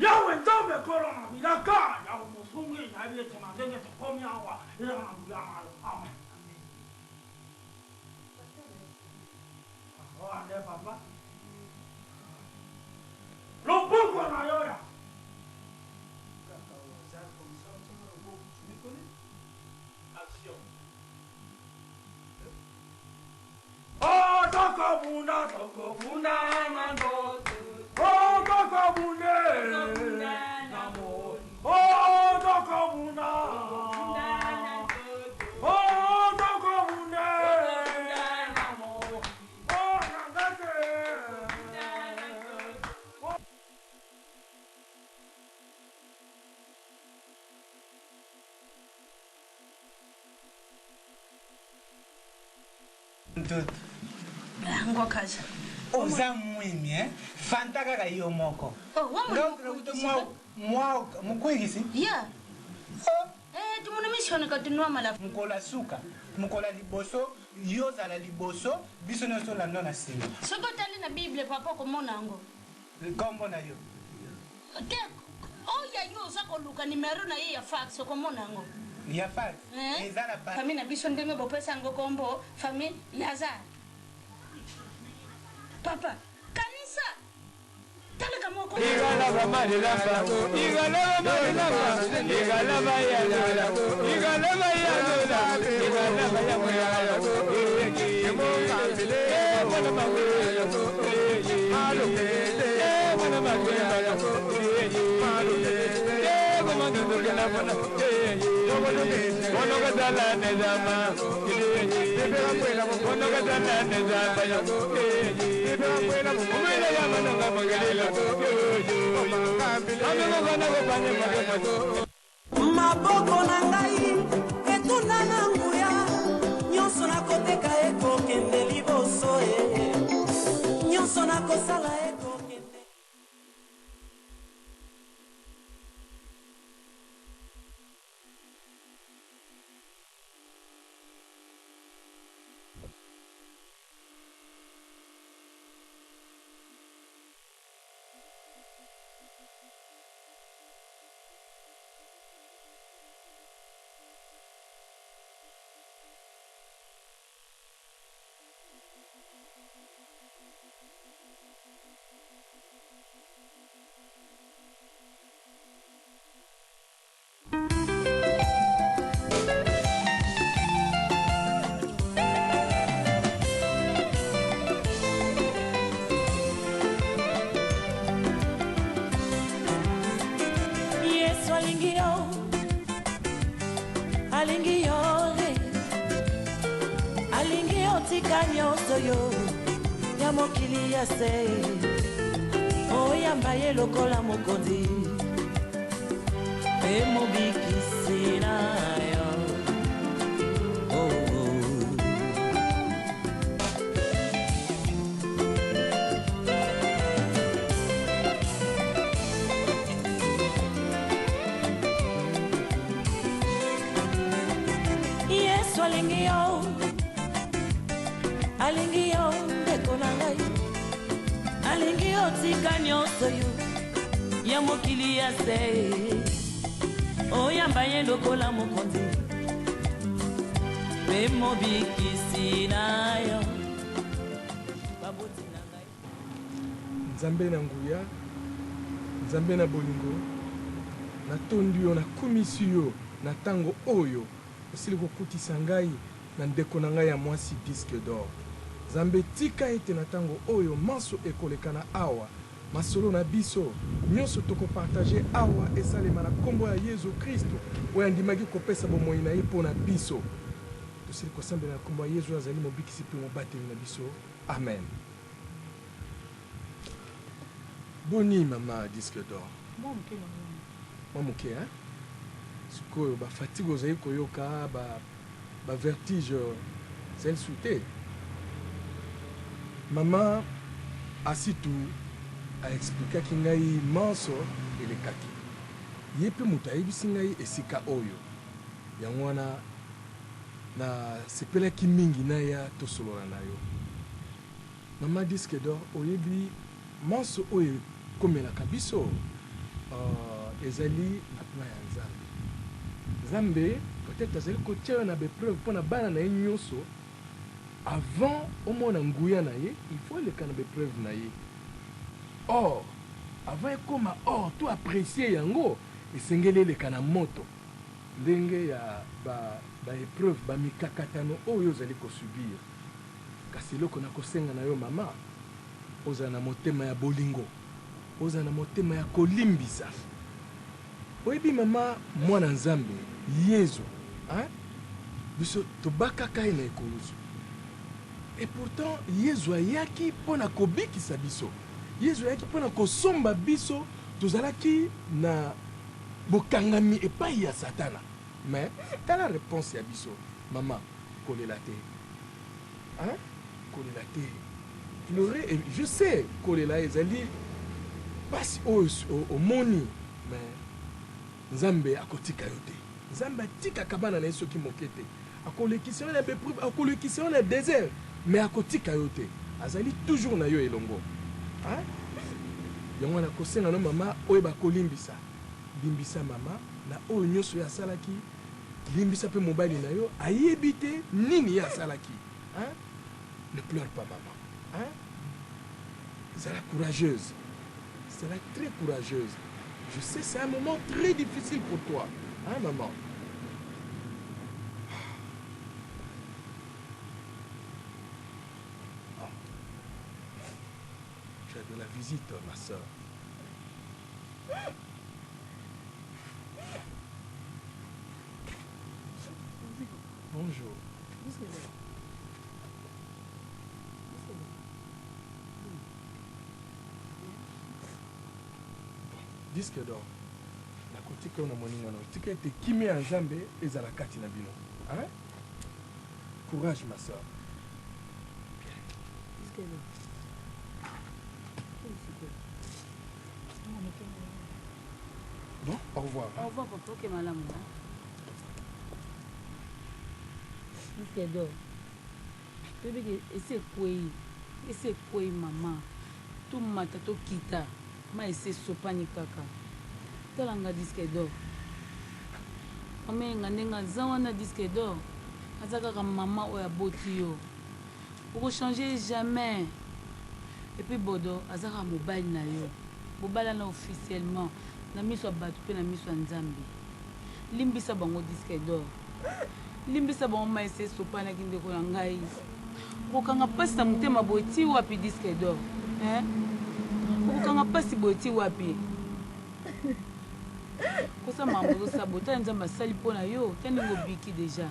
Yawe Nzambe Nkolo na bilaka, Yawe Mosungi, nayebi ete na ndenge tokomi awa, ezaka na nguya na yo. Amen. Oyo nde papa. Loboko na yo ya. Kaka au hasard comme ça, otianga loboko, tu me connais? Action. Oh, tokobunda, tokobunda na ndoto. Oh, tokobunde na moi. Oh, tokobunda. Oh, tokobunde na moi. Oh, na ngate. Ntoto. Ngokaza. Oza mwimi eh? Fanta kaka yo moko. Oh, wa Nga kuto mwa mwa mukwigisi. Yeah. Oh. Eh, tumuna mission ka tunwa mala. Mokolo ya suka, mokolo ya liboso, yo ozala liboso, biso nyonso tolanda na nsima. Soki otali na Bible papa okomona yango. Nkombo na yo? Te, oyo ya yo oza koluka numero na ye ya fax okomona yango. Ya fax? Eh? Eza na pa. Famille na biso ndenge bopesa yango kombo famille Lazare. Papa, kanisa talaka moko. Maboko na ngai etunda na nguya, nyonso nakoteka ekokende liboso e, nyonso nakosala ekokende. Yesu alingi yo, alingi yo, eh. Alingi yo tika nyonso yo ya mokili ya se, oyamba ye lokola mokonzi mpe mobikisi na yo. Oh, oh. Yesu alingi yo, alingi yo ndeko na ngai, alingi yo tika nyonso yo ya mokili ya se, oyamba ye lokola mokonzi mpe mobikisi na yo. Baboti na ngai. Nzambe na nguya, Nzambe na bolingo, natondi yo, nakumisi yo na tango oyo osili kokutisa ngai na ndeko na ngai ya mwasi Disque d'or. Nzambe, tika ete na tango oyo manso ekolekana awa, masolo na biso nionso toko partager awa esalema na kombo ya Yezu Kristo oyo andimaki kopesa bomoi na ye mpo na biso. Tosili kosambela na kombo ya Yezu oyo azali Mobikisi mpe Mobateli na biso. Amen. Boni mama disque d'or? Mwa moke na moni. Mwa moke hein? Sikoyo ba fatigue ozali koyoka ba ba vertige ezali lisusu te? Mama Asitu a explikaki ngai manso elekaki. Ye pe moto ayebisi ngai esika oyo. Yango wana na sepelaki mingi naya tosolola na yo. Mama disque d'or oyebi manso oyo ekomelaka biso? Uh, ezali na plan ya Nzambe. Nzambe peut-être azali kotia yo na baepreuve mpo na bana na ye nyonso. Avant omona nguya na ye, il faut eleka na baepreuve na ye. Or, avant ekoma or to apprécier yango, esengeli eleka na moto. Ndenge ya ba ba epreuve, ba mikakatano oyo ozali ko subir. Kasi eloko nakosenga na yo mama, ozala na motema ya bolingo, ozala na motema ya kolimbisa. Oyebi mama, mwana Nzambe, Yezu, hein, biso tobakaka ye na ekulusu. Et pourtant Yezu ayaki mpo na kobikisa biso. Yezu ayaki mpo na kosomba biso, tozalaki na bokangami epayi ya Satana. Mais tala reponse ya biso, mama, kolela te. Hein? Kolela te. Pleurer, et je sais, kolela ezali pasi oyo omoni, mais Nzambe akotika yo te. Nzambe atikaka bana na ye soki moke te. Akolekisa yo na ba-epreuve, akolekisa yo na desert, mais akotika yo te. Azali toujours na yo elongo. Hein? Yango wana kosenga no mama oyeba kolimbisa. Limbisa mama na oyo nyoso ye asalaki. Limbisa pe mobali na yo, ayebi te nini ye asalaki. Hein? Ne pleure pas maman. Hein? Zala courageuse. Zala très courageuse. Je sais c'est un moment très difficile pour toi. Hein maman? Ah. Tu as de la visite, ma soeur. Bonjour. Disque d'or. Nakotika yo na moninga na yo. Tika ete kimia ya Nzambe ezala kati na bino. Hein? Courage ma soeur. Disque d'or. Bon, au revoir. Au revoir papa, ok malamu. Disque d'or. Toyebi ke esi ekweyi, esi ekweyi mama. Tomata tokita, mayi esi esopani kaka. Tala nga disque d'or. Mama Eyenga ndenge aza wana disque d'or, aza kaka mama oyo aboti yo. Oko changer ye jamais. Et puis Bodo aza kaka mobali na yo. Bobalana officiellement na miso ya batu pe na miso ya Nzambe. Limbisa bango disque d'or. Limbisa bango mayi esi esopanaki ndeko na ngai. Okokanga pasi na motema boye ti wapi disque d'or? Hein? Okokanga pasi boye ti wapi? Kosa makambo ozosala boye tala Nzambe asali mpo na yo, tala ndenge obiki dejà.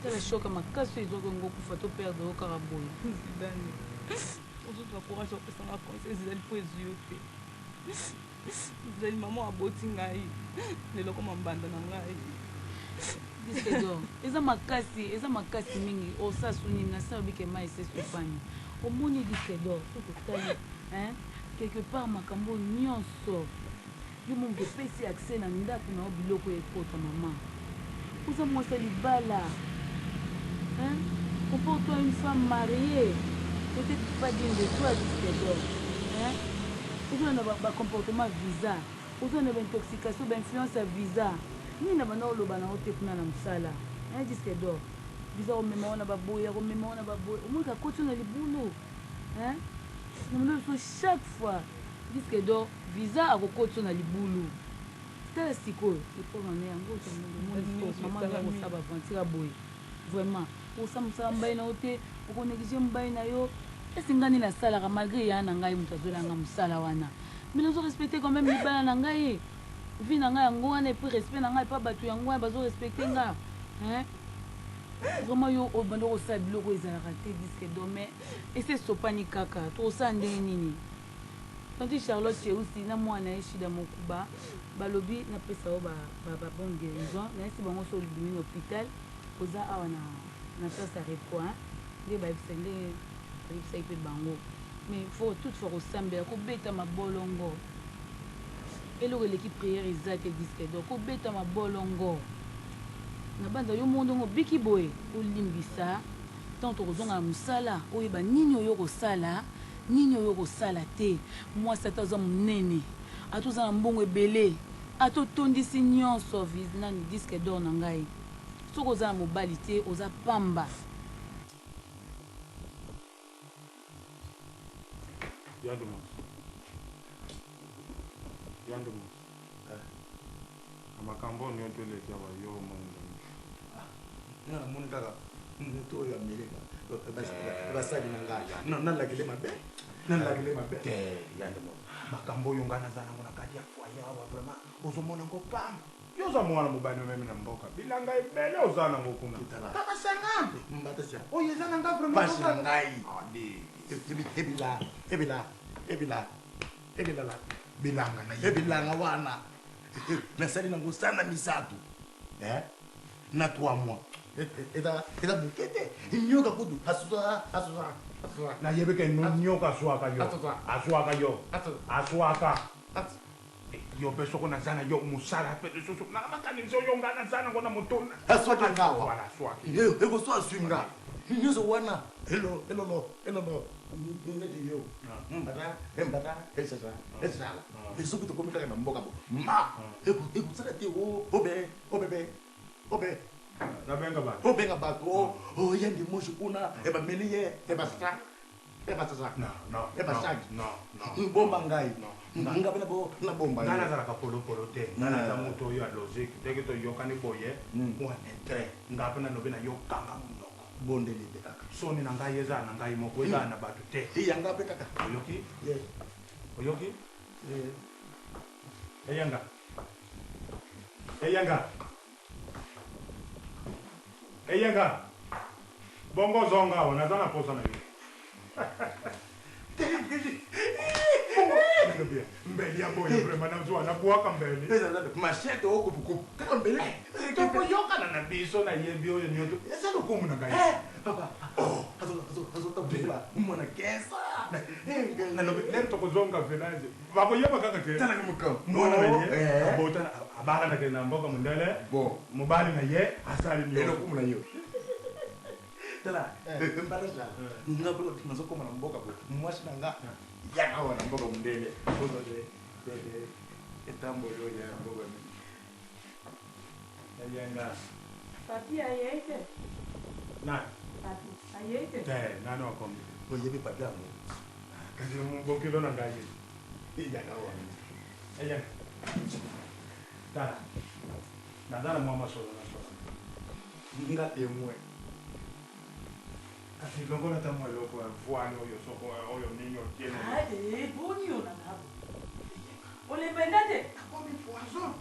Tala choc ya makasi oyo ezwaki olingi okufa to perdre yo kaka boye. Zidane, ozozwa courage ya kopesa nga conseil ezali mpo ezwi yo te. Zidane, mama aboti ngai lelo okoma mbanda na ngai. Disque d'or eza makasi, eza makasi mingi. Osala su nini na sala obike mayi se sopani. Omoni disque d'or soki otali hein quelque part makambo oyo nyonso Yo moto opesi accès na ndaku na yo biloko ekota maman. Oza mwasi ya libala hein comporte toi une femme mariee peut etre pas digne de toi disque d'or hein ozo na ba comportement visa ozo na ba intoxication ba influence ya visa nini na banda oloba na yo te kuna na musala hein disque d'or visa komema yo na ba boye akomema yo na ba boye omoni kakoti yo na libulu hein na banda biso chaque fois Disque d'or visa akokotisa yo na libulu tala sikoyo epreuve en est yango omoni sikoyo maman nayo akosala ba aventure ya boye vraiment okosala mosala mobali na yo te oko neglige mobali na yo esi ngai nde nasalaka malgre yaya na ngai moto azwela ngai mosala wana mais nazo respecte quand même libala na ngai vie na ngai yango wana epuis respect na ngai epa bato yango wana bazo respecte nga hein vraiment yo obanda kosala biloko ezalaka te disque d'or mais esi esopani kaka tokosala ndenge nini Tante Charlotte Cheusi na mwana na ye Shida Mokuba balobi napesa yo ba ba bonne guerison nayebisi bango soki obimi na hopital oza awa na na place ya repos hein nde bayebisa nde bayebisaki mpe bango mais faut toutefois kosambela kobeta mabolongo eloko eleki prière eza te disque d'or kobeta mabolongo na banza yo moko ndenge obiki boye olimbisa ntango tokozonga na mosala oyeba nini oyo okosala Nini oyo okosala te. Mwasi ata aza munene. Ata oza na mbongo ebele, ata otondisi nyonso nani disque d'or na ngai, soki oza na mobali te oza pamba. Yandi mosi. Yandi mosi. Na makambo oyo nyonso eleki awa yo omoni ndenge. Nga namoni kaka moto oyo ameleka basali na ngai nalakele mabe nalakele mabe te yandi mosi. Makambo oyo ngai naza nango na kati ya foyer awa vraiment ozomona ngo pamba. Yo oza mwana mobali meme na mboka bilanga ebele oza nango kuna. Kaka 50. Oyo eza na nga vraiment. Pasi na ngai. Ebila ebila ebila ebilala bilanga na ye. Ebilanga wana nasali nango sana misato na 3 mois eza eza moke te nyoka kutu asusa asusa asusa. Nayebi ke nyoka azwaka yo. Azwaka yo. Azwaka. Yo mpe soko naza na yo mosala mpe lisusu na makanisi oyo nga naza nango na moto. Aswaki nga awa. Voilà, aswaki. Ekoswa aswi nga nyonso wana elo elolo elolo neti yo mbata mbata esasa esala soki tokomi kaka na mboka bo ma ekosala te obe obebe obe nabenga bato obenga bato oyandi mosi kuna ebameli ye ebasa ebasasa ebasaki bomba ngai nga mpe nabomba ngai nazalaka polopolo te ngai naza moto oyo ya logique ndenge toyokani boye mwa intérêt ngai mpe nalobi na yo kanga monoko bondeli mpe kaka soni na ngai ezala na ngai moko ezala na bato te eyanga mpe kaka oyoki oyoki eyenga eyenga eyenga bongo zonga awa naza na posa na yo mbeli ya boye vraiment nazwa nabwaka mbeli machete okupukupu kaka mbeli tokoyokana na biso nayebi oyo nyonso eza lokumu na ngai papa azotambola mwana 15 nalobi lere tokozonga village bakoyeba kaka ke talaka mokambo mwana na ye abota abalanake na mboka mondele mobali na ye asali nyonso elokumu na yo tala mbalasa nga mpe nazokoma na mboka boye mwasi na nga yaka awa na mboka mondele etamboli oyo ya mboka eyenga Papi ayei te. Nani? Papi ayei te. Te, nani wakomi te. Oyebi papi yango. Kasi bokilo na ngai yaka awa. Eyenga. Tala. Naza na mwa masolo na solo. Nga témoin. Kasi longola ata mwa eloko ya voile oyo soko oyo nini otie na. Boni yo na ngabo. Olembenda te. Akomi poison.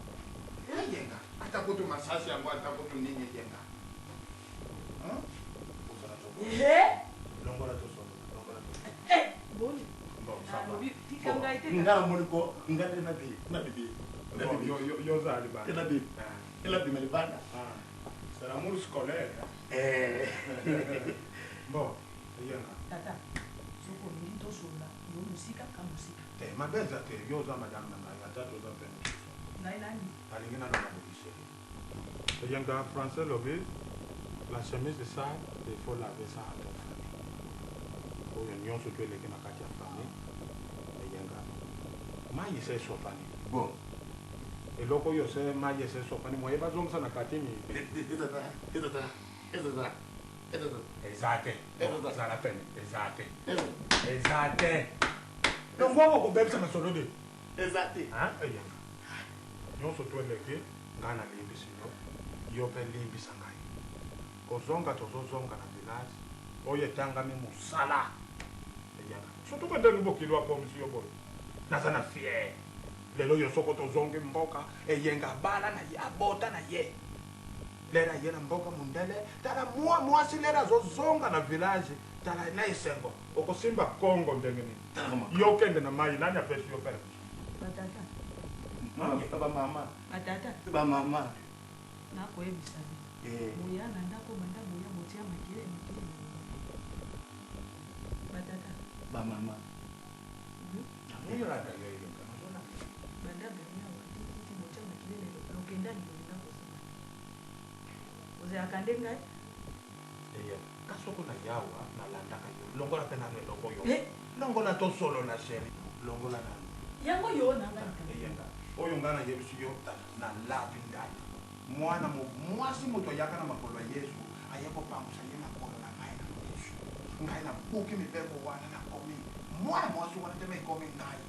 Eyenga. Ata kutu masasi yango ata kutu nini eyenga. Longola tosolo. Longola tosolo. Boni. Bon, ça va. Tika ngai te. Nga namoni ko nga nde na bi na bibi. Bon, yo yo yo za libanda. Na bi. Ela bima libanda. C'est l'amour scolaire. Eh. Bon, eyenga. Tata, soki olingi tosolola yo mosika ka mosika. Te mabe eza te yo oza madame na ngai ata toza mpe mosusu. Ngai nani? Nalingi naloba boliseli. Eyenga français lobi la chemise sale il faut laver ça à ton famille. Oyo nyonso to eleki na kati ya famille eyenga mai ese esopani. Bon. Eloko oyo se mai ese esopani moye bazongisa na kati ni. Eza te. Ezala pene eza te. Eza te. Donc bongo kobebisa masolo de. Eza te. Eyenga. Nyonso to eleki ngai nalimbisi yo yo mpe limbisa ngai. Kozonga tozozonga na village oyo etangami mosala. Eyenga. Surtout que ndenge bokilo akomisi yo boye. Naza na fier. Lelo yo soko tozongi mboka eyenga abala na ye abota na ye. Lera ye na mboka mondele tala mwa mwasi lera azozonga na village tala na esengo okosimba Kongo ndenge nini yo kende na mai nani apesi yo pere Batata. Ba mama. Batata. Ba mama. Nakoyebisa bino. Boya na ndako banda boya botia makele makele. Batata. Ba mama. Nazoyolanda yo eyenga Banda boya watikuti botia makele lokenda libolinga kozonga. Ozalaka nde ngai? Eyenga ka soko na yawa nalandaka yo longola mpe nano eloko yo longola tosolola chéri longola nano. Yango yo na ngai. Eyenga oyo ngai nayebisi yo, nalapi ndai. Mwana mwasi moto ayaka na makolo ya Yesu, aye kopangusa ye makolo na mai na miso. Ngai nabuki mibeko wana, nakomi mwana mwasi wana te, me ekomi ngai.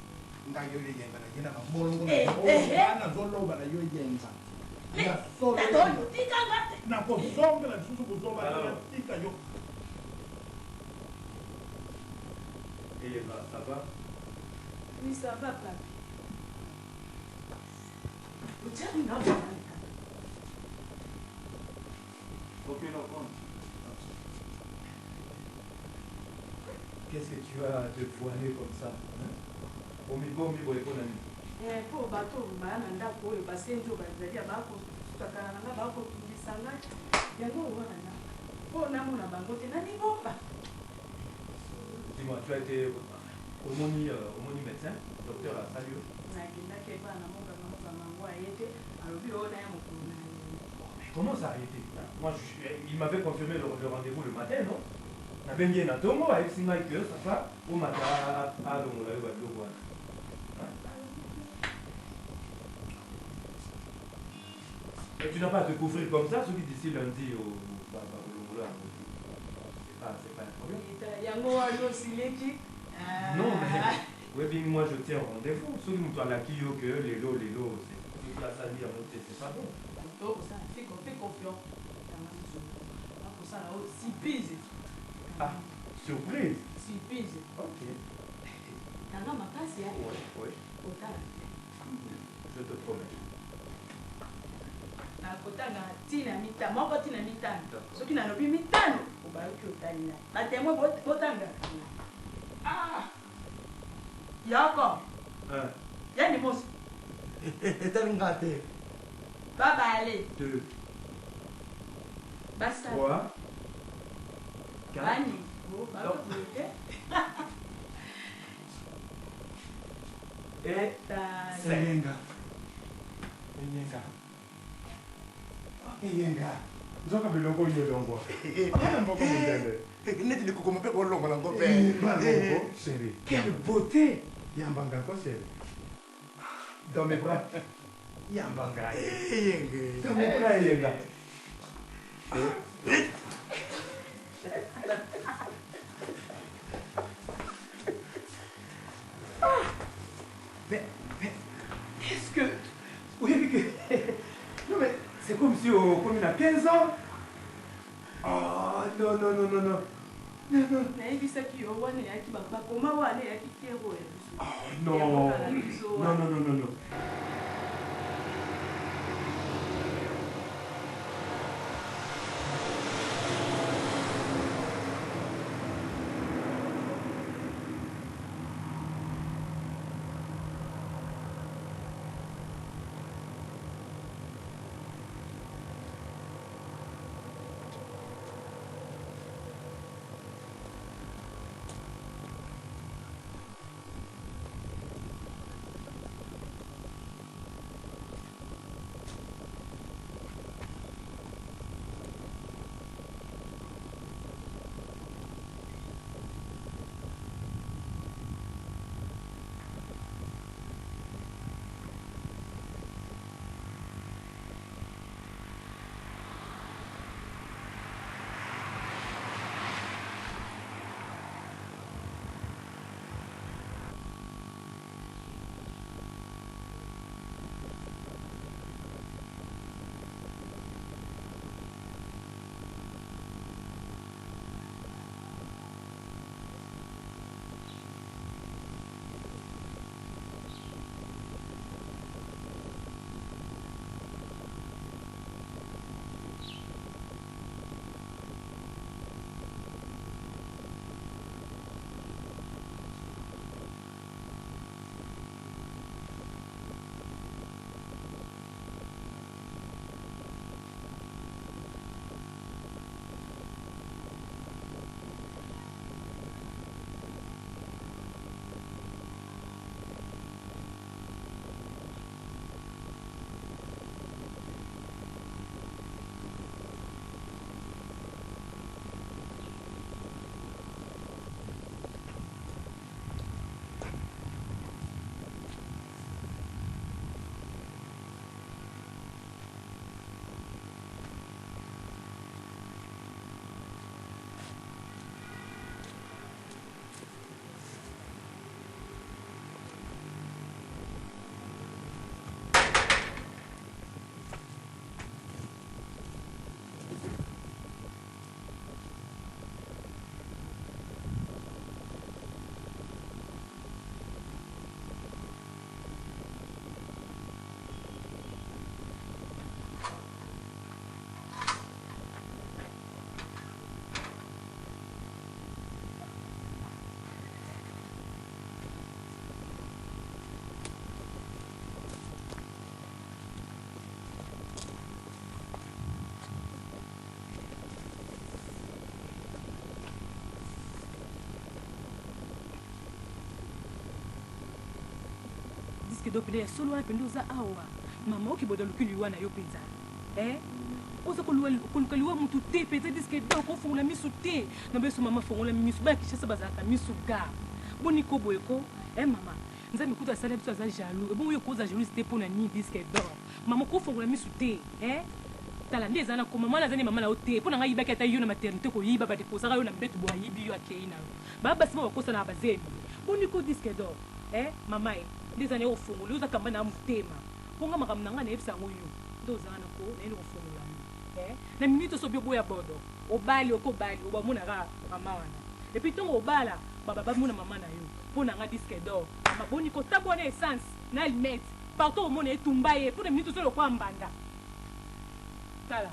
Ngai oyo Eyenga na ye na mabolongo na yo, oyo ngai nazoloba na yo Eyenga. Ya solo Eyenga. Nakozongela lisusu kozoba na yo, tika yo. Eyenga, ça va? Oui, ça va, papi. Otiaki na bana. Ok, non, compte. Qu'est-ce que tu as à te voiler comme ça, hein? Omibombi boye mpo na nini? Eh, mpo bato oyo baya na ndako oyo basenzi oyo bazali ya bakosakana na ngai, bakotungisa ngai, yango wana na mpo namona bango te, namibomba. Dis-moi, tu as été omoni omoni médecin, docteur asali yo? Nakendaki epai na monganga, monganga yango aye te, alobi oyo naya mokolo na ye. Mais comment ça arrêter? Moi, il m'avait confirmé le rendez-vous le matin, non? Nabengi ye na ntongo, ayebisi ngai que ça va, omata alongola yo babiloko wana. Mais tu n'as pas à te couvrir comme ça, soki d'ici lundi bakolongola yango. C'est pas un problème. Yango wana osiliki. Non, mais oui, moi je tiens rendez-vous. Soki moto alaki yo que lelo lelo, soki asali yango te, c'est pas bon. Tokosala fais confiance. Nakosala oyo surprise. Ah, surprise. Surprise. Ok. Tanga makasi ya. Oui. Otala. Je te promets. Nakotanga ntina mitano, moko ntina mitano. Soki nalobi mitano, obayoki otali na. Batémoin botanga. Ah! Yoko. Un. Yani mosi. Etali nga te. Babale. Deux. Basala. Trois. Quatre. Bani. Oh, bakoboye te. Et cinq. Eyenga. Eyenga. Eyenga. Nzoka biloko oyo elongwa. Mwana moko mondele. Neti likoko mpe kolongola ngo mpe. Mwana chéri. Quelle beauté! Yamba nga ko chéri. Dans mes bras. Yamba ngai. Eyenge. Dans mes bras, Eyenga. Mais, qu'est-ce que. Oui, que. Non, mais c'est comme si on comme il a 15 ans. Oh, non, non, non, non, non. Non, non. Nayebisaki yo wana eyaki bakoma wana eyaki kero ya biso. Non. Non, non, non, non, non. Disque d'or mpenza ya solo wana mpenza oza awa. Mama okiboda oluki liwa na yo mpenza. Eh? Oza koluka liwa mutu te mpenza disque d'or kofongola misu te. Na beso mama fongola misu. Bana Kinshasa bazalaka misu ga. Boni ko boye ko? Eh mama. Nzambe kutu asala biso aza jaloux. Ebongo yo koza jalouse te pona nini disque d'or? Mama kofongola misu te. Eh? Tala nde eza na koma mwana aza nde mama na yo te. Pona ngai ayibaki ata yo na maternité koyiba ba deposaka yo na mbetu bo ayibi yo akeyi na yo. Ba basi bo bakosanaka ba zemi. Boni ko disque d'or? Eh mama eh nde eza naye kofongola yo oza kamba na motema. Po nga makambo na nga nayebisa yango yo nde oza wana ko naye nde kofongola yo. Eh na minute oso bi oboya bodo obali oko bali oba mona kaka mama wana. Et puis tongo obala ba ba mona mama na yo. Po na nga disque d'or. Mama boni ko tabu wana essence na allumette partout omona ye tumba ye po na minute ozo lokola mbanda. Tala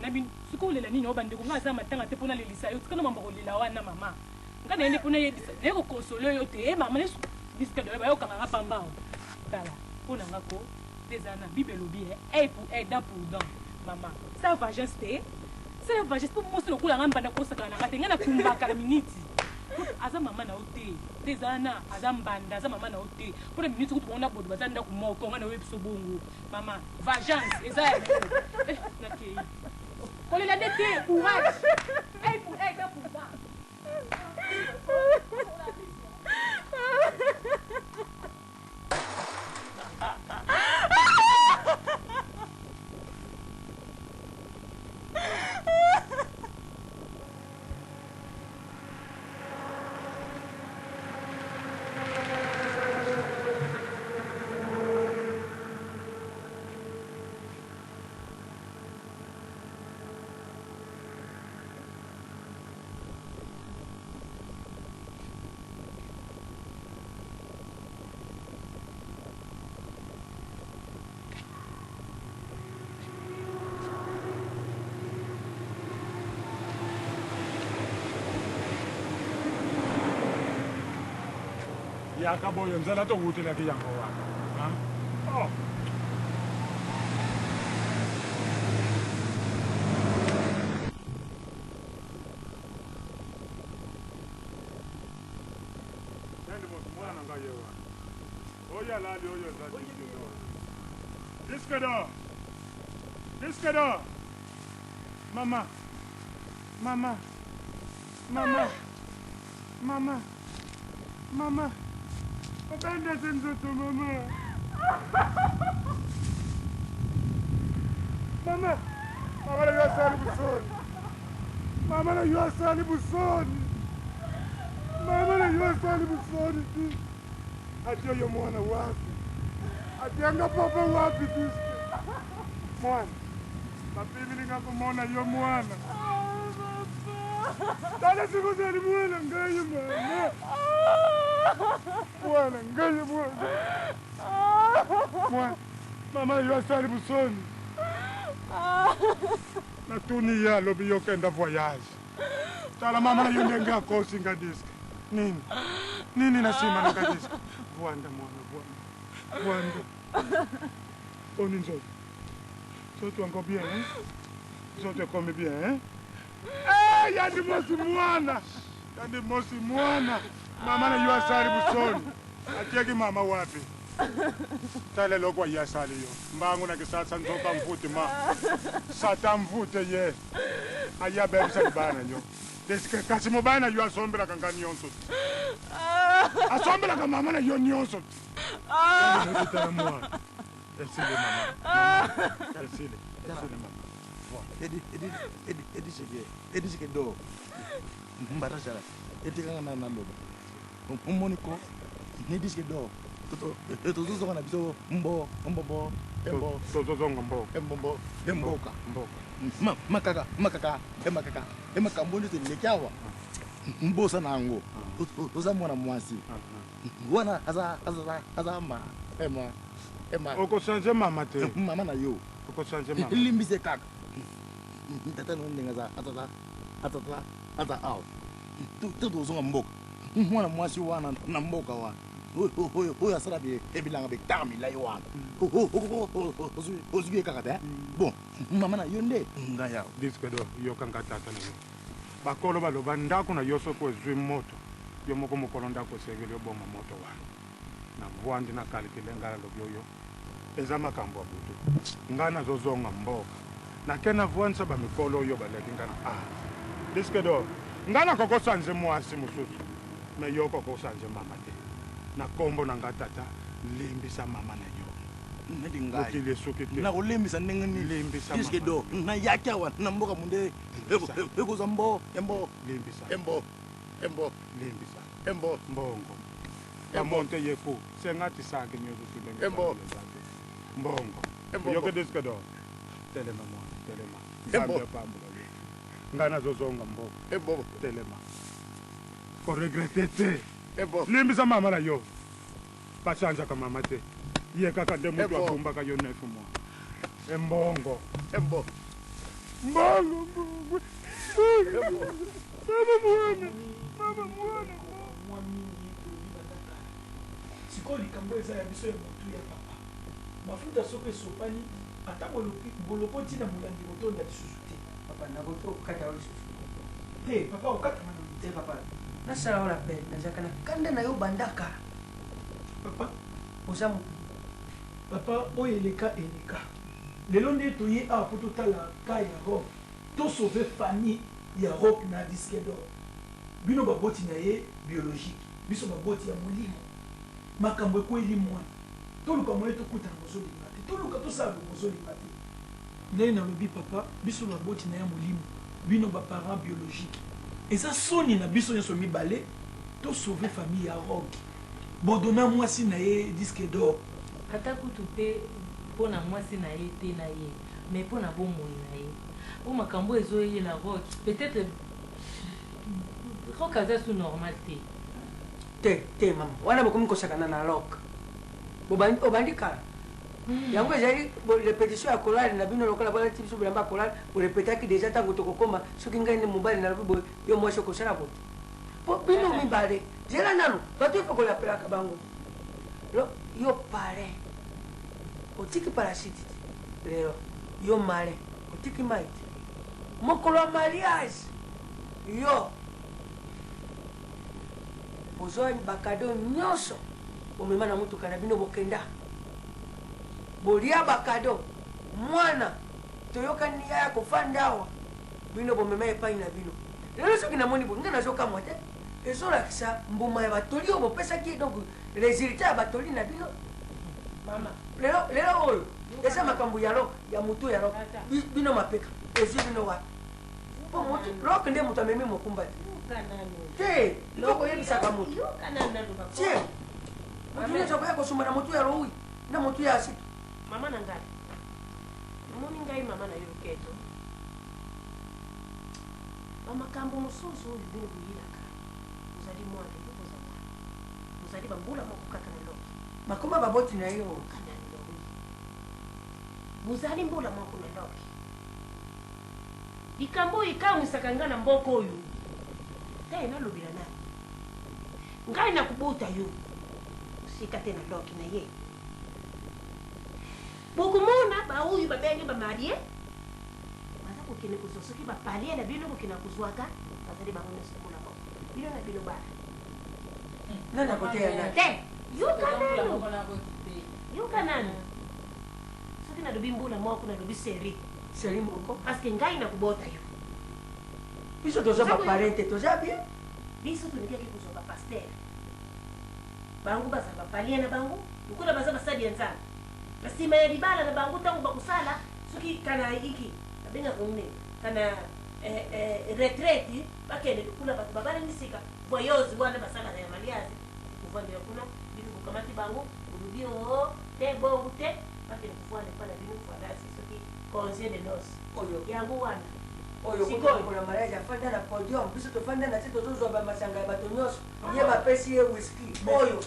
na bino sikoyo olela nini oh bandeko nga aza matanga te pona lelisa yo tika na mambo kolela wana mama nga naye nde pona yebisa naye ko console yo te eh mama nesu disque de bayo kanga nga pamba oh tala pona nga ko nde eza na bible elobi eh œil pour œil dent pour dent mama sala vengeance te sala vengeance po mwasi lokola nga mbanda kosakana na nga te nga na kumbaka na miniti aza mama na yo te nde eza wana aza mbanda aza mama na yo te pona miniti kutu bango na bodo baza ndako moko nga na yo biso bongo Mama, vengeance eza ya yo. Eh, nakei. Kolela nde te, courage. Œil pour œil, dent pour dent. Yaka boye nzela towutelaki yango wana. Oh. Nani moto mwana na ngai ye wana. Oyo alali oyo eza disque d'or. Disque d'or. Disque d'or. Mama. Mama. Mama. Mama. Mama. Obendese nzoto mama. Mama. Mama na yo asali busoni. Mama na yo asali busoni. Mama na yo asali busoni. Atie yo mwana wapi? Atianga papa wapi diske? Mwana. Bapimili nga komona yo mwana. Tala soki ozali mwana ngai mama. Mwana ngai mwana. Mwana. Mama yo asali busoni. Natuni ye alobi yo kenda voyage. Tala mama na yo ndenge akosi nga diske. Nini? Nini na sima na nga diske? Vwanda mwana vwanda. Vwanda. Boni nzoto. Nzoto yango bien hein? Nzoto ekomi bien hein? Eh, yandi mosi mwana. Yandi mosi mwana. Mama na yo asali busoni. Atiaki mama wapi? Tala eloko aye asali yo. Mbangu na kisasa nzoka mfuti ma. Satan mvute ye. Aye abebisa libala na yo. Deske kasi mobali na yo asombelaka nga nionso te. Asombelaka mama na yo nionso te. Yandi mosi tala mwana. Esili mama. Mama. Esili. Esili mama. Edi edi edi edi seke edi seke do mbata sala etikanga na naloba omoni ko ni disque d'or tozozonga na biso mbo mbombo embo tozozonga mbo embombo emboka mboka makaka makaka emakaka emakambo nyonso eleki awa mbosa na yango oza mwana mwasi wana aza aza aza ma ema ema okochange mama te mama na yo okochange mama limbise kaka tata no ndenge aza aza aza aza awa to tozonga mboka mwana mwasi wana na mboka wana oyo asala ebilanga betanga milai wana ozwi ye kaka te bon mama na yo nde ngai awa disque d'or yoka nga tata na yo bakolo baloba ndako na yo soki ozwi moto yo moko mokolo ndako esengeli oboma moto wana. Navwandi na calcule ngai nalobi oyo eza makambo ya butu. Ngai nazozonga mboka. Nake navwandisa ba mikolo oyo baleki ngai na age. Disque d'or, ngai nakoki kosanze mwasi mosusu mais yo okoki kosanze mama te. Na kombo na ngai tata, limbisa mama na yo. Neti ngai Mokili esuki te. Nakolembisa ndenge nini? Limbisa Disque mama d'or, na yo. nayaki awa na mboka munde Limbisa. ekozwa mbo embo Limbisa. embo embo Limbisa. embo Mbongo. Ba monte ye ku senga ti saki nyoso tu ndenge Embo. ezali eza te. Mbongo. Embo. Oyoki disque d'or? Telema mwana, telema. Embo. Nzambe apambola yo. Ngai nazozonga mboka. Embo. Telema. Ko regretter te. Embo. Limbisa mama na yo. Bachanjaka mama te. Ye kaka nde mutu Embo. abumbaka yo 9 mois. Embongo. Embo. Mbongo, mbongo. Embo. Mama mwana. Mama mwana. Mwa mingi tolobi banda kala. Sikoyo likambo eza ya biso ya motuya papa. Mafuta soki esopani ata boloki bolokoti na molangi ekotonda lisusu te. Papa nakoki kokata yo lisusu te. Papa okata nga nanu te papa. Nasala yo rappel nazalaka na kanda na yo banda kala. Papa oza Papa oyo eleka eleka. Lelo nde toye awa po totala cas ya Rock. To sauver famille ya Rock na disque d'or. Bino baboti na ye biologique, biso baboti ya molimo. Makambo ekweli mwana. Toluka moyen tokutana bozolinga te. Toluka tosala boye bozolinga te. Ndenge nalobi papa, biso baboti na ye ya molimo, bino ba parents biologiques. Eza soni na biso nionso mibale to sauver famille ya Rock. Bodo na mwasi na ye disque d'or. Ata kutu pe po na mwasi na ye te na ye mais po na bomoi na ye po makambo oyo ezo yela Rock peut etre Rock aza su normal te. Te te mama wana bokomi kosakana na Rock bobandi obandi kala yango ezali repetition ya chorale na bino lokola bolati biso bilamba ya chorale borepetaki deja ntango tokokoma soki ngai nde mobali nalobi boye yo mwasi okosala boye po bino mibale zela nanu bato ifo kolapelaka bango yo parrain otiki parachute te lelo yo marin otiki mai te mokolo ya mariage yo bozwa bakado nyonso bomema na motuka na bino bokenda bolia bakado mwana toyokani yaya kofanda awa bino bomema epai na bino lelo soki namoni boye ngai nazokamwa te ezolakisa mbuma ya batoli oyo bopesaki ye donc resultat ya batoli na bino mama lelo lelo oyo eza makambo ya lok ya motu ya lok bino mapeka ezwi bino wapi po motu lok nde moto amemi mokumba te te il koyebisaka motu tie motu nyonso akoya kosumba na motu ya lowi na motu ya asitu mama na ngai omoni ngai mama na yo loketo bamakambo mosusu oyo bino boyelaka ozali mwana yo boza mwana bozali bambula moko kaka na loki bakoma baboti na yo bozali mbula moko na loki likambo oyo ekamwisaka ngai na mboka oyo te nalobela nani ngai nakobota yo osika te na loki na ye bokomona baoyo babengi bamarie baza kokende kozwa soki bapalie na bino kokenda kozwaka bazali bango nyonso mbula moko bino na bino bana nani akoteya nani te yoka nanu yoka nanu soki nalobi mbula moko nalobi seri seri moko parce que ngai nakobota yo biso toza baparent te toza bien biso tolingaki kozwa bapaster bango bazala bapalie na bango lokola baza basali ya nzambe na nsima ya libala na bango ntango bakosala soki kana iki babengaka nini kana eh, eh, retraite bakende lokola bato babalani sika voyeuse wana basalaka ya mariage kovandela kuna bino bokamati bango bolobi oo te bongo te bakende kovanda epai na bino falasi soki congé de noce oyo yango wana oyo Sikoyo. kokola mariage afanda na podium biso tofanda na te tozozwa bamasanga ya bato nyonso ye bapesi ye whisky oyo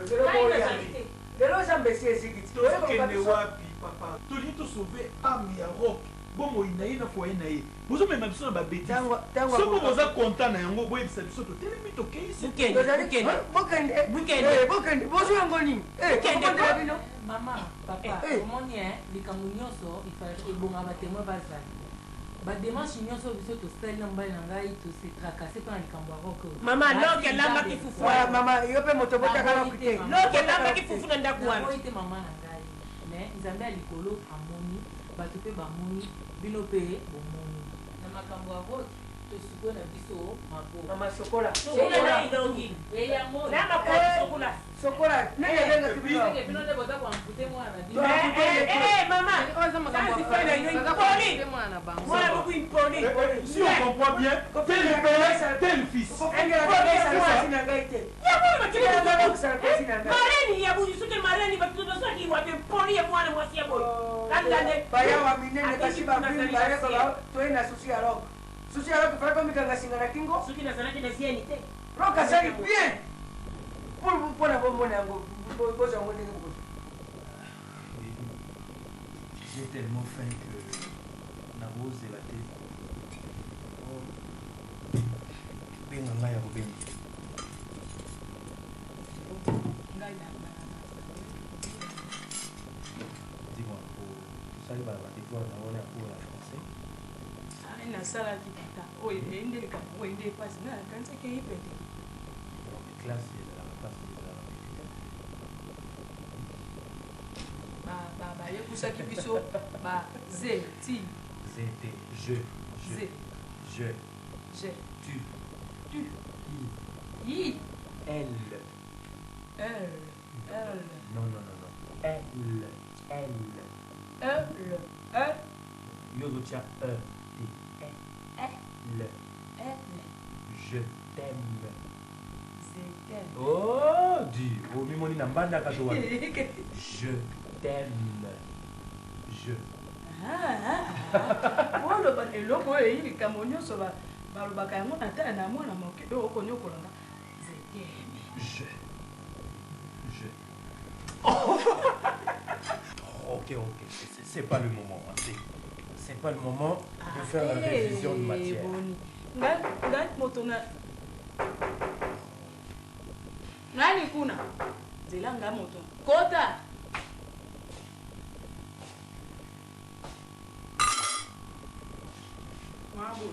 lelo Ngai boya nazali te. lelo oza mbesi eziki ti tozokende wapi papa tolingi tosauve ame ya rock bomoi na ye na foyer na ye bozomema biso na babetise tango soki akoka- boza content na yango boyebisa biso totelemi tokei Tozali- bokende Eh, bokende bozwi yango nini Eh, tokokondela bino mama papa Eh. omoni eh, likambo nyonso ebonga batemoin bazala Badémarche nyonso biso tosali na mobali na ngai, tose tracasser mpo na likambo ya Rock oyo. Mama, Rock elambaki fufu wana. Mama, yo mpe moto obotaka Rock te. Rock elambaki fufu na ndako wana. Naboyi te, mama na ngai, mais Nzambe ya likolo amoni, bato mpe bamoni, bino mpe bomoni. Na makambo ya Rock, tosukoli na biso maboko. Mama, sokola. Sokola na elongi. Eyango. Na makolo sokola. Sokola. Nani abengaki bino? Seke bino nde boza koampute mwana na bino. Mama, impoli. Mwana moko impoli. Si on comprend bien, tel père, tel fils. Mareni ya buyi, soki mareni bato bazwaki wapi mpoli ya mwana mwasi ya boye? Bayawa minene kasi babini bayeba toye na susi ya Rock. Susi ya Rock, falaka mikanga singa na kingo. Soki nazalaki na zieni te. Rock asali bien mpona bomona yango, bozwa yango ndenge bokozwa. J'ai tellement faim que nakozela te. Benga ngai ya kobenga. Ngai na Dis-moi, tosali badevoir na wana ya cours ya français? Ai, nasalaki tata. Oyo eye nde likambo, oyo nde epasi nga nakanisaki eyi pete. Donc classe ezalaka place, ezalaka pete te. Bayekusaki biso ba z ti Z T je je Z. Je Je tu tu I I L L L Non, non, non, non, L L. E L E. Yo ozotia E T E L. L. Je t'aime. Z t'aime. Oh, di omimoni na mbandaka to wana. Je t'aime, je. Oloba eloko oyo eyi likambo nyonso balobaka yango na tala na mwana moke oyo okonyokolanga zeteme. Je. Ok, c'est pas le moment, hein. C'est pas le moment de faire la révision de matière. Boni ngai ngai moto na nani kuna nzela ngai moto kota. Mabo.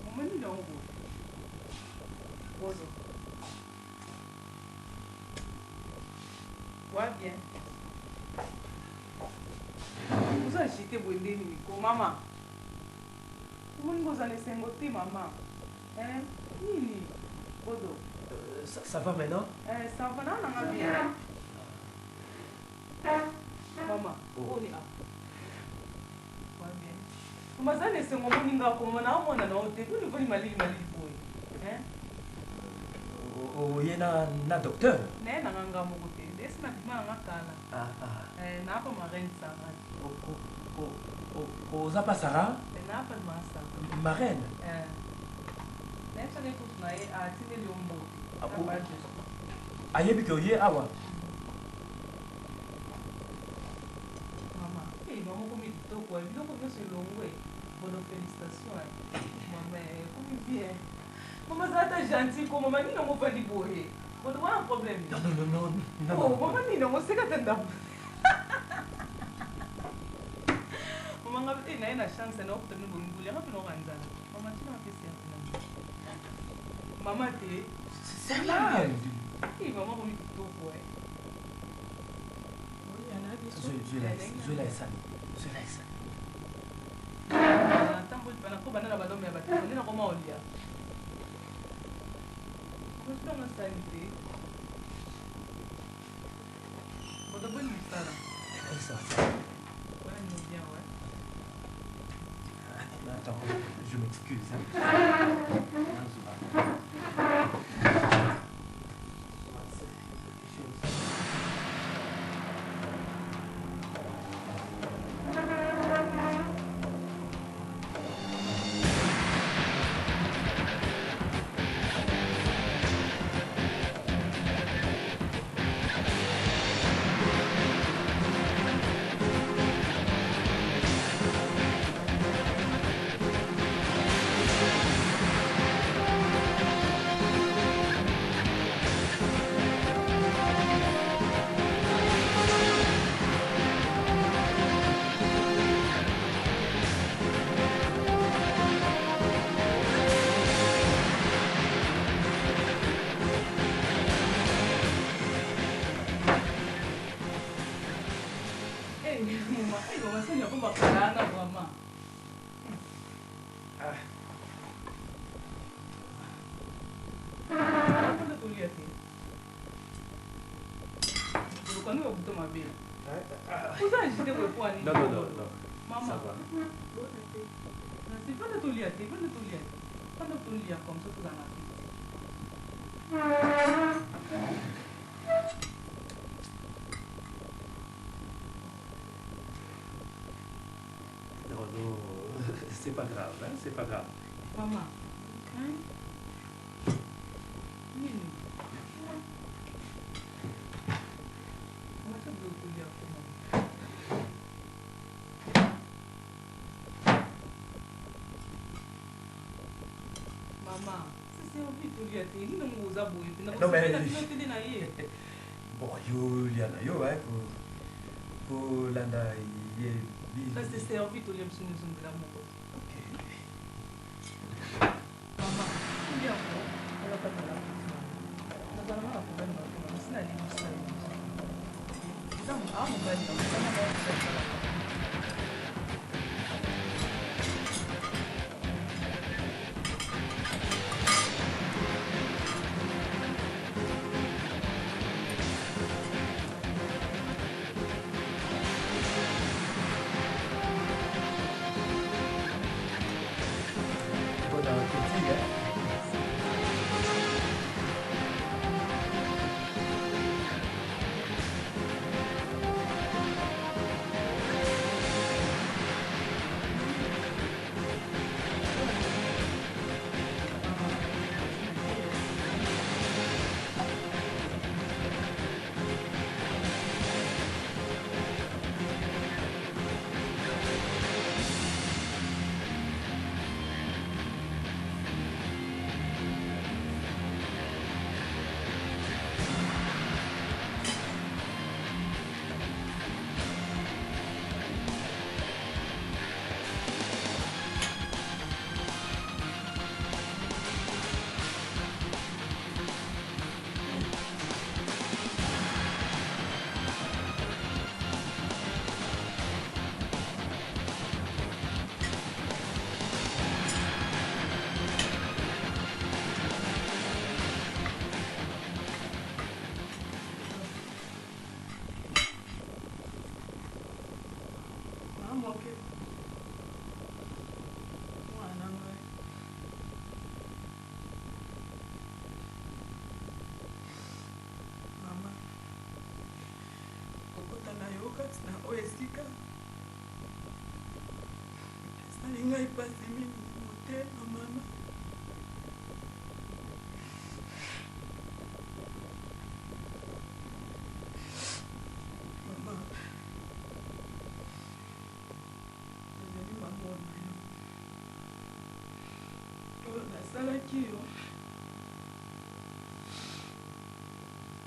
Omoni na yango. Bozo. Wa bien. Oza agité boye nde nini ko mama? Omoni ngo oza na esengo te, mama. Hein? Nini? Bozo. Ça va maintenant? Eh, ça va na nanga bien. Mama, Oh. oni a. Wa bien. Mama aza na esengo, omoni nga komona na omona na yo te. Boni voni malili malili boye. Hein? Oye na docteur? Naye nanga nga moko te. Esi na bima nanga kala. Ah, ah. Eh, naapa marraine Sarah. Oza pa Sarah? Eh, naapa ma Sarah. Marraine? Eh. Nayebisaki kutu na ye atindeli yo mbote. Ah, Na oh. ba Jesu. Ayebi ke oye awa? Mama, eh, mama okomi kitoko, eh, biloko nyonso elongwe. Bono félicitation, eh. Mama, eh, okomi bien. Mama aza ata gentil ko mama nini yango ovandi boye? Bono wana problème. Non, non, non, non, non. Oh, mama nini yango oseka te ndako. Mama nga eh, naye na chance na okuta bino boyinguli yanga mpe naoka nzala. Mama tina mpe servi na ngai. Mama te. Salade. Eh, mama okomi kitoko, eh. Zwela esani, zwela esani. Natamboli mpa nakobanda na balome ya bato nde nakoma olia. Okosilanga sani te. Bato boni mosala? Ça, Wana nino bien, ouais. Attends, je m'excuse, hein. Thank Basoni ya pomba kala wana vraiment. Ah. Fanda tolia te. Olukani babuto mabe. Oza agité boye mpo nini? Non, non, non, non. Maman. Ça va. Nasi fanda tolia te, fanda tolia te. Fanda tolia comme ça tozala na appétit. Non, non, c'est pas grave, hein, c'est pas grave. Maman. Hein? Nini? Mama, tia biloko kolia ko mama. Mama, c'est servi tolia te. Nini yango oza boye mpenza? Non, mais- Bosepela bino te nde na ye. Bon, yo lia na yo, hein, ko kolanda ye bi. Ça c'est servi tolia biso nyonso nzela moko. Mama, tolia ko. Ola kata la petite mama. Nazala na problème na yo, mama. Sina limbisa yo. Eza ah mobali na yo, eza na yo. Bon appétit, hein. Mama moke. Mwana ngai. Mama. Kokota na yo kati na oyo esika esali ngai mpasi mingi na motema mama. Mama. Nazali mama na yo. Oyo nasalaki yo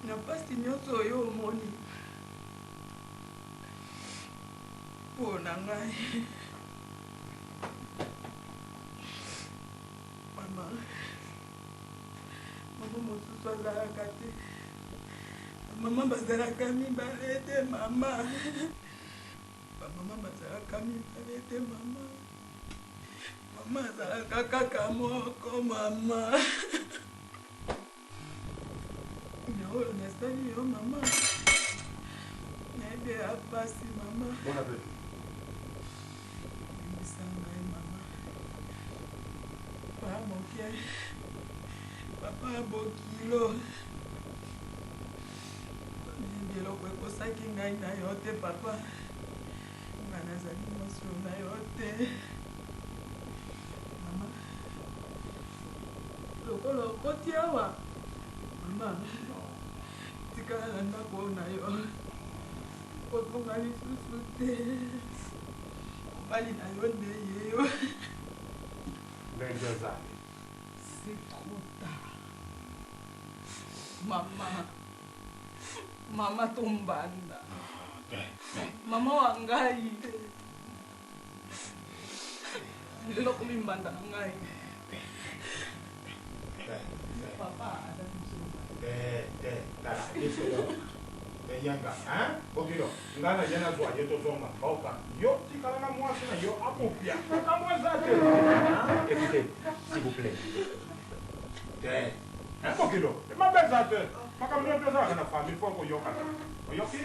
na mpasi nyonso oyo omoni mpo na ngai mama mama mosusu azalaka te bamama bazalaka mibale te mama bamama bazalaka mibale te mama mama azalaka kaka moko mama na oyo nasali yo mama nayebi ya pasi mama Bon appétit. limbisa ngai mama papa moke papa ya bokilo nayebi eloko ekosaki ngai na yo te papa nga nazali mwasi oyo na yo te mama lokola okoti awa mama tikala na ndako oyo na yo kozonga lisusu te mobali na yo nde ye yo Ndenge ezali. C'est trop tard. Mama. Mama tombanda. Mama wa ngai. Lelo komi mbanda na ngai. Papa azali biso. Te, te, tala, biso yo. Eyenga, hein? Bokilo, ngai na ye nazwa ye tozonga mboka. Yo tika Tikala na mwasi na yo akopia. Makambo eza te. Écoutez, s'il vous plaît. Te. Hein, Bokilo? Mabe eza te. Makambo nyonso ezalaka na famille, faut koyokana. Oyoki?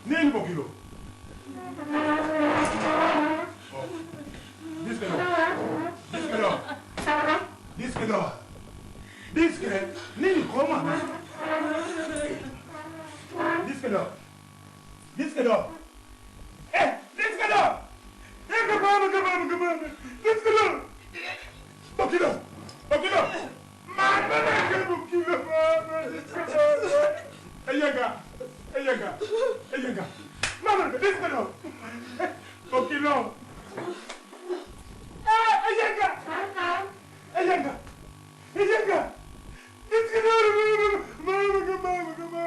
Nini Bokilo? Disque d'or. Disque d'or. Disque d'or. Disque. Nini koma? Disque d'or. Disque d'or. Eh, disque d'or. Eh, kabama, kabama, kabama. Disque d'or. Bokilo. Bokilo. Mama, Bokilo, mama. Eyenga. Eyenga. Eyenga. Mama, disque d'or. Bokilo. Eh, Eyenga. Eyenga. Eyenga. Disque d'or. Mama, mama, mama, mama.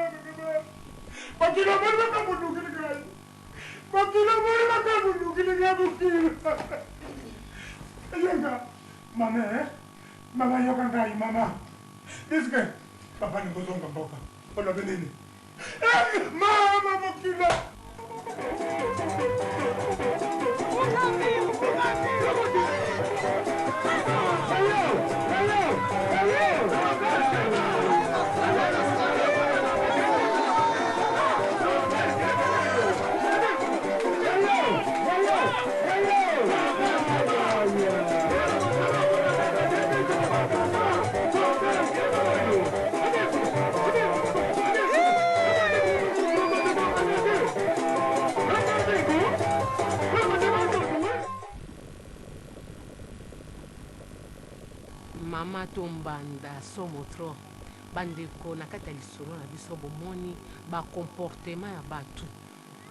Bokilo, mama, mama, mama. Bokilo, mama, mama, mama, Bokilo. Eyenga. Mama, eh? Mama yoka ngai, mama. Disque. Papa nikozonga mboka. Olobi nini? Eh, mama Bokilo. Mama tombanda somo trop. Bandeko na kati ya lisolo na biso bomoni ba comportement ya batu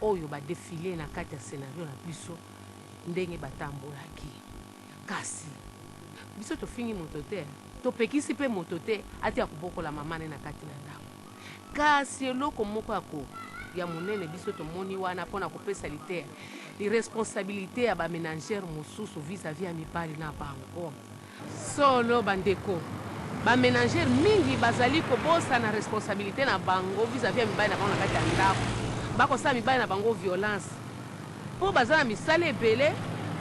oyo ba defile na kati ya scenario na biso ndenge batambolaki. Kasi biso tofingi moto te, topekisi pe moto te atika kobokola mama ne na kati na ndako. Kasi eloko moko ya ko ya monene biso tomoni wana pona kopesa liteya, irresponsabilite ya ba menagères mosusu vis-à-vis ya mibali na bango. Solo ba ndeko, ba menagères mingi bazali kobosana responsabilite na bango vis-à-vis ya mibali na bango na kati ya ndako. Bakosala mibali na bango violence po baza na misala ebele,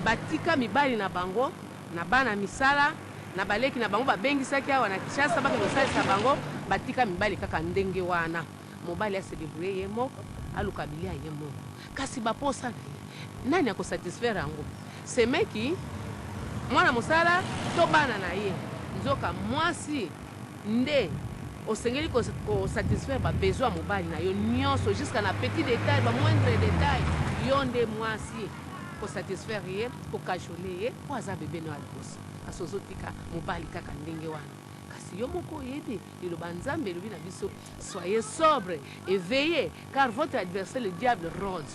batika mibali na bango na bana misala na baleki na bango babengisaki awa na Kinshasa bakende kosalisa bango, batika mibali kaka ndenge wana. Mobali a se debrouiller ye moko, aluka bilia ye moko. Kasi ba posa na ye, nani ako satisfaire yango? Semeki, mwana mosala to bana na ye? Nzoka mwasi nde osengeli ko ko satisfaire ba besoins ya mobali na yo nionso jusqu'à na petit detail, ba moindre detail, yo nde mwasi ko satisfaire ye, ko cajoler ye po aza bebe no ya liboso. Kasi ozo tika mobali kaka ndenge wana. Kasi yo moko oyebi liloba ya Nzambe elobi na biso, Soyez sobre et veillez, car votre adversaire le diable rode.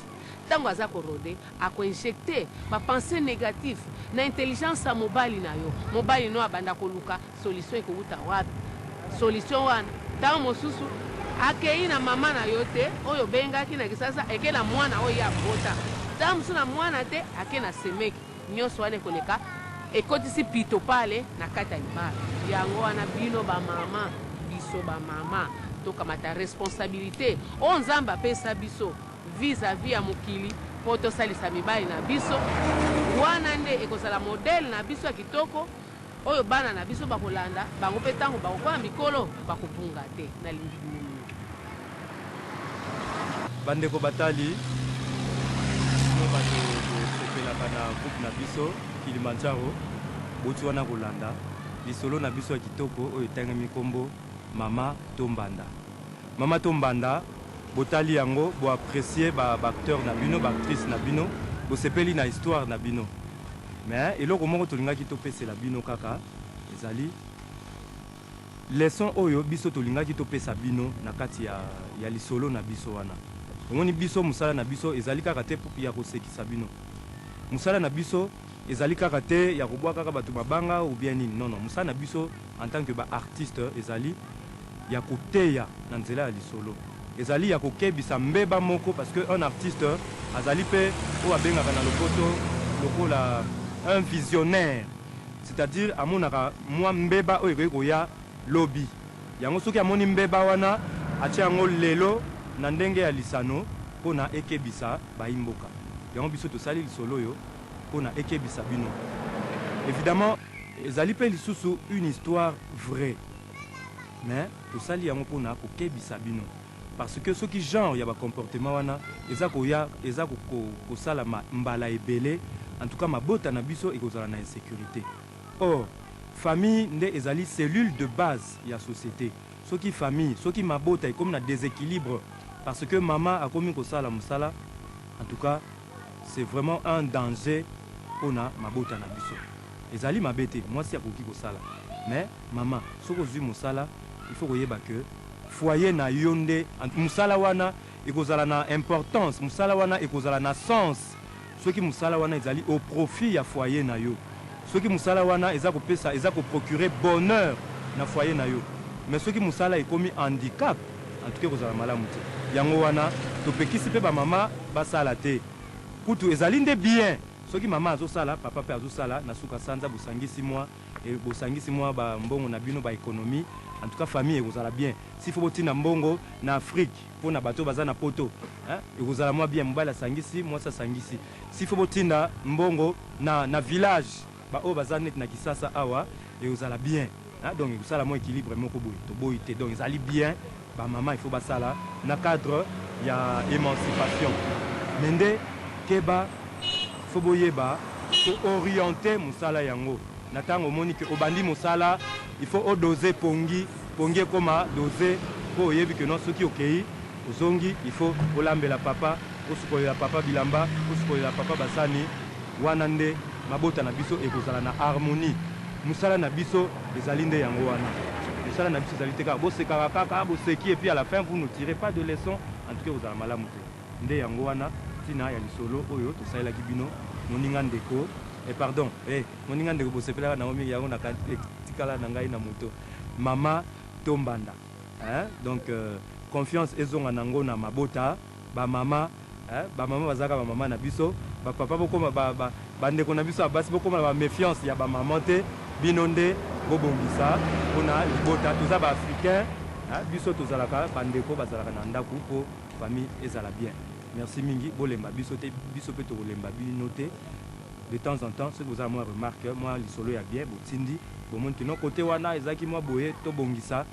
Tango aza ko rode, ako injecter ba pensees negatives na intelligence ya mobali na yo. Mobali no abanda koluka solution ekowuta wapi? Solution wana tango mosusu akeyi na mama na yo te oyo obengaki na kisasa, eke na mwana oyo ye abota. Tango mosusu na mwana te, ake na semeki. Nionso wana ekoleka ekotisi pito pale na kati ya libala. Yango wana bino ba mama, biso ba mama tokamata responsabilite oyo Nzambe apesa biso vis a vis ya mokili po tosalisa mibali na biso. Wana nde ekozala modèle na biso ya kitoko oyo bana na biso bakolanda, bango pe tango bakokoma mikolo bakobunga te. Nalingi bino mingi. Bandeko batali, bino bato bosepelaka na groupe na biso Kilimanjaro, bouti wana kolanda lisolo na biso ya kitoko oyo etangemi nkombo Mama to Mbanda. Mama to Mbanda, botali yango, bo apprecier ba acteurs na bino, ba actrices na bino, bosepeli na histoire na bino. Mais eloko moko tolingaki topesela bino kaka ezali leçon oyo biso tolingaki topesa bino na kati ya ya lisolo na biso wana. Omoni biso mosala na biso ezali kaka te ya kosekisa bino. Mosala na biso ezali kaka te ya kobwakaka bato mabanga ou bien nini. Non non, mosala na biso en tant que ba artistes ezali ya koteya na nzela ya lisolo. Ezali ya kokebisa mbeba moko parce que un artiste azali pe oyo babengaka na lopoto lokola un visionnaire. C'est à dire amonaka mua mbeba oyo ekoki koya lobi. Yango soki amoni mbeba wana, Atie yango lelo na ndenge ya lisano mpo na ekebisa bayi mboka. Yango biso tosali lisolo oyo mpo na ekebisa bino. Evidemment ezali mpe lisusu une histoire vraie mais tosali yango mpo na kokebisa bino parce que soki genre ya ba comportement wana eza koya eza kosalama mbala ebele en tout cas mabota na biso ekozala na insecurite. Or famille nde ezali cellule de base ya societe. Soki famille, soki mabota ekomi na desequilibre parce que mama akomi kosala musala, en tout cas c'est vraiment un danger pona mabota na biso. Ezali mabe te, mwasi akoki kosala mais mama soki ozui musala il faut koyeba que foyer na yo nde musala wana ekozala na importance, musala wana ekozala na sens soki musala wana ezali au profit ya foyer na yo, soki musala wana eza kopesa, eza ko procurer bonheur na foyer na yo, mais soki musala ekomi handicap, en tout cas ekozala malamu te. Yango wana topekisi pe ba mama basala te, kutu ezali nde bien soki mama azosala, papa pe azosala, na suka sanza bosangisi mua bosangisi mua ba mbongo na bino, ba economies, en tout cas famille ekozala bien. S'il faut botinda mbongo na Afrique, Pona bato oyo baza na poto hein ekozala mwa bien mobali asangisi mwasi asangisi s'il faut botinda mbongo na na village ba oyo baza neti na kisasa awa ekozala bien hein donc ekosala mwa equilibre moko boye toboyi te donc ezali bien ba maman il faut basala na cadre ya emancipation mais nde keba faut boyeba ko orienter mosala yango na tango omoni que obandi mosala il faut o doser pongi Pongi ekoma dose po oyebi que non soki okeyi ozongi il faut olambela papa, osukolela papa bilamba, osukolela papa ba sani, wana nde mabota na biso ekozala na harmonie. Musala na biso ezali nde yango wana. Musala na biso ezali te kaka bosekaka kaka, boseki et puis à la fin vous ne tirez pas de leçon, en tout cas ekozala malamu te. Nde yango wana tina ya lisolo oyo tosalelaki bino moninga ndeko, eh pardon eh moninga ndeko bosepelaka nango mingi yango etikala na ngai na moto. Mama to mbanda hein donc confiance ezonga nango na mabota ba mama hein ba mama bazalaka ba mama na biso ba papa bokoma ba ba ba ndeko na biso ya basi bokoma na ba mefiance ya ba maman te bino nde bobongisa pona libota toza ba africain hein biso tozalaka ba ndeko bazalaka na ndaku po famille ezala bien merci mingi bolemba biso te biso pe tokolemba bino te De temps en temps soki boza na mwa remarque, mwa lisolo ya bien botindi, bomoni que non cote wana ezalaki mwa boye tobongisa,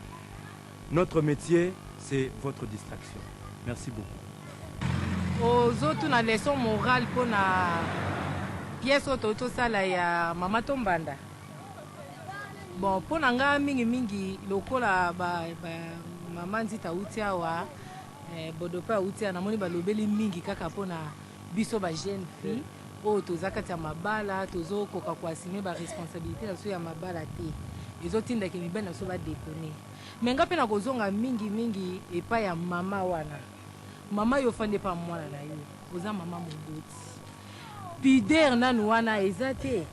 notre metier c'est votre distraction. Merci beaucoup. Ozo tuna leçon morale pona pièce oyo toyuti osala ya mama Tombanda? Bon pona nga mingi mingi lokola ba, ba mama Nzita awuti awa eh, Bodo pe awuti awa namoni balobeli mingi kaka pona biso ba jeune fille oyo toza kati ya mabala tozo koka ko assumer ba responsabilite na biso ya mabala te ezo tinda ke mibali na biso ba deconner mais nga pe nako zonga mingi mingi epai ya mama wana mama yo ofandi epa mwana na yo oza mama moboti pudeur nanu wana eza te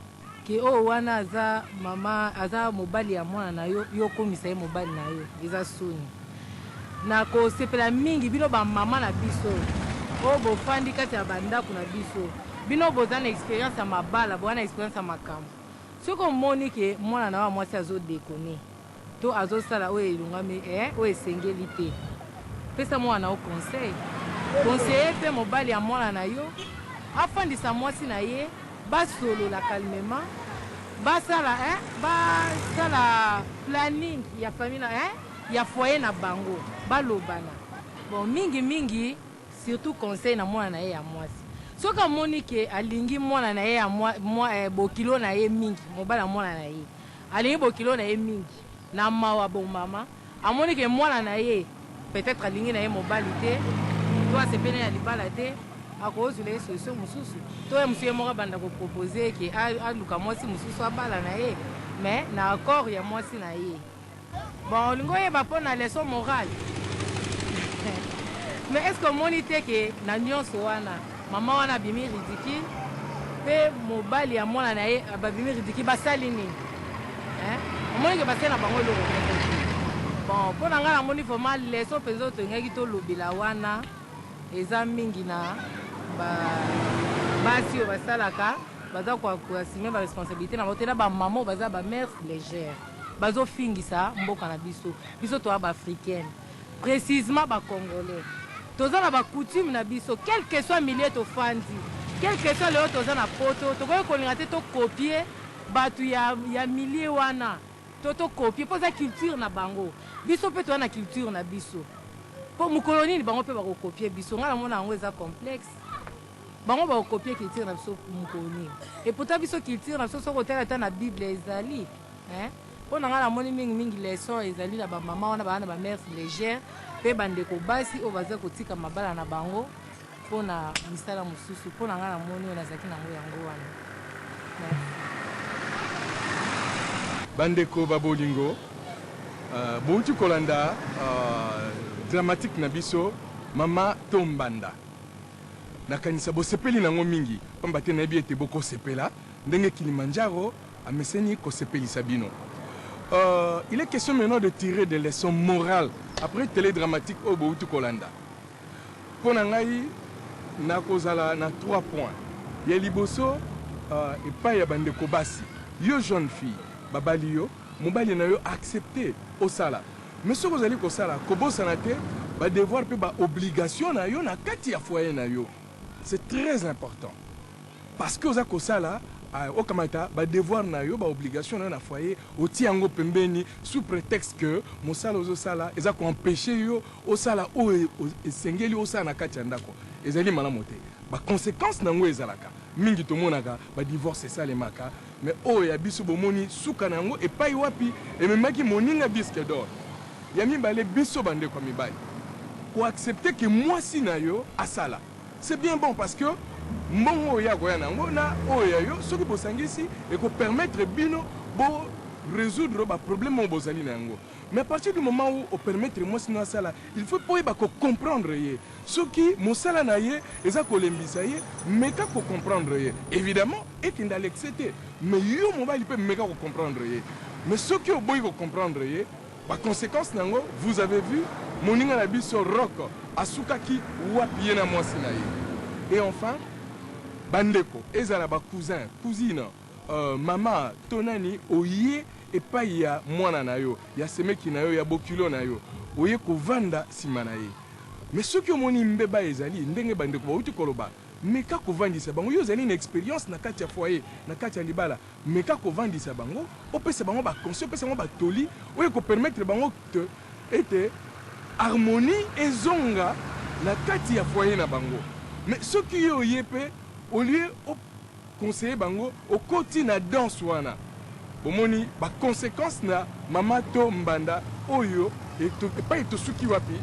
ke oyo wana aza mama aza mobali ya mwana na yo yo okomisa ye mobali na yo eza soni na kosepela mingi bino ba mama na biso oyo bofandi kati ya ba ndako na biso bino boza na experience ya mabala boza na experience ya makambo soki omoni ke mwana na yo ya mwasi azo deconner to azo sala oyo elongami eh oyo esengeli te pesa mwana na yo conseil conseiller pe mobali ya mwana na yo afandisa mwasi na ye Basolola calmement basala hein basala planning ya famille na hein ya foyer na bango balobana bon mingi mingi surtout conseil na mwana na ye ya mwasi soki amoni ke alingi mwana na ye ya mwa, mwa eh, bokilo na ye mingi mobali ya mwana na ye alingi bokilo na ye mingi na mawa bon mama Amoni ke mwana na ye peut etre alingi na ye mobali te to asepeli na libala te, akozwela ye solution mosusu to ye mosusu ye moko abanda ko proposer ke aluka mwasi mosusu abala na ye mais na accord ya mwasi na ye. Bon olingi oyeba mpo na leçon morale mais est ce que omoni te ke na nionso wana mama wana abimi ridicule mpe mobali ya mwana na ye babimi ridicule basali nini? Hein? Omoni ke basali na bango eloko moko te. Bon, mpo na ngai namoni vraiment leçon mpenza oyo tolingaki tolobela wana eza mingi na ba basi oyo basalaka baza ko assumer ba responsabilité na bango te na ba mama oyo baza ba mères légères bazofingisa mboka na biso. Biso toza ba africaine. Precisement ba congolais toza na ba coutume na biso quel que soit milieu tofandi, quel que soit lelo toza na poto tokoki kolinga te to copier batu ya ya milieu wana to to copier po eza culture na bango biso pe toza na culture na biso po mukolo nini bango pe bako copier biso nga namona yango eza complexe bango bako copier culture na biso mukolo nini et pourtant biso culture na biso soki otali ata na bible ezali hein Po na nga namoni mingi mingi leçon ezali na ba maman wana baza na ba mœurs légères pe ba ndeko basi oyo baza kotika mabala na bango po na misala mosusu. Po na nga namoni oyo nazalaki na yango yango wana. Merci. Bandeko ba bolingo, bowuti kolanda dramatique na biso Mama to Mbanda. Nakanisa bosepeli na yango mingi, pamba te nayebi ete bokosepela ndenge Kilimanjaro ameseni kosepelisa bino. Il est question maintenant de tirer des leçons morales après teledramatique oyo bowuti kolanda. Mpo na ngai, nakozala na trois points. Ya liboso, epayi ya bandeko basi, yo jeune fille, babali yo, mobali na yo a accepter osala, mais soki ozali kosala, kobosana te ba devoirs mpe ba obligations na yo na kati ya foyer na yo. C'est très important. Parce que oza kosala okamata ba devoir na yo ba obligation na yo na foyer otie yango pembeni sous pretexte que mosala ozo sala eza ko empecher yo osala oyo esengeli osala na kati ya ndako ezali malamu te ba consequences na yango ezalaka mingi tomonaka ba divorce esalemaka mais oyo ya biso bomoni suka na yango epayi wapi ememaki moninga disque d'or ya mibale biso ba ndeko ya mibali ko accepter que mwasi na yo asala C'est bien bon parce que mbongo oyo ye akoya na yango na oyo ya yo soki bosangisi eko permettre bino bo resoudre ba problèmes oyo bozali na yango. Mais à partir du moment où o permettre mwasi no asala, il faut pe oyeba ko comprendre ye. Soki mosala na ye eza kolembisa ye, meka ko comprendre ye. Evidemment ekende à l'excès te, mais yo mobali pe meka ko comprendre ye. Mais soki oboyi ko comprendre ye, Ba consequences na yango vous avez vu moninga na biso Rock asukaki wapi ye na mwasi na ye. Et enfin ba ndeko ezala ba cousins, cousines, mama to nani oye epayi ya mwana na yo, ya semeki na yo, ya bokilo na yo oye kovanda sima na ye mais soki omoni mbeba ezali ndenge ba ndeko bawuti koloba meka kovandisa bango yo ozali na experience na kati ya foyer na kati ya libala Meka kovandisa bango, opesa bango ba conseils, opesa bango ba toli oyo eko permettre bango que ete harmonie ezonga na kati ya foyer na bango. Mais soki yo oye pe au lieu o conseiller bango, okoti na danse wana, bomoni ba consequences na mama to mbanda oyo epayi tosuki wapi?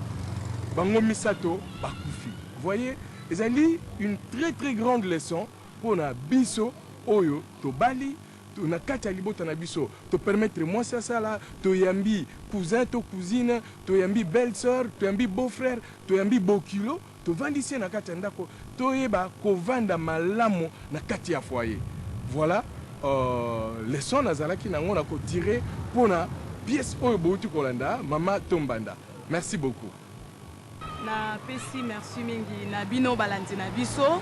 Bango misato bakufi. Voyez, ezali une très très grande leçon pona biso oyo tobali na kati ya libota na biso to permettre mwasi asala, toyambi cousin to cousine, toyambi belle soeur, toyambi beau frère, toyambi bokilo, tovandisi ye na kati ya ndako, toyeba kovanda malamu na kati ya foyer. Voilà leçon nazalaki na yango na ko tirer pona pièce oyo bowuti kolanda mama Tombanda. Merci beaucoup. Na pesi merci mingi na bino balandi na biso.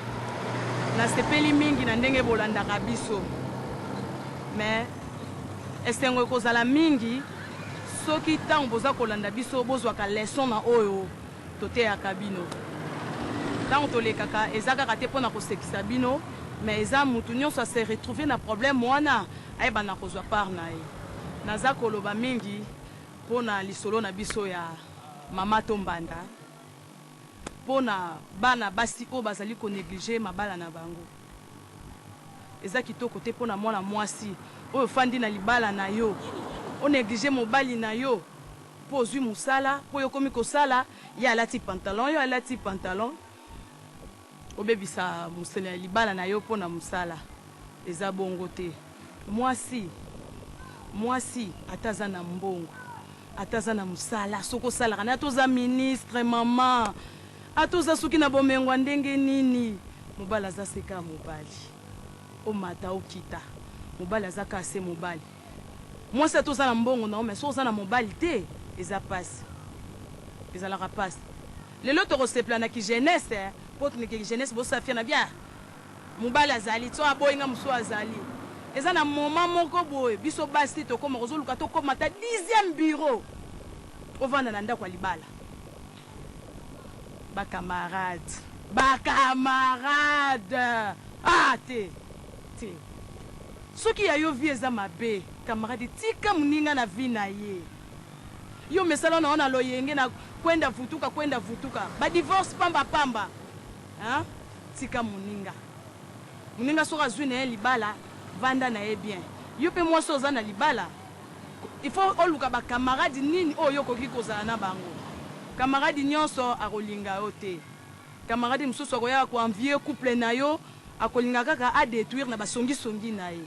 Na sepeli mingi na ndenge bolandaka biso. Mais esengo ekozala mingi soki tango boza kolanda biso bozwaka leçon na oyo toteyaka bino. Tango tolekaka eza kaka te pona kosekisa bino mais eza mutu nionso a se retrouver na problème wana ayeba na kozwa part na ye. Naza koloba mingi pona lisolo na biso ya Mama to mbanda po na bana basi oyo bazali ko negliger mabala na bango. Eza kitoko te po na mwana mwasi oyo ofandi na libala na yo o negliger mobali na yo po ozui musala po yo okomi kosala ye alati pantalon yo alati pantalon obebisa libala na yo po na musala eza bongo te. Mwasi mwasi ata aza na mbongo Ata aza na musala soki osalaka naye ata oza ministre maman ata oza soki na bomengo ya ndenge nini mobali aza se kaka mobali omata okita mobali aza kaka se mobali mwasi ata oza na mbongo na yo mais soki oza na mobali te eza pasi ezalaka pasi lelo tokosepela na ki jeunesse po ki jeunesse bosafia na bien Mobali azali soki aboyi nga mosusu azali eza na moment moko boye biso basi tokoma kozoluka tokoma ata dixième bureau ovanda na ndako ya libala. Ba camarades, ba camarades! Ah te! Te. Soki ya yo vie eza mabe, camarade tika muninga na vie na ye. Yo mesala na yo na loyenge na kwenda vutuka kwenda vutuka. Ba divorce pamba pamba. Hein? Tika muninga. Muninga soki azui na ye libala, vanda na ye bien. Yo pe mwasi oza na libala, il faut oluka ba camarades nini oyo yo okoki kozala na bango. Camarade nionso akolinga yo te. Camarade mosusu akoya ko envier couple na yo, akolinga kaka a detruire na ba songi songi na ye.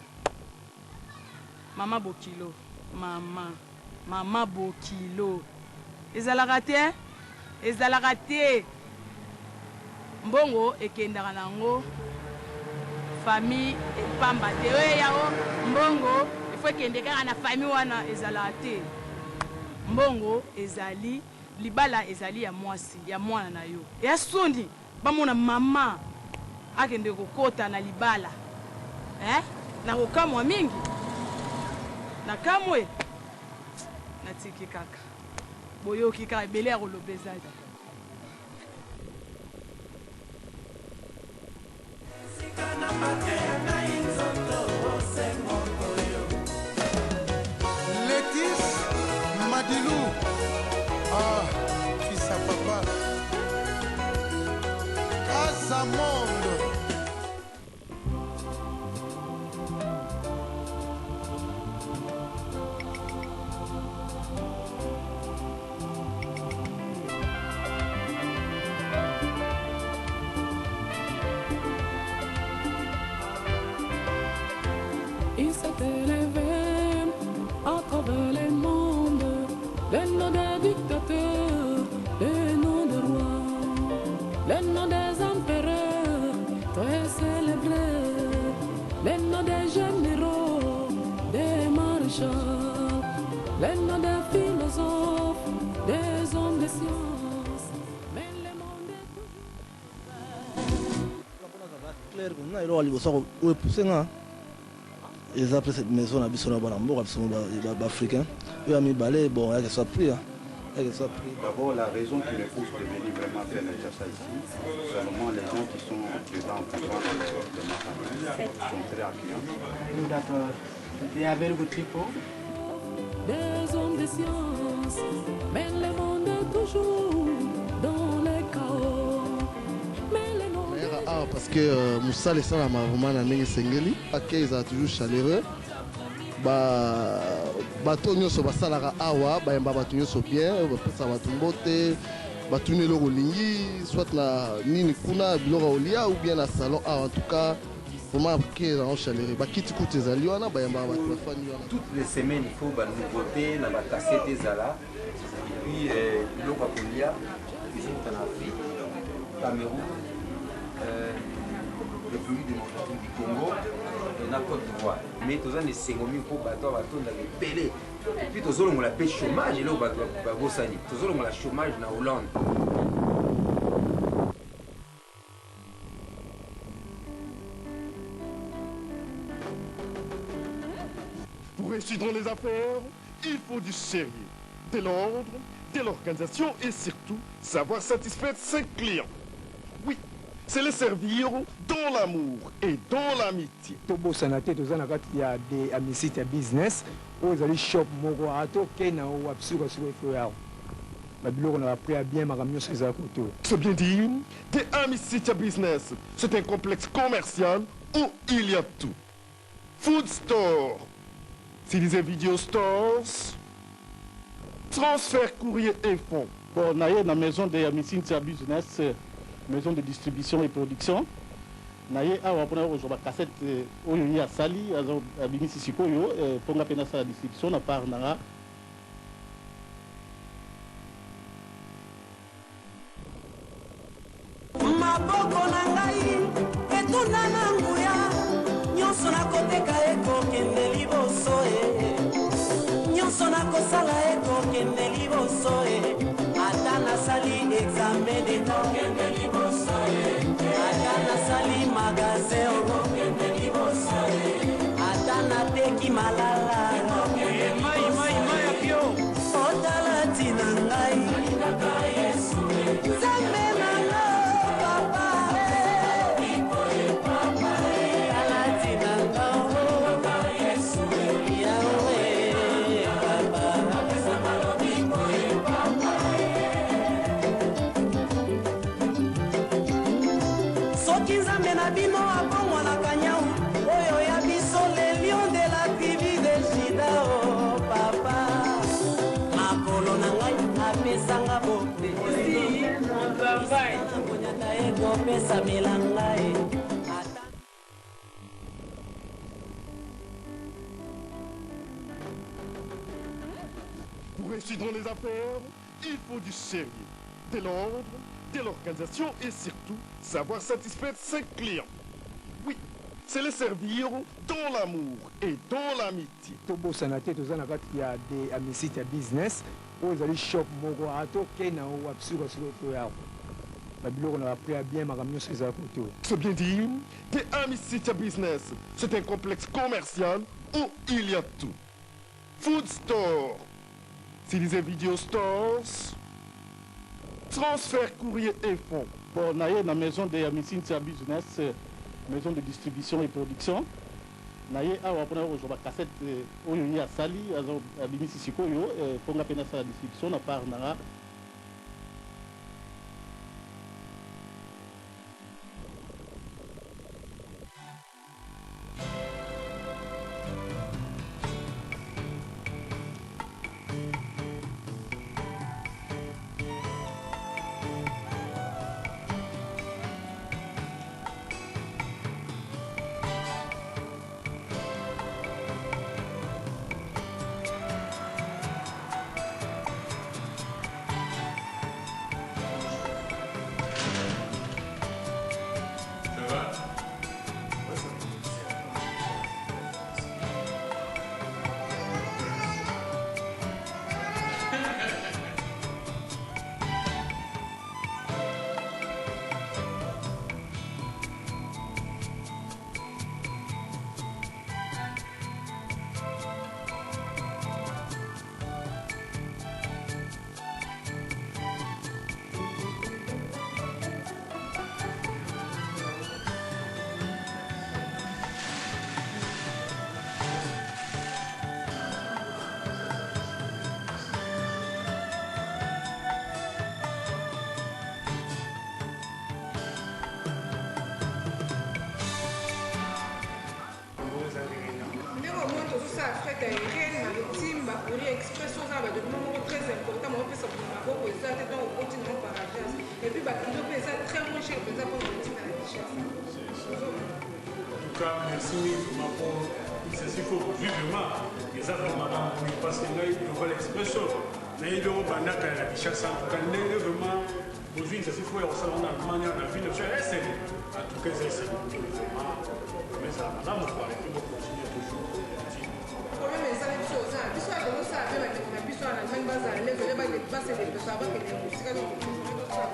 Mama bokilo, mama, mama bokilo. Ezalaka te hein, ezalaka te. Mbongo ekendaka na yango famille pamba te. Oyo ya o mbongo il faut ekende kaka na famille wana, ezalaka te. Mbongo ezali libala ezali ya mwasi ya mwana na yo. Ya soni bamona mama akende kokota na libala eh nakokamwa mingi nakamwe natiki kaka boyoki kaka ebele ya koloba eza te. Letis Madilou ah fils à papa Casa Monde. Il s'est élevé à travers les mondes, les noms des dictateurs, les noms des rois, les noms des empereurs, très célébrés, les noms des généraux, des maréchals, les noms des philosophes, des hommes de science. Mais le monde est Claire nga eloko ya liboso oyo epuse nga eza mpe maison na biso na bana mboka biso baafricain oyo ya mibale bon yake soit prix yake soit prix. D'abord, la raison qui me pousse de venir vraiment faire la chasse ici, seulement les gens qui sont dedans pour vendre le matin sont très accueillants. That they are very good people. Des hommes de science, mais le monde est toujours dans le chaos. Mais le monde nayaka awa parce que euh, mosala esalama vraiment na ndenge esengeli accueil ezala toujours chaleureux ba bato nyonso basalaka awa bayamba bato nyonso bien bapesaka bato mbote batuni eloko olingi soit na nini kuna biloko ya kolia ou bien na salon awa en tout cas vraiment accueil ezalaka chaleureux bakiti kutu ezali wana bayambaka bato bafandi wana. Toutes les semaines il faut ba nouveautés na ba cassettes ezala et puis biloko ya kolia ezouta na Afrique, Cameroun, Republique democratique du Congo na Cote d'Ivoire. Mais toza na esengo mingi mpo bato awa batondaka ebele et puis tozolongola mpe chômage eloko bato babosani, tozolongola chômage na Hollande. Pour réussir dans les affaires, il faut du sérieux, de l'ordre, de l'organisation et surtout savoir satisfaire ses clients. Oui, c'est les servir dans l'amour et dans l'amitié. Tobosana te toza na kati ya de amicite ya business oyo ezali shop moko ata okei na yo wapi sukasuka il faut yawa ba biloko na ba prix ya bien makambo nyonso eza koto. C'est bien dit, de Amicitia Business, c'est un complexe commercial où il y a tout. Food Store, Citizen Video Stores, Transfert courrier et fonds. Bon, naye na maison de Amicitia Business, maison de distribution et production. Naye awa mpona kozwa ba cassette oyo ye asali abimisi sikoyo mpo nga mpe nasala distribution na part na nga. Maboko na ngai etonda na nguya, nyonso nakoteka ekokende liboso e, nyonso nakosala ekokende liboso e, ata nasali examen d'etat okende liboso e, ata nasali magasin okokende liboso e, ata nateki malala ekokende mai mai mai ya pio otala ntina ngai. Nzambe na Nzambe na bino abongwanaka nyau, oyo ya biso le lion de la tribu de Juda. Oh papa, makolo na ngai apesanga bokonyata ekopesamela ngai. Pour réussir dans les affaires, il faut du sérieux, de l'ordre, de l'organisation et surtout savoir satisfaire ses clients. Oui, c'est les servir dans l'amour et dans l'amitié. Tobosana te, toza na kati ya de amisite ya business oyo ezali shop moko atoke na wapi sukasuka toya babiloko na baprix ya bien, makambo nyonso eza kote oyo. C'est bien dire, de Amicitia Business, c'est un complexe commercial où il y a tout. Food Store, Citizen Video Stores, transfert courrier et fonds. Bon, naye na maison de Amicintia Business, maison de distribution et production. Naye awa mpona kozwa bacassette oyo ye asali, abimisi sikoyo, mpo nga mpe nasala distribution na part na nga. Ça va? Ndenge omoni tozosala fret aérienne na lotimba, courrier express, oza na badocument moko très important maopesa moto na maboko eza te, donc okoti nango par agence, et puis bakilo mpe eza très moins cher mpenza mpona kotinda na Kinshasa. En tout cas, merci mingi vraiment pour initiative oyo bozwi vraiment eza vraiment malamu mingi parce que ngai Global Express oyo nayebi yango banda kala na Kinshasa. En tout cas, ndenge vraiment bozwi initiative oyo ya kosala yango na Allemagne na ville na biso ya Essen, en tout cas eza esengo mingi vraiment, vraiment ezala malamu quoi, et puis bocontinue toujours. Problème eza na biso, oza na biso ya tozosala mpe bandeko na biso ya na Allemagne bazala leze ole basedepesaka bakende mosika, donc tosala.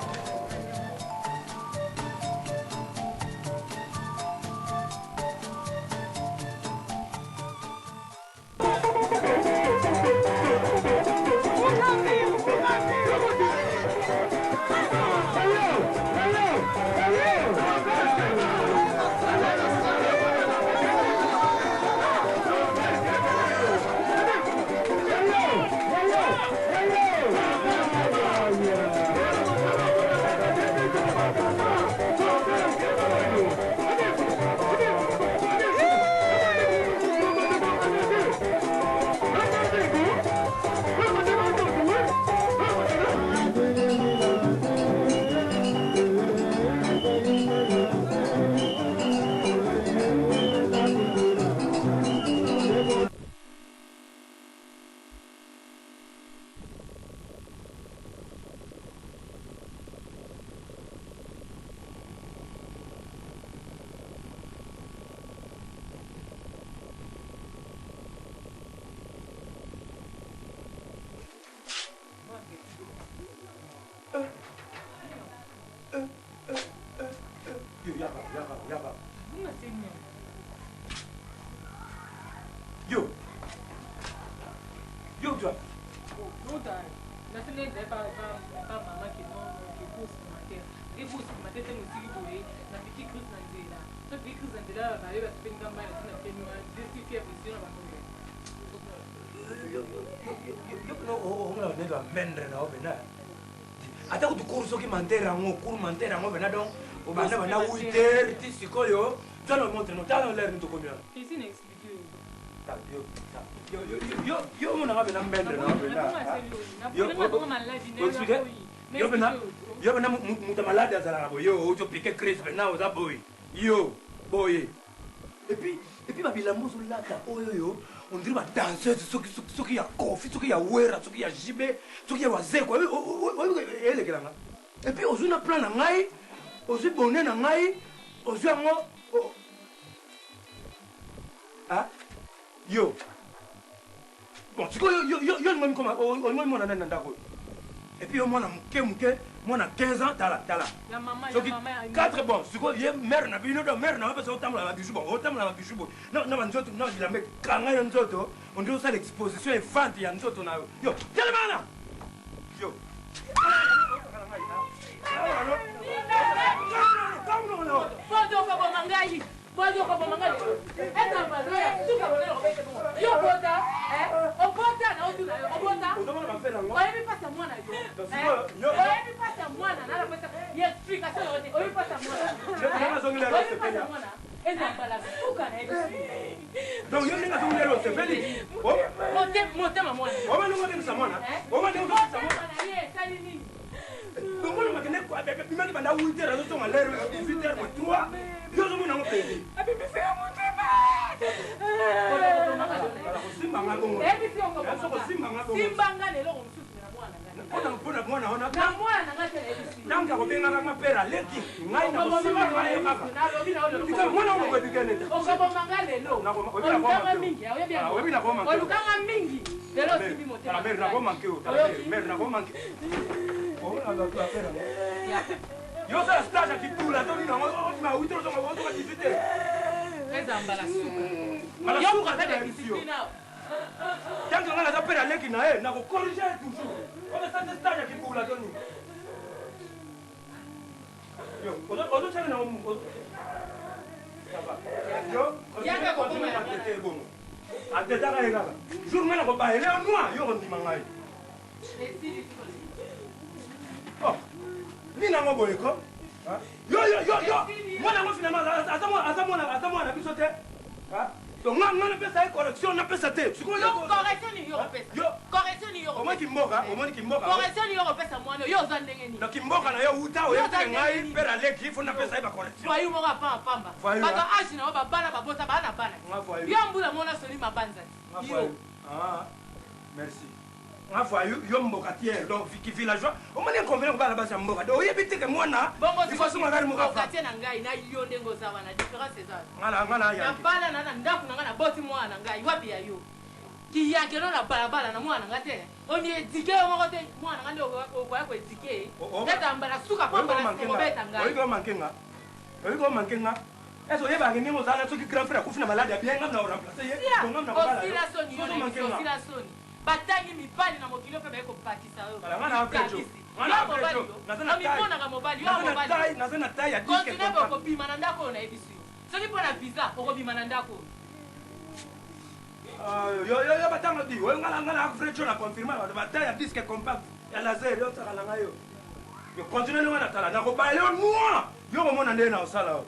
Yo, yaka, yaka, yaka. Yo. Yo, tu vois. Yo, yo, omona neti bamendre na yo pena, ata kutu cour soki mantere yango, cour mantere yango pena, donc Obanda banda 8 heures ti sikoyo. Tala montre no, tala l'heure nini tokomi awa. Esi na explique yo. Yo, yo, yo, yo, yo omonaka pena mbendre na yo pena. Yo, explique. Yo pena, yo pena moto malade azalaka boye, yo ozo piquer crise pena oza boye. Yo, boye. Et puis, et puis babilamba ozolata oyo oyo on dirait ba danseuse soki soki soki ya Koffi, soki ya Werra, soki ya JB, soki ya Wazekwa, oyebi elekela nga. Et puis ozwi na plan na ngai, ozwi bonnet na ngai, ozwi yango ah yo. Bon, sikoyo yo yo yo olingi koma olingi mona nani na ndako oyo? Et puis yo mwana moke moke, mwana 15 ans, tala tala. Ya mama, ya Soki mama, ya 4 bon, sikoyo ye mère na bino donc mère na yo mpe soki otambola na bijou bon, otambola na bijou boye. Na na banzoto na bilamba ekanga yo nzoto, on dirait osala exposition et vente ya nzoto na yo. Yo, telema wana! Yo. Bozo koboma ngai bozo koboma ngai eza mbala suka bonene kobete bongo yo obota obota na otuna yo obota oyebi mpasi ya mwana yo oyebi mpasi ya mwana nalapesa ye explication yango te oyebi mpasi ya mwana oyebi mpasi ya mwana eza mbala suka na yebi. Donc yo ndenge azongi lelo osepeli? Motema mwana. Oma ndenge obebisa mwana. Oma ndenge obebisa mwana. Na ye esali nini? Longola makende bimaki banda 8 heures azozonga lero 18 heures moins 3 yo ozomona yango pede. Abimisa ya motema. Kosimba nga bongo. Kosimba nga bongo. Simba nga na eloko mosusu na mwana nga. Mpona mpona mwana wana. Na mwana na nga te nayebisi. Tango akobengaka nga père aleki ngai nakosimba nga ye kaka. Nalobi na yo Tika mwana oyo bokoeduke nete. Okoboma nga lelo. Olukanga mingi oyebi yango. Oyebi nakoma. Olukanga mingi. Lelo osimbi motema. Mère nakomanke yo. Mère nakomanke. Yo osala stage ya kibula to nini yango obima 8 heures ozonga ozonga 18 heures. Eza mbala suka. Mbala Yo suka problème ya nayebisi yo. discipline awa. Tant que nga naza père aleki na ye nako corriger ye toujours. Oyo sante stage ya kibula to nini. Yo ozo tsala na omu. Ça va. Yo Yaka kokoma ya continue bongo. Atetaka ye kaka. Jour nga nakobayela yo noir yo kondima ngai. Oh. Nini yango boye ko? Yo yo yo yo. Mwana yango finalement aza mwana aza mwana aza mwana biso te. Donc nga nga napesa ye correction napesa te. Sikoyo yo correction ni yo opesa. Yo correction ni yo. Omoni kimboka, omoni kimboka. Correction ni yo opesa mwana yo oza ndenge nini? Na kimboka na yo uta oyebi te ngai père aleki faut napesa ye ba correction. Voyou moko apamba pamba. Bato age na yo babala babota baa na bana. Yo mbula mona soli mabanza. Yo. Ah. Merci. Nga voyou yo mbokatière donc ki villageois omoni inconvénient kobala basi ya mboka donc oyebi te ke mwana bongo il faut asonga kaka moko afa mbokatier na ngai na yo ndenge oza wana différence eza wapi? Nga na nga na yanke nabala na na ndako na ngai naboti mwana na ngai wapi ya yo kiyankelo na balabala na mwana na ngai te oni edike yo moko te mwana na ngai nde okoya koedike ye tata mbala suka mpo mbala suka okobeta ngai oyebi omanke nga oyebi omanke nga est-ce oyebaka ndenge ozala soki grand frère akufi na malade ya bien nga na oremplace ye donc nga na kobala yo osila soni yo Soki omanke nga osila soni batangi mibali na mokili mpe baye kobakisa yo Nga na vrai Joe. Nga na Yo vrai mobali Joe. yo. Naza na taille. Omimonaka mobali yo Naza na mobali. taille, naza na taille ya disque Continue compact. okobima na ndako oyo nayebisi yo. Soki mpo na visa okobima na ndako oyo. Ah, yo yo yo batanga di oyo nga na nga na vrai Joe na confirme bato ba taille ya disque compact ya laser yo saka na ngai yo. Yo continue ndenge na tala nakobaya yo noir yo komona ndenge na osala yo.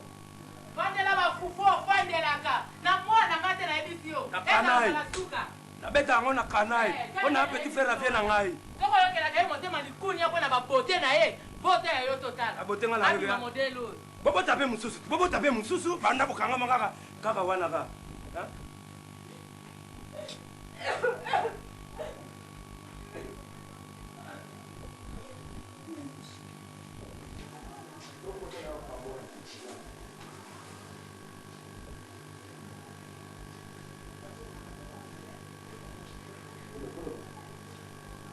Fandela bafufu ofandelaka na mwana nga te nayebisi yo. Na kanai. Ezala suka. Nabeta yango na kanai mpo na petit frère avie na ngai. Soki oyokelaka ye motema likunia mpo na babote na ye, bote ya yo totala. Na bote nga na yo Abima modele oyo. Bobota pe mosusu, bobota pe mosusu, banda bokangama kaka kaka wana kaka.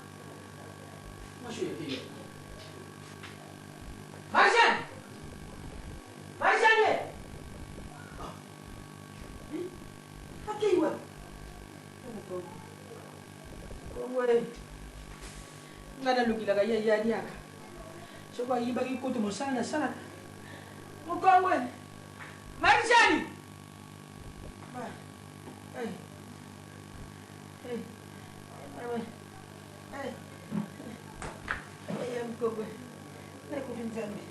Hein? Marie-Jeanne! Marie-Jeanne! Akei wapi? Kongo e. Ngai nalukelaka ye ye aliaka. Soki ayibaki kutu mosala nasalaka. Mokongo e. Marie-Jeanne! Ba. Hey. Hey. Hey. Hey. Hey, ya mokongo e. Nakufi Nzambe.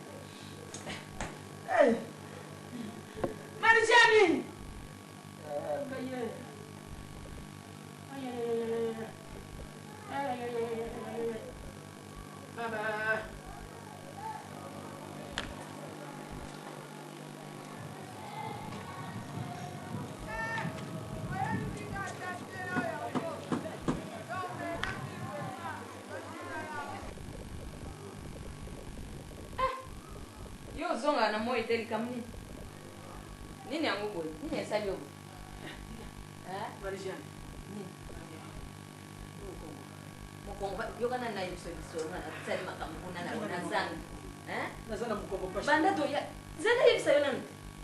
moi te likambo nini nini yango boye nini esali yo boye Marie-Jeanne. Nini? Mokongo yokana na ye biso lisolo nga nasali makambo kuna na na zanga. Hein? Naza na mokongo pasi. Banda toya zana yebisa yo nanu.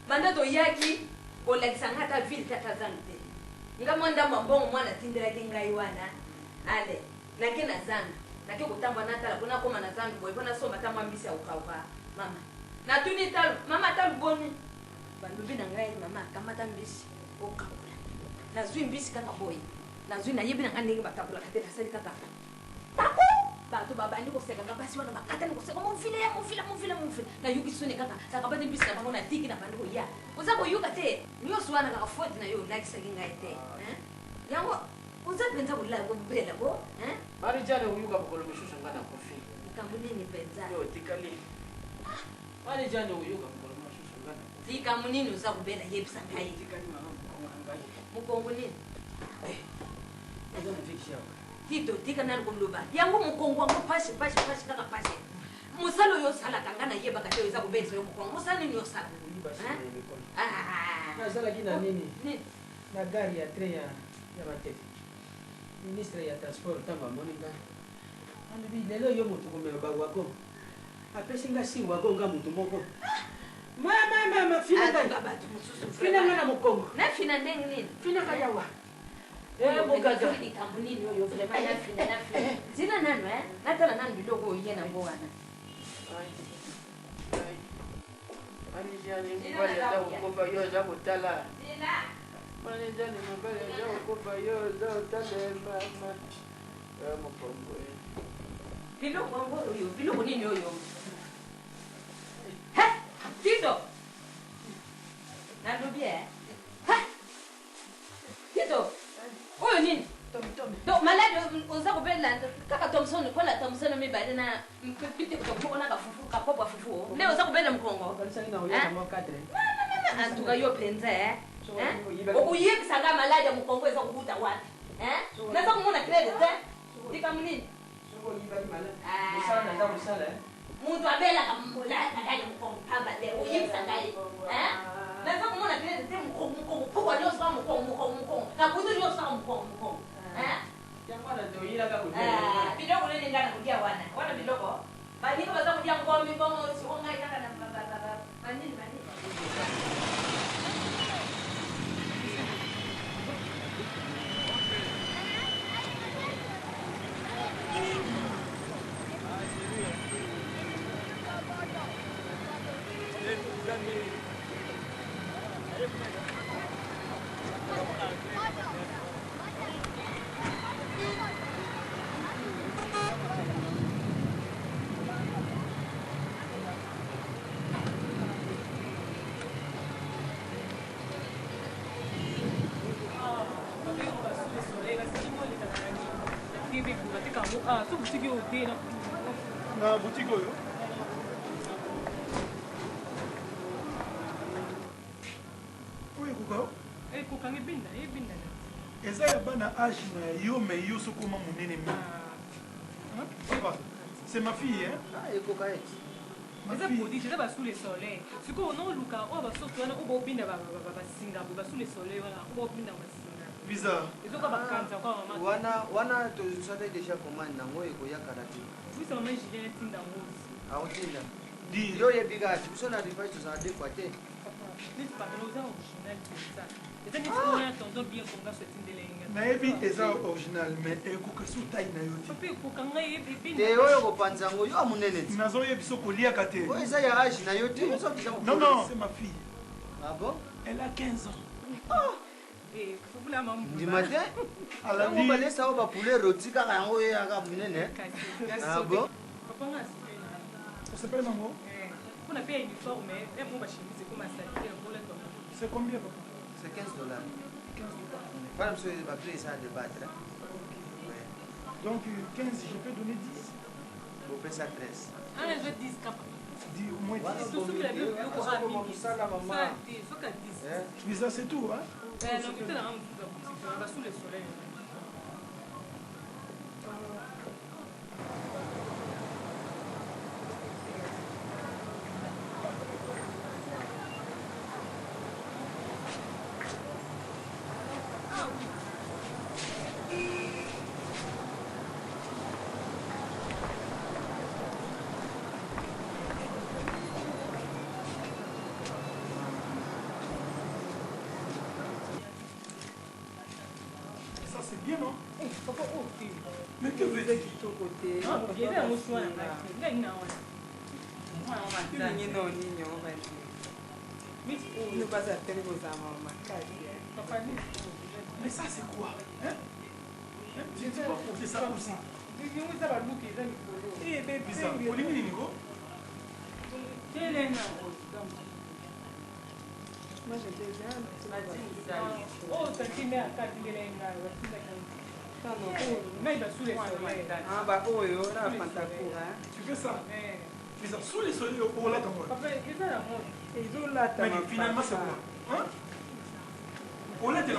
Banda toyaki kolakisa nga ata ville te ata zanga te. Nga mwa ndambo ya mbongo mwana atindelaki ngai wana. Ale nake na zando nake kotambwa natala mpo nakoma na zando boye mpo nasomba ata mwa mbisi ya kokauka mama. Natuni talo mama talo boni balobi na ngai mama kamata mbisi okakola. Nazwi mbisi kaka boye nazwi nayebi na ngai ndenge batakolaka te nasali kaka tako bato babandi koseka nga basi wana bakatani koseka movile ya movile movile movile nayoki soni kaka nakabati mbisi na bango natiki na bandi koya oza koyoka te nyonso wana kaka faute na yo olakisaki ngai te hein? Yango oza mpenza kobela ko hein? Marie-Jeanne okoyoka mokolo mosusu ngai nakufi. Likambo nini mpenza? Yo otikali. Marie-Jeanne okoyoka mokolo mosusu ngai nakufi. Likambo nini oza kobela yebisa ngai. Otikali mama mokongo na ngai. Mokongo nini? Eza na vexi awa. Tito tika nanu koloba yango mokongo yango pasi pasi pasi kaka pasi. Mosala oyo osalaka ngai nayebaka te oyo eza kobelisa yo mokongo. Mosala nini osala? Ah. Nazalaki na nini? Nini? Na gare ya train ya ya Matete. Ministre ya transport ntango amoni ngai alobi lelo yo moto komema ba wagon. Apesi ngai si wagon nga moto moko. Mama mama fina ngai. Atuka bato mosusu. Fina ngai na mokongo. Nafina ndenge nini? Fina ngai awa. Eh mogaga. Likambo nini oyo vraiment nafina nafina. Zina nanu eh? Natala nanu biloko oyo ye nango wana. Marie-Jeanne mobali aza kokoba yo aza kotala. Marie-Jeanne mobali aza kokoba yo aza kotala mama. Eh mokongo eh. Biloko yango oyo biloko nini oyo? He! Tito! Nalobi eh. He! Tito! Oyo nini? Donc malade oza kobela kaka Thomson kola Thomson mibale na biteko moko na kafufu kakopo ya fufu nde oza kobela mokongo. En tout cas yo mpenza eh. Okoyebisa nga malade ya mokongo eza kobuta wapi? Hein? Naza komona clair te. Likambo nini? Moto abelaka maladi ya mokongo pamba te oyebisa ngai naza komona clair te mokongo mokongo pokwa nyonso kaka mokongo mokongo mokongo na butu nyonso kaka mokongo mokongo biloko nini ngai na kolia wana wana biloko baninga baza kolia ngombi bongo siko ngai kaka na banini banini. Na boutique oyo oyo ekoka yo? Ekokanga ebenda ebenda eza ya bana age na yo mais yo soki okoma monene mingi. Papa, c'est ma fille hein? Ah, ekoka ye. Eza prodige eza ba sous le soleil sikoyo naoluka oyo basoso wana oyo baobinda basinga boye ba sous le soleil wana oyo baobinda basinga Bizarre. Ezoka bakanza kwa mama. Wana wana tozosala déjà commande nango ekoya kala te. Bisa mama Julien atinda yango. Akotinda. Yo oyebi kaka ti biso na rivage tozala deux fois te. Neti pardon oza original mpenza. Eza neti mona tonton bien konga so atindela ye ngai. Nayebi eza original mais ekoka su taille na yo te. Papa ekoka ngai ebinda. Te oyo kopanza yango yo ya monene ti. Nazoyebi so koliaka te. Oyo eza ya age na yo te. Yo oza deja Non non, c'est ma fille. Ah bon? Elle a 15 ans. Ah! Ndima te. Yango balesa oyo ba poulet roti kaka yango oyo eyaka monene. Ah bon? Papa nga asepeli na nga. Osepeli nango? Pona pe ya uniforme, eh mo ba chemise ekoma salite ya kola to. C'est combien papa? C'est 15 dollars. 15 dollars. Voilà monsieur, ba prix eza à débattre. Ouais. Donc 15, je peux donner 10? Bopesa 13. Ah, je 10 kapa. 10 au moins 10. Tosukela biloko Azokoma mosala mama. Soka 10. Visa c'est tout hein? Eh, non, putain, na mosusu ya boutique, ba sous le soleil. c'est bien, non Eh, papa, oh, te. Mais que veux-tu Hein? Eza yango si wana ngai te. Ngai na wana. Tolingi na nini yango bandi bino baza tele kozala makasi. Papa, Mais ça, c'est quoi hein? Hein? Tu ne vas pas porter ça comme ça. Yango eza baluki eza likolo. Eh, bébé, Bizarre. Olingi nini ko Telena. Moi, j'ai déjà un petit Oh, tati mère akatindela ye ngai batindaki ngai basous le soleil. Ah, bah, oyo, na pantacourt, hein. Tu veux ça Mais ça, sous le soleil, on l'a moi. Papa, eza na mode. Ezolata. Mais finalement, c'est quoi Hein On l'a pas.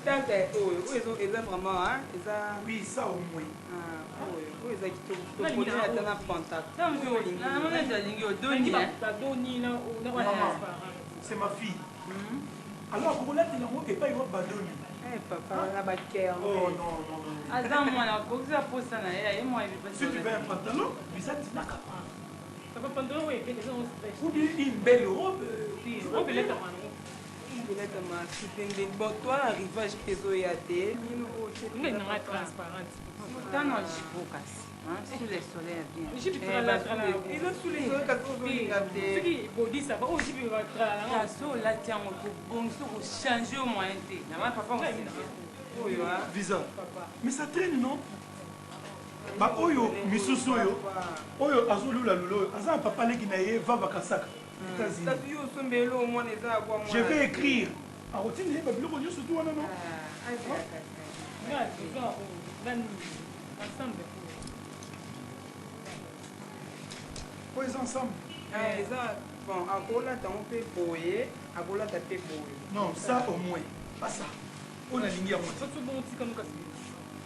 Tante oyo, oyo eza vraiment, hein, eza. Oui, ça au moins. Ah, oyo, oyo eza kitoko. Toponi ata na pantacourt. Badoni na Maman, c'est ma fille. Alors, pour la télé, et pas y badoni. Eh, papa, na baker. Oh non, non, non. Aza mwana akokisa posa na ye aye mwa Si tu veux un pantalon, mais ça, tu n'as qu'à prendre. Papa, pantalon oyo ebele eza stretch. Ou bien une belle robe. Robe elatama nango. Elatama pembeni. Bon, toi, arrivage mpe ezoya te. Ngai nanga transparente. Tano jipo kasi sous le soleil bien. Jipe trala trala. Eza sous le soleil kasi ozolinga te. Soki bodisa ba oyo jipe batrala nango. Kasi olati yango tobongisi okochange yo moyen te nama papa oyo. Visa. Mais ça traîne, non Ba oyo misusu oyo oyo azolula lula oyo aza na papa leki na ye va bakasaka États-Unis. Tatu yo osombeli omwana eza ya bwa mwana. Je vais écrire. Akotinda ye babiloko nyonso tu wana non Ngai besoin oyo nani ensemble. Oyo eza ensemble. Eh, eza bon, akolata yango mpe boye, akolata mpe boye. Non, ça au moins. Pas ça. Oyo nalingi yango te.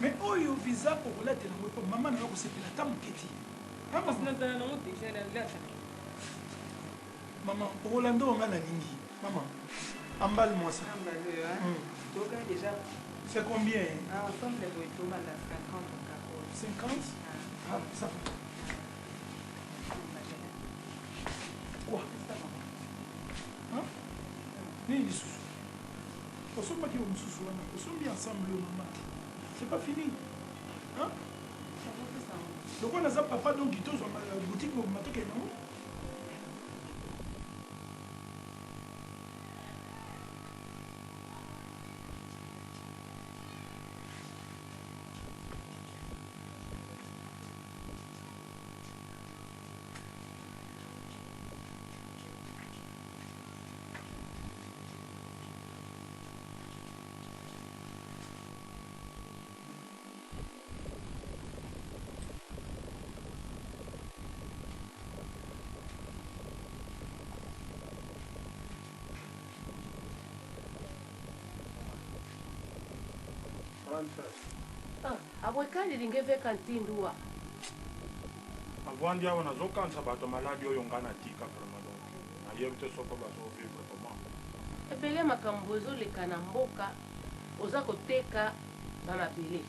Mais oyo visa okolatela yango epo mama na yo akosepela ata moke te. Kasi nazala nango deja nalata. Mama, okolanda oyo ngai nalingi. Mama, emballe-moi ça. Emballe oyo, hein. Toyoka déjà. C'est combien? Ah, ensemble boye tobanda 50 ou 50. Ah, ça va. Quoi? Hein? Nini lisusu? Osombaki oyo mosusu wana, osombi ensemble oyo mama. C'est pas fini. Hein? Lokola naza papa donc tozwa boutique mobima tokende nango. Abwekali lingeveka ntinduwa. Avandi awa nazokanisa bato maladi oyo nga natika vraiment, donc nayebi te soko bazovivre comment. Ebele makambo ezoleka na mboka, oza koteka bamabele,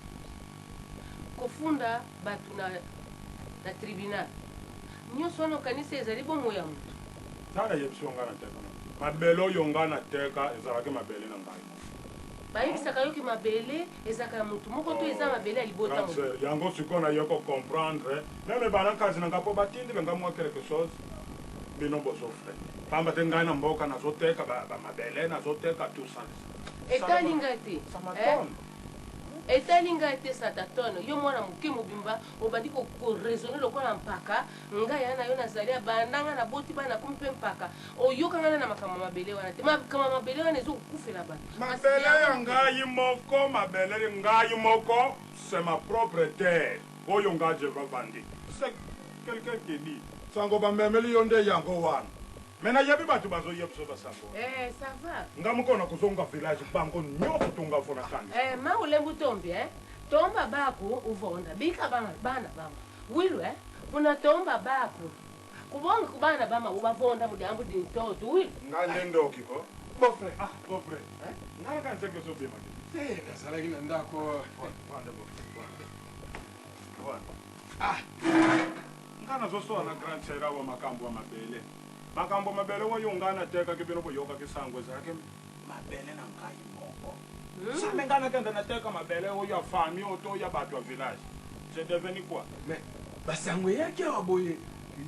kofunda bato na, na tribunal nyonso wana, okanisi ezali bomoi ya moto? Nga nayebisi yo, nga nateka na mabele oyo nga nateka ezalaki mabele na ngai. Bayebisaka yoki mabele ezalaka ya motu moko to eza mabele ya libota Grande moto. sœur, yango sikoyo naye kocomprendre meme bana nkasi na nga mpo batindile nga mwa quelque chose bino bozofre pamba te ngai na mboka nazoteka bamabele nazoteka tout ça. Etali ngai te. M'atonne. Eh? Etali ngai te, satatone. Yo mwana moke mobimba obandi koraisonne lokola mpaka. Ngai ya na yo nazali abanda ngai naboti bana nakomi mpe mpaka. Oyoka ngai na makambo ya mabele wana te. Makambo ya mabele wana ezokufela bato. Mabele ya ngai moko, mabele ngai moko, c'est ma propre terre oyo nga je vavandi. C'est quelqu'un qui dit sango bamemeli yo nde yango wana me nayebi bato bazoyebiso basango. Eh, ça va. Nga moko na kozonga village bango nyonso tunga fo na kani. Eh, ma ulembu tombi eh. Tomba baku uvonda bika bana bana bama wilu eh. Kuna tomba baku kubonga kubana bama ubavonda mudiambu dintoto wilu. Nga nde ndoki ko Beau-frère. Ah, beau-frère, nga na kanisaki ozobima te. Te, nazalaki na ndako. Vanda, beau-frère. Ah, nga nazosola na grande sœur awa makambo ya mabele, makambo ya mabele oyo nga natekaki bino boyokaki sango ezalaki mabele na ngai moko. Jamais ngai nakenda nateka mabele oyo ya famille oyo to ya bato ya village. C'est devenu quoi? Mais basango eyaki awa boye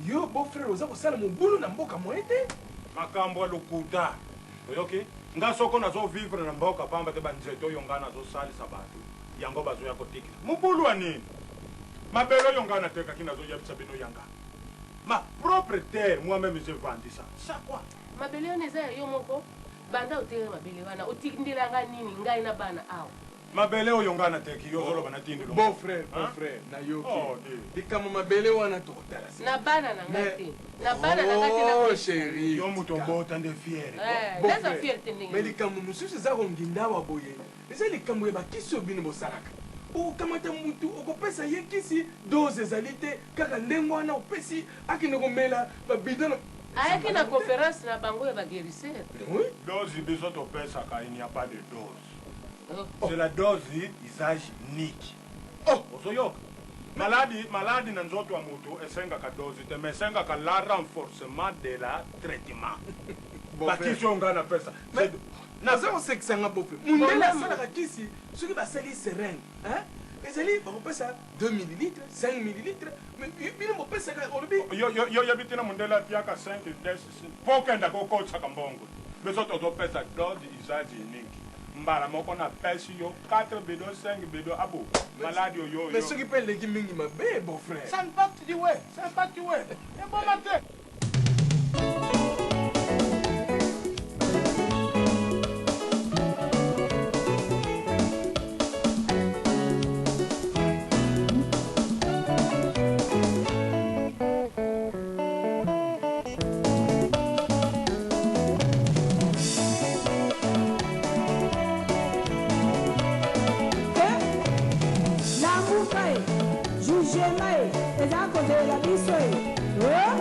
yo beau frère oza kosala mobulu na mboka moye te. Makambo ya lokuta. Oyoki? Nga soko nazo vivre na mboka pamba te ba nzete oyo nga nazo salisa batu yango bazoya kotikisa. Mobulu ya nini? Mabele oyo nga natekaki nazo yebisa bino ya nga. Ma propre terre moi meme j'ai vendu ça. Ça quoi? Mabele wana eza ya yo moko? Banda oteka mabele wana otindela nga nini ngai na bana awa? Mabele oyo nga nateki yo ozoloba natindelo. Beau frère, beau frère, nayoki. Likambo mabele wana tokotala sima. Na bana na nga te. Na bana na nga te na Oh chérie. Yo moto obota nde fière. Eh, Beau naza frère. fière te ndenge Mais nini? likambo mosusu eza konginda awa boye eza likambo ya bakisi oyo bino bosalaka. Okokamata mutu okopesa ye kisi dose ezali te kaka ndenge wana opesi akende komela ba bidon na Ayaki na conference na bango ya ba guerisseurs. Dose biso topesaka il n'y a pas de dose. C'est la dose usage unique. Ozoyoka? Maladi maladi na nzoto ya mutu esengaka dose te mais esengaka la renforcement de la traitement. Bakisi oyo ngai napesa. Naza kosekisa nga beau frère. Mundele asalaka kisi soki basali seringue hein ezali bakopesa 2 millilitres, 5 millilitres mais bino bopesaka olobi. Yo yo yo oyebi tina mundele atiaka 5 des po okenda kokotisaka mbongo te. Biso tozopesa dose usage unique. Mbala moko napesi yo 4 bidon 5 bidon abo maladi oyo oyo. Mais soki pe eleki mingi mabe beau frère. Ça ne va tuer, ça ne va tuer. Eboma te. Lamuka e, jugement e, eza kozelela biso e. Oh!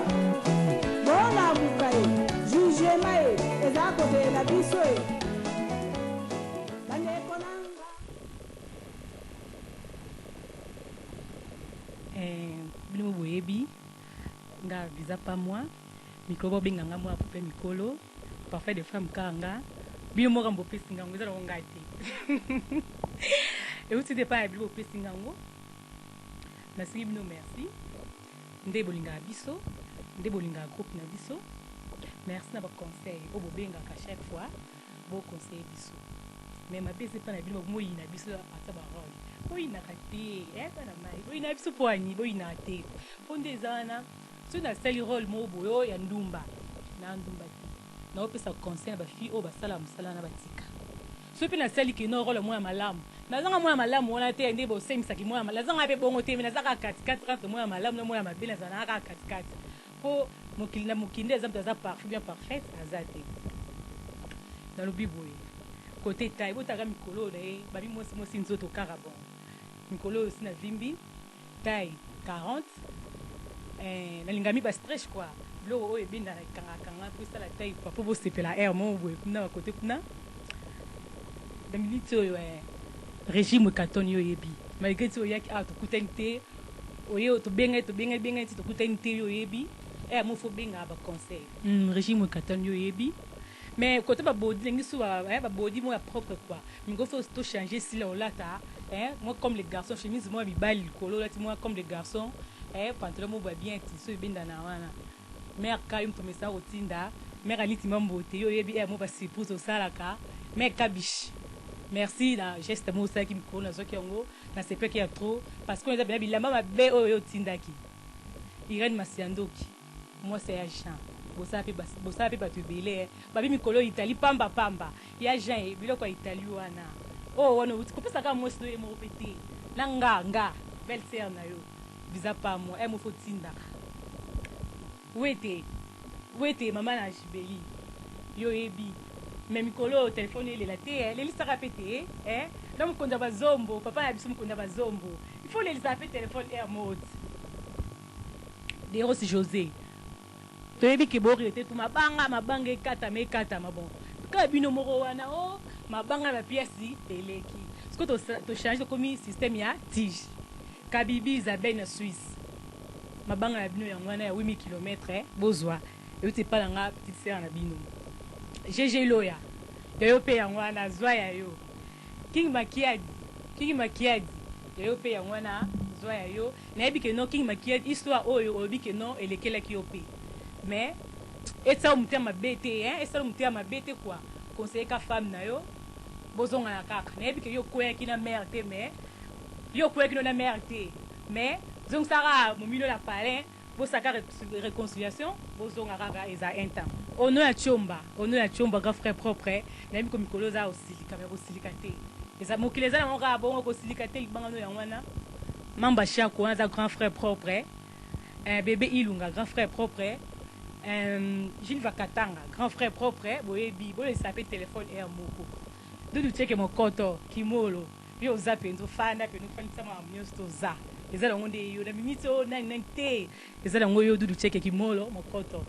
Bolamuka e, jugement e, eza kozelela biso e. Bandeko na nga. Eh, bino boyebi nga visa pas moi mikolo bobenga nga mwa pope mikolo parfait de femme kaka nga bino moko bopesi nga yango eza nango ngai te euti te epai ya bino bopesi nga yango nasengi bino merci nde bolingaka biso nde bolingaka groupe na biso merci na baconseil oyo bobengaka chaque fois bo conseiller biso mais mabe eza epai na bino boyina biso à partir ba role boyinaka te eh bana mai boyinaka biso mpo ani boyinaka te mpo nde eza wana soki nasali role moko boye oyo ya ndumba na ndumba te naopesa conseil na bafille oyo basala mosala wana batika soki mpe nasali kino role ya mwana malamu nazanga mwana malamu wana te nde bosemisaki mwana malamu nazanga mpe bongo te me naza kaka katikati entre mwana malamu na mwana mabe nazalaka kaka katikati mpo mokili na mokili nde eza moto aza parfait bien parfaite aza te nalobi boye kote taille botaka mikolo oyo na ye babi mwasi mwasi nzoto kaka bon mikolo oyo si navimbi taille 40 eh, nalingami ba stretch quoi biloko oyo ebendaka ekangakanga mpo esala taille quoi mpo bosepela aire moko boye kuna bakote kuna na minute oyo eh, régime ekatoni yo oyebi malgré ti oyaki awa tokutani te oye tobengai tobengai bengai ti tokutani te yo oyebi eh, mo fo bengaka baconseil mm, régime ekatoni yo oyebi mais kote babodi ndenge so babodi moko ya propre quoi mingo fo tochange style ya kolata eh, moi comme les garçons chemise moko ya mibali likolo olati moi comme les garçons eh, pantalon moko ya bien tissu ebendana wana mare kayo moto amesana kotinda mare aniti mambote yo oyebi eh, mo basurprise osalaka mare kabish merci na geste moko osalaki mikolo nazwaki yango nasepelaki ya trop parce que eza bena bilamba mabe oyo yo otindaki Irène Masiandoki mwasi ya Jean bosala pe bosala pe bato ebele eh. Babi mikolo oyo Italie pamba pamba ya Jean eh, biloko ya Italie wana oyo wana owuti kopesa kaka mwasi no ye moko pe te na nga nga belle sœur na yo visa pas moi eh mofo tindaka wete wete mama na Jibeli yo oyebi mais mikolo oyo telefone elela te eh, lelisaka pe te eh na mokonzi ya bazombo papa na biso mokonzi ya bazombo il faut lelisaka pe telefone air mode Deros Jose toyebi ke bo regretter tout mabanga mabanga ekatama ekatama bon kaka bino moko wana o oh, mabanga na pièce eleki sikoyo to change tokomi système ya tige Kabibi Isabelle na Suisse mabanga na bino yango wana ya 8000 km bozwa euti epai na nga petite sœur na bino GG Loya ya yo mpe yango wana zwa ya yo. King Makiadi, King Makiadi, ya yo pe yango wana, zwa ya yo. Nayebi que non King Makiadi, histoire oyo olobi que non elekelaki yo pe. Mais etia yo motema mabe te hein, esala yo motema mabe te quoi. Conseiller ka femme na yo, bozongana kaka. Nayebi que yo okweyaki na mère te mais yo okweyaki no na mère te mais zongisa kaka momino na palin. Bosaka reconciliation bozonga kaka eza un temps. Ono ya tshiomba ono ya tshiomba grand frère propre nayebi ko mikolo oza kosilika mais kosilika te eza mokili eza nango kaka bongo kosilika te libanga no yango wana mamba shako wana aza grand frère propre eh, bebe ilunga grand frère propre eh, Gilles Vakatanga grand frère propre boyebi bolesa pe telephone heure moko Dudu Tcheke Mokoto Kimolo Yo oza penza ofanda penza ofandisa makambo nionso toza eza nango nde yo na minute oyo nani nani te eza nango yo dudu cheke kimolo mokoto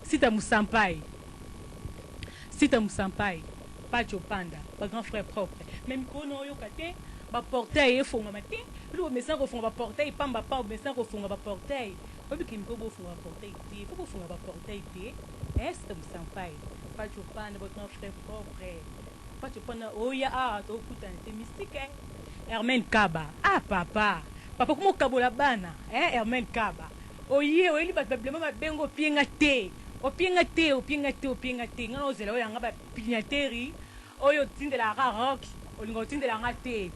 sita musampai sita musampai pacho panda ba grand frère propre mais mikolo na oyoka te ba portail efongama te bino bomesana kofonga ba portail pamba pamba bomesana kofonga ba portail oyebi ke mikolo bofonga ba portail te faut bofonga ba portail te eh sita musampai pacho panda ba grand frère propre Patsho pona oya awa tokutana te mystique eh. Hermaine Kaba ah papa papa okoma okabola bana eh Hermaine Kaba oye oyeli batu ba bilamba mabe ngo opie nga te opie nga te opie nga te opie nga te nga naozela oyo yanga ba pignateri oyo otindelaka ka rock olinga otindela nga te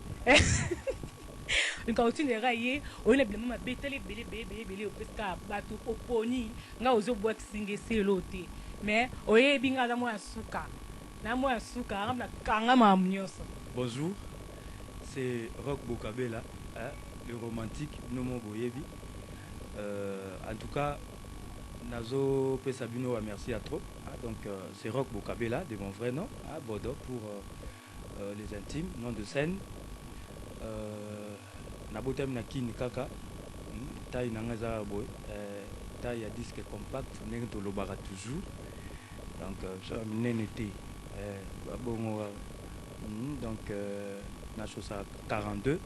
olinga otindela ka ye oye na bilamba mabe tala ebele ebele ebele ebele opesi kaka batu oponi nga ozo bwakisi nga esili eloko te mais oyebi nga aza mwana suka Na mwa suka nga na kanga makambo nioso. Bonjour c'est Rock Bokabela hein le romantique bino moko boyebi euh en tout cas nazo pesa bino ba merci ya trop hein donc c'est Rock Bokabela de mon vrai nom hein Bodo pour euh, les intimes nom de scène euh, nabotami na Kin kaka hmm, taille na nga eza boye euh, taille ya disque compact ndenge tolobaka toujours Donc biso ya minene te eh, ba bongo kaka hmm, donc euh, na chaussaka 42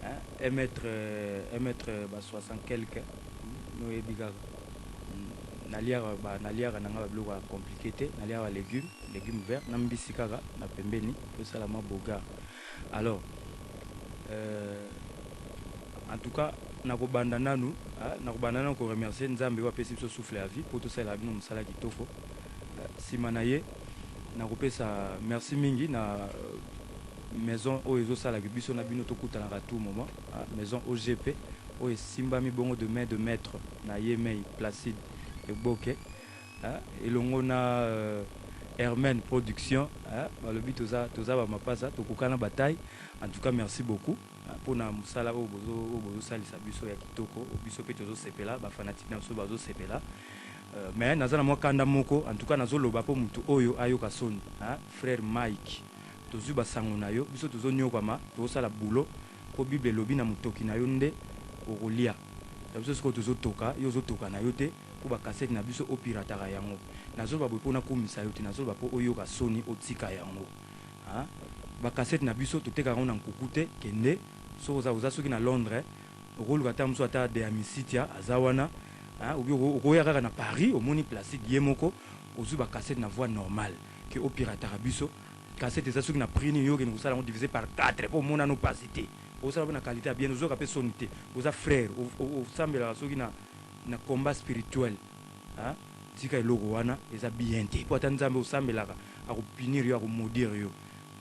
hein, 1 mètre, 1 mètre ba 60 quelque hmm, noyebi kaka hmm, naliaka ba naliaka na nga ba biloko ya compliqué te, naliaka ba légumes, légumes vert na mbisi kaka na pembeni po esala mwa beaugard. Alors euh, en tout cas nakobanda nanu nakobanda nanu ko remercier Nzambe oyo apesi biso souffle ya vie po tosalela bino mosala kitoko. Sima na ye nakopesa merci mingi na maison oyo ezosala ke biso na bino tokutanaka tout moment, maison OGP oyo esimbami bongo de main de maitre na ye mei Placide Eboke. Elongo na Hermaine production balobi toza toza ba mapasa tokokana ba taille en tout cas merci beaucoup pona musala oyo bozo oyo bozo salisa biso ya kitoko biso pe tozo sepela ba fanatique na biso bazo sepela mais naza na mwa kanda moko en tout cas nazo loba po mutu oyo ayoka soni frère Mike tozui ba sango na yo biso tozo niokwama tozo sala boulot po bible elobi na mutoki na yo nde okolia ya biso sikoyo tozo toka yo ozo toka na yo te Po ba cassette na biso o pirataka yango. Nazoloba boye po nakumisa yo te, nazoloba po oyoka soni otika yango. Ah ba cassette na biso totekaka yango na nkuku te, kende soki oza oza soki na Londres okoluka ata mosusu ata de Amicitia aza wana ah ou bien okoya kaka na Paris omoni Placide ye moko ozui ba cassette na voie normale que o pirataka biso. Cassette eza soki na prix nini yo okende kosala yango divise par 4 po omona no pasi te. Osala pe na qualite ya bien ozoyoka pe soni te. Oza frère osambelaka soki na na combat spirituel hein tika eloko wana eza bien te po ata nzambe osambelaka ako punir yo ako maudire yo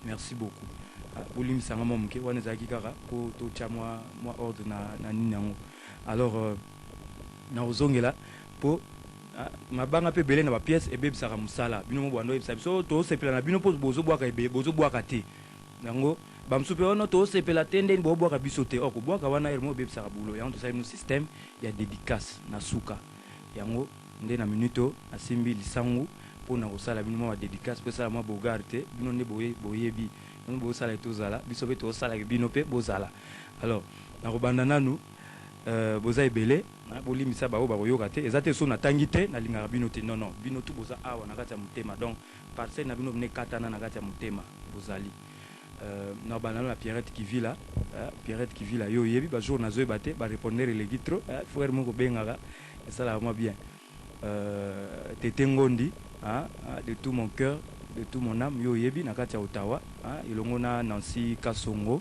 merci beaucoup bolimbisa nga mwa moke wana ezalaki kaka po totia mwa mwa ordre na, na nini yango alors euh, nakozongela po mabanga pe ebele na ba pièces ebebisaka mosala bino mo bwando oyebisa biso tosepela na bino po bozobwaka ebele bozobwaka te yango Ba mosusu pe oh non tosepela te ndeni bobwaka biso te or kobwaka wana heure moko ebebisaka boulot yango tosali bino système ya dedicace na suka yango nde na minute oyo nasimbi lisangu pona kosala bino mwa ba dedicace po esala mwa beaugard te bino nde boyebi bino bosala ke tozala biso pe tosala ke bino pe bozala alors nakobanda nanu euh, boza ebele bolimbisa baoyo bakoyoka te eza te soki natangi te nalingaka bino te non non bino tout boza awa na kati ya motema donc parcelle na bino bino ekatana na kati ya motema bozali Euh, na banda na Pierrette Kivila, hein, Pierrette Kivila yo oyebi ba jour nazoyeba te, ba répondeur eleki trop, hein, frère moko bengaka esalaka mwa bien. Euh, Tete Ngondi, hein, de tout mon cœur, de tout mon âme yo oyebi na kati ya Ottawa hein, elongo na Nancy Kasongo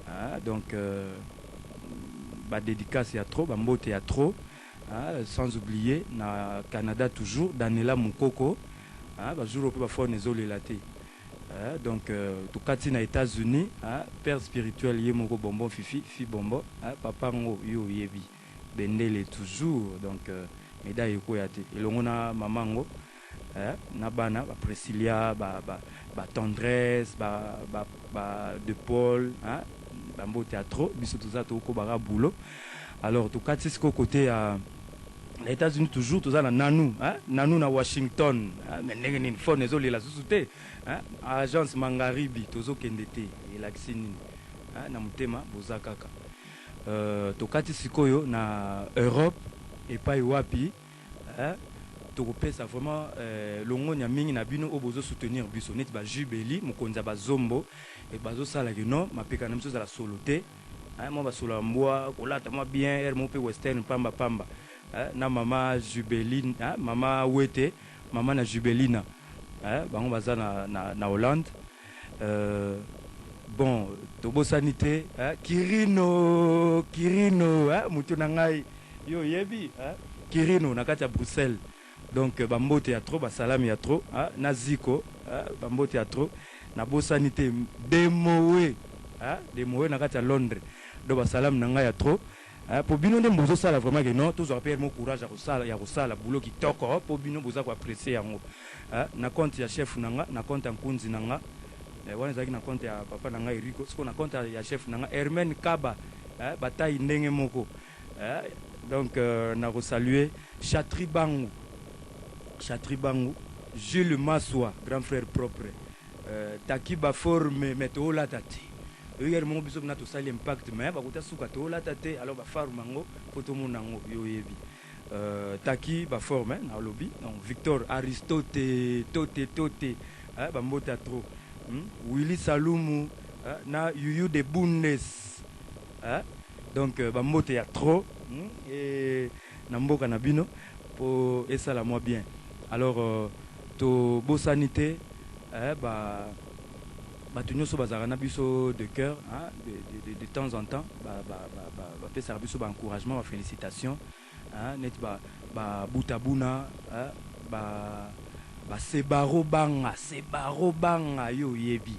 hein, donc euh, ba dédicace ya trop ba mbote ya trop hein, sans oublier na Canada toujours Daniela Mukoko hein, ba jour oyo pe ba phone ezolela te hein, donc euh, tokati na États-Unis hein, père spirituel ye moko bonbon Fifi fi bonbon hein, papa ngo yo oyebi bendele toujours donc euh, médaille ekoya te elongo na mama ngo eh, na bana ba Priscilla ba, ba, ba tendresse ba, ba, ba de Paul hein, ba mbote ya trop biso toza tokobaka boulot alors tokati sikoyo kote ya na États-Unis toujours toza na Nanu hein, Nanu na Washington hein, mais ndenge nini phone ezolela susu te hein, agence Mangaribi tozokende te elakisi nini hein, na motema boza kaka euh, tokati sikoyo na Europe epai wapi Eh tokopesa vraiment eh, longonya mingi na bino oyo bozo soutenir biso neti ba Jubeli mokonzi ya bazombo eh, bazosala ke non mapeka na biso ezala solo te eh, mwa basolo ya mbwa kolata mwa bien heure moko mpe western pamba pamba eh, na mama Jubeline eh, mama Wete mama na Jubelina eh, bango baza na, na, na Hollande euh, bon tobosani te eh, Kirino Kirino eh, moto na ngai Yo oyebi hein Kirino na kati ya Bruxelles donc ba mbote ya trop ba salami ya trop hein na Ziko hein ba mbote ya trop na bosani te Demowe hein Demowe na kati ya Londres donc ba salami na ngai ya trop hein po bino nde bozo sala vraiment que non tozwaka pe mo courage ya kosala ya kosala boulot kitoko po bino boza ko apprecier yango hein na compte ya chef na nga na compte ya nkunzi na nga eh, wana ezalaki na compte ya papa na nga Eriko sikoyo na compte ya chef na nga Hermène Kaba hein bataille ndenge moko Eh, donc euh, nako saluer Chatri Bangu, Chatri Bangu, Jules Maswa, grand frère propre, euh, Taki ba forme mais toolata te. Oyo moko biso na tosali impact mais bakota suka toolata te alors ba forme yango po tomona yango yo oyebi. Euh, Taki ba forme na lobi donc Victor Aristote tote tote eh, ba mbota trop. Hmm? Willy Salumu eh, na Yuyu de Bundes eh? Donc ba mbote ya trop et na mboka na bino po esala mwa bien. Alors to bosani te eh, ba bato nyonso bazalaka na biso de cœur hein, de, de, de, de temps en temps ba, ba, ba, ba, bapesaka biso ba encouragement ba félicitations hein, neti ba, ba butabuna hein, ba, ba sebaro banga sebaro banga yo oyebi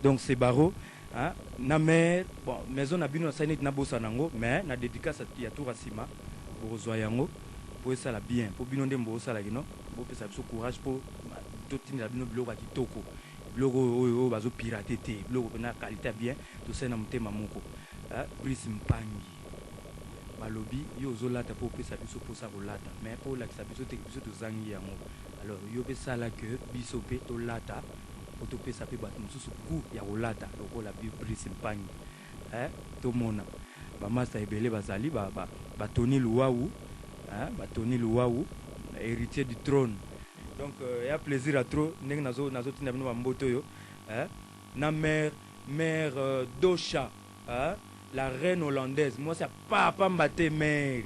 donc sebaro Hein na mère bon maison na bino nasali neti nabosana yango mais na dedicace ya tour ya sima bokozua yango po esala bien po bino nde bosala kino bopesa biso courage po totindela bino biloko ya kitoko biloko oyo oyo oyo bazo pirate te biloko pena ya qualite ya bien tosali na motema moko hein Brice Mpangi balobi yo ozolata po opesa biso posa kolata mais po olakisa biso te biso tozangi yango alors yo pe sala que biso pe tolata po topesa pe batu mosusu gout ya kolata lokola Brice Mpangi eh tomona ba masta ebele bazali ba ba ba Tony Luwawu eh ba Tony Luwawu heritier du trone donc ya plaisir ya trop ndenge nazo nazo tinda bino ba mbote oyo eh na mère mère Dosha eh la reine hollandaise mwasi ya pa pamba te mère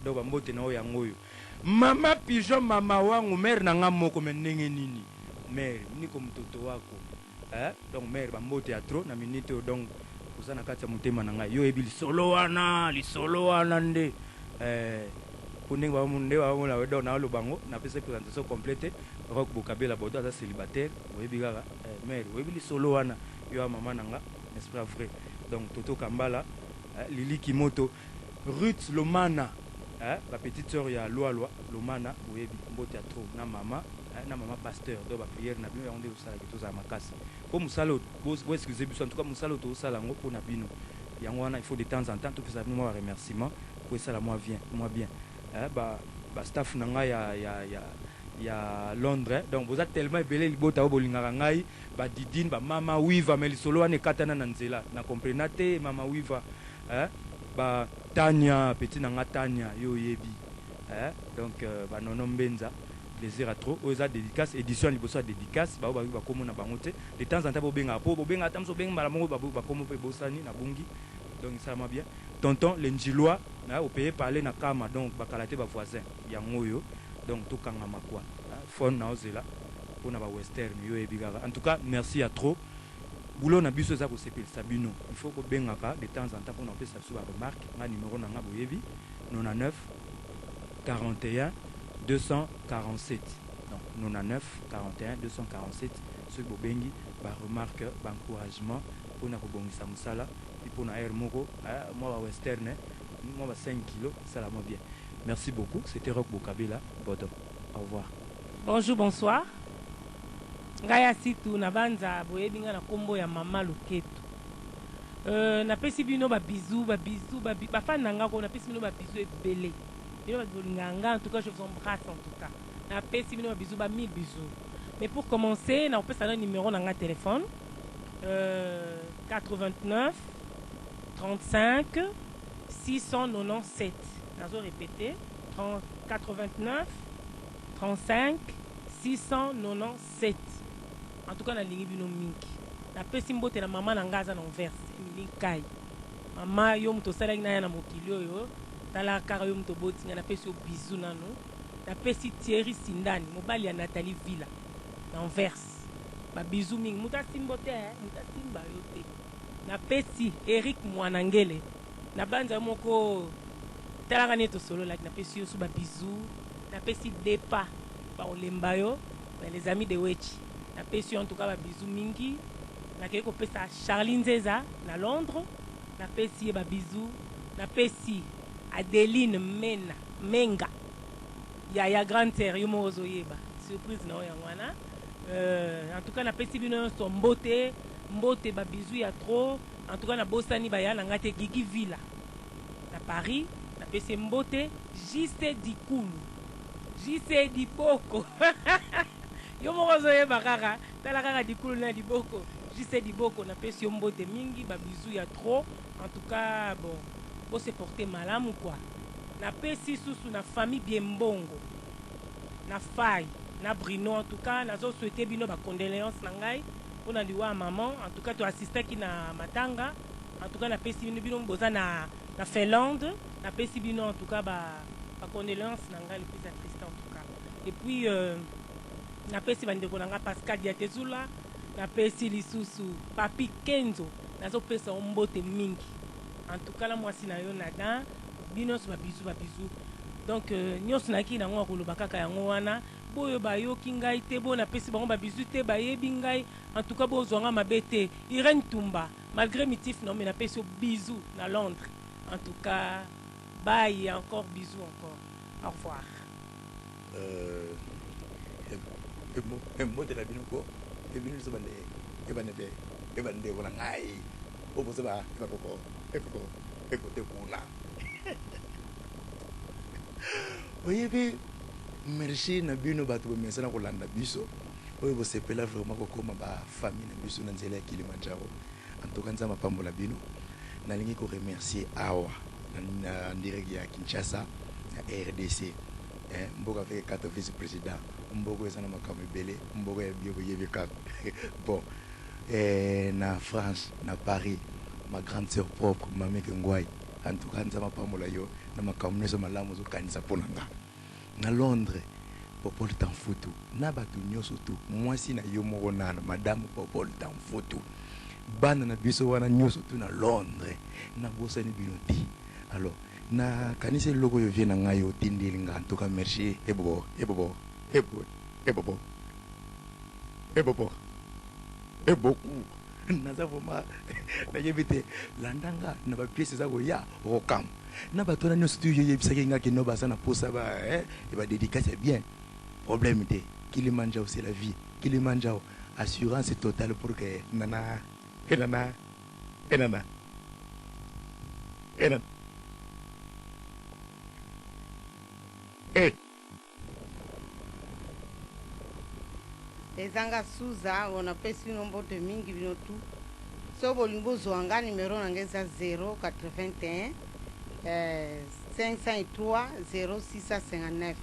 donc ba mbote na yo yango oyo mama pigeon mama wangu mère na nga moko mais ndenge nini mère niko mutoto wako eh donc mère ba mbote ya trop na minute oyo donc oza na kati ya motema na ngai yo oyebi lisolo wana lisolo wana nde eh po ndenge ba nde ba mona donc na loba ngo na pesa présentation complète Rock Bokabela Bodo aza célibataire oyebi kaka eh, mère oyebi lisolo wana yo ya mama na nga n'est-ce pas vrai donc Toto Kambala eh, Lili Kimoto Ruth Lomana eh, ba petite sœur ya Lualua Lomana boyebi mbote ya trop na mama eh, na mama pasteur donc ba prière na bino yango nde ezosala ke tozala makasi po mosala oyo bo bo excuse biso en tout cas mosala oyo tozosala yango pona bino yango wana il faut de temps en temps topesa bino mwa ba remerciement po esala mwa bien mwa bien eh, ba ba staff na ngai ya ya ya ya Londres donc boza tellement ebele libota oyo bolingaka ngai ba Didine ba mama Wiva mais lisolo wana ekatana na nzela na comprena te mama Wiva eh ba Tania petit na nga Tania yo oyebi eh donc ba Nono Mbenza plaisir ya trop oyo eza dedicace edition ya liboso ya dedicace ba oyo bayoki ba kombo na bango te de temps en temps bobengaka po bobengaka ata mosusu obengi mbala moko ba kombo pe ebosani na bungi donc esala mwa bien tonton le Ndjilois na opaye parler na kama donc bakala te ba voisin yango oyo donc tokangama quoi phone na ozela. Pona ba western yo oyebi kaka. En tout cas merci ya trop. Boulot na biso eza kosepelisa bino. Il faut kobengaka de temps en temps pona kopesa biso ba remarques. Nga numero na nga boyebi 99 41 247. Donc 99 41 247 soki bobengi ba remarques, ba encouragements pona kobongisa musala puis pona heure moko mwa ba western mwa ba 5 kilos esala mwa bien. Merci beaucoup. C'etait Rock Bokabela Bodo. Au revoir. Bonjour bonsoir ngai Asitu na banza boyebi ngai na kombo ya mama loketo euh, napesi bino ba bisous ba bisous ba, ba fan na nga ko napesi bino ba bisous ebele bino bato bolingaka ngai en tout cas je vous embrasse en tout cas napesi bino ba bisous ba mille bisous mais pour commencer nakopesa na numéro na ngai téléphone euh, 89 35 697 nazo répéter 30, 89 35 697 en tout cas nalingi bino mingi napesi mbote na mama na ngai aza na Anvers Emilie Nkai mama yo moto osalaki naya na mokili oyo tala kaka yo moto oboti ngai napesi yo bisou nanu napesi Thierry Sindani mobali ya Nathalie Villa na Anvers ba bisou mingi moto asimbo te eh, moto asimba yo te napesi Eric Mwanangele na banza yo moko talaka nde tosololaki napesi yo su ba bisous napesi depa bakolemba yo na les amis de Wechi napesi yo en tout cas ba bisous mingi nakei kopesa Charlie Nzeza na Londres napesi ye ba bisous napesi Adeline Mena Menga yaya grande sœur yo moko ozoyeba surprise na yo yango wana euh, en tout cas napesi bino nyonso mbote mbote ba bisous ya trop en tout cas nabosani baya na ngai te Gigi Villa na Paris napesi ye mbote JC Dikulu JC Diboko yo moko ozoyeba kaka tala kaka Dikulu na Diboko JC Diboko napesi yo mbote mingi ba bisous ya trop en tout cas bon bo se porter malamu quoi napesi susu na famille Biembongo na Fay na Bruno en tout cas nazo souhaiter bino ba condoléances na ngai mpona liwa ya maman en tout cas to assistaki na matanga en tout cas napesi bino bino boza na na Finlande napesi bino en tout cas ba ba condoléances na ngai le plus attristé en tout cas et puis euh, napesi bandeko na ngai Pascal Diatezula napesi lisusu Papi Kenzo nazopesa yo mbote mingi en tout cas na mwasi na yo Nadin bino nyonso ba bisous ba bisous donc euh, nyonso nayaki nango ya koloba kaka yango wana boyo bayoki ngai te boyo napesi bango ba bisous te bayebi ngai en tout cas bozwa nga mabe te Irène Tumba malgré mitif na yo mais napesi yo bisous na Londres en tout cas bye encore bisous encore au revoir. Euh, mbote na bino ko ebino biso bande ebande ebandeko na ngai oyo boza ba bakoko ekoko ekote kuna oyebi merci na bino bato bomesana kolanda biso oyo bosepela vraiment kokoma ba famille na biso na nzela ya Kilimanjaro en tout cas Nzambe apambola bino nalingi ko remercier awa na direct ya Kinshasa na RDC eh, mboka avec quatre vice président mboka eza na makambo ebele mboka ya bio boyebi kaka bon eh, na France na Paris ma grande sœur propre Mameke Ngwai en tout cas Nzambe apambola yo na makambo nyonso malamu ozokanisa mpo na nga na Londres Popol Tanfutu na bato nyonso tu mwasi na yo moko nano madame Popol Tanfutu bana na biso wana nyonso tu na Londres nabosani bino te alors nakanisi eloko oyo vie na ngai otindeli nga en tout cas merci ebobo ebobo ebo ebobo ebobo eboku naza vraiment nayebi te landa nga na bapiese eza koya okokamwa na bato wana nyonso tu yo oyebisaki nga kino baza na posa ba eh, ba dédicace ya bien problème te Kilimanjaro c'est la vie Kilimanjaro assurance totale pour que nana enana enana enana eh. Eza nga Suza oyo napesi bino mbote mingi bino tout. Soki bolingi bozua nga numero na nga eza 081 503 0659.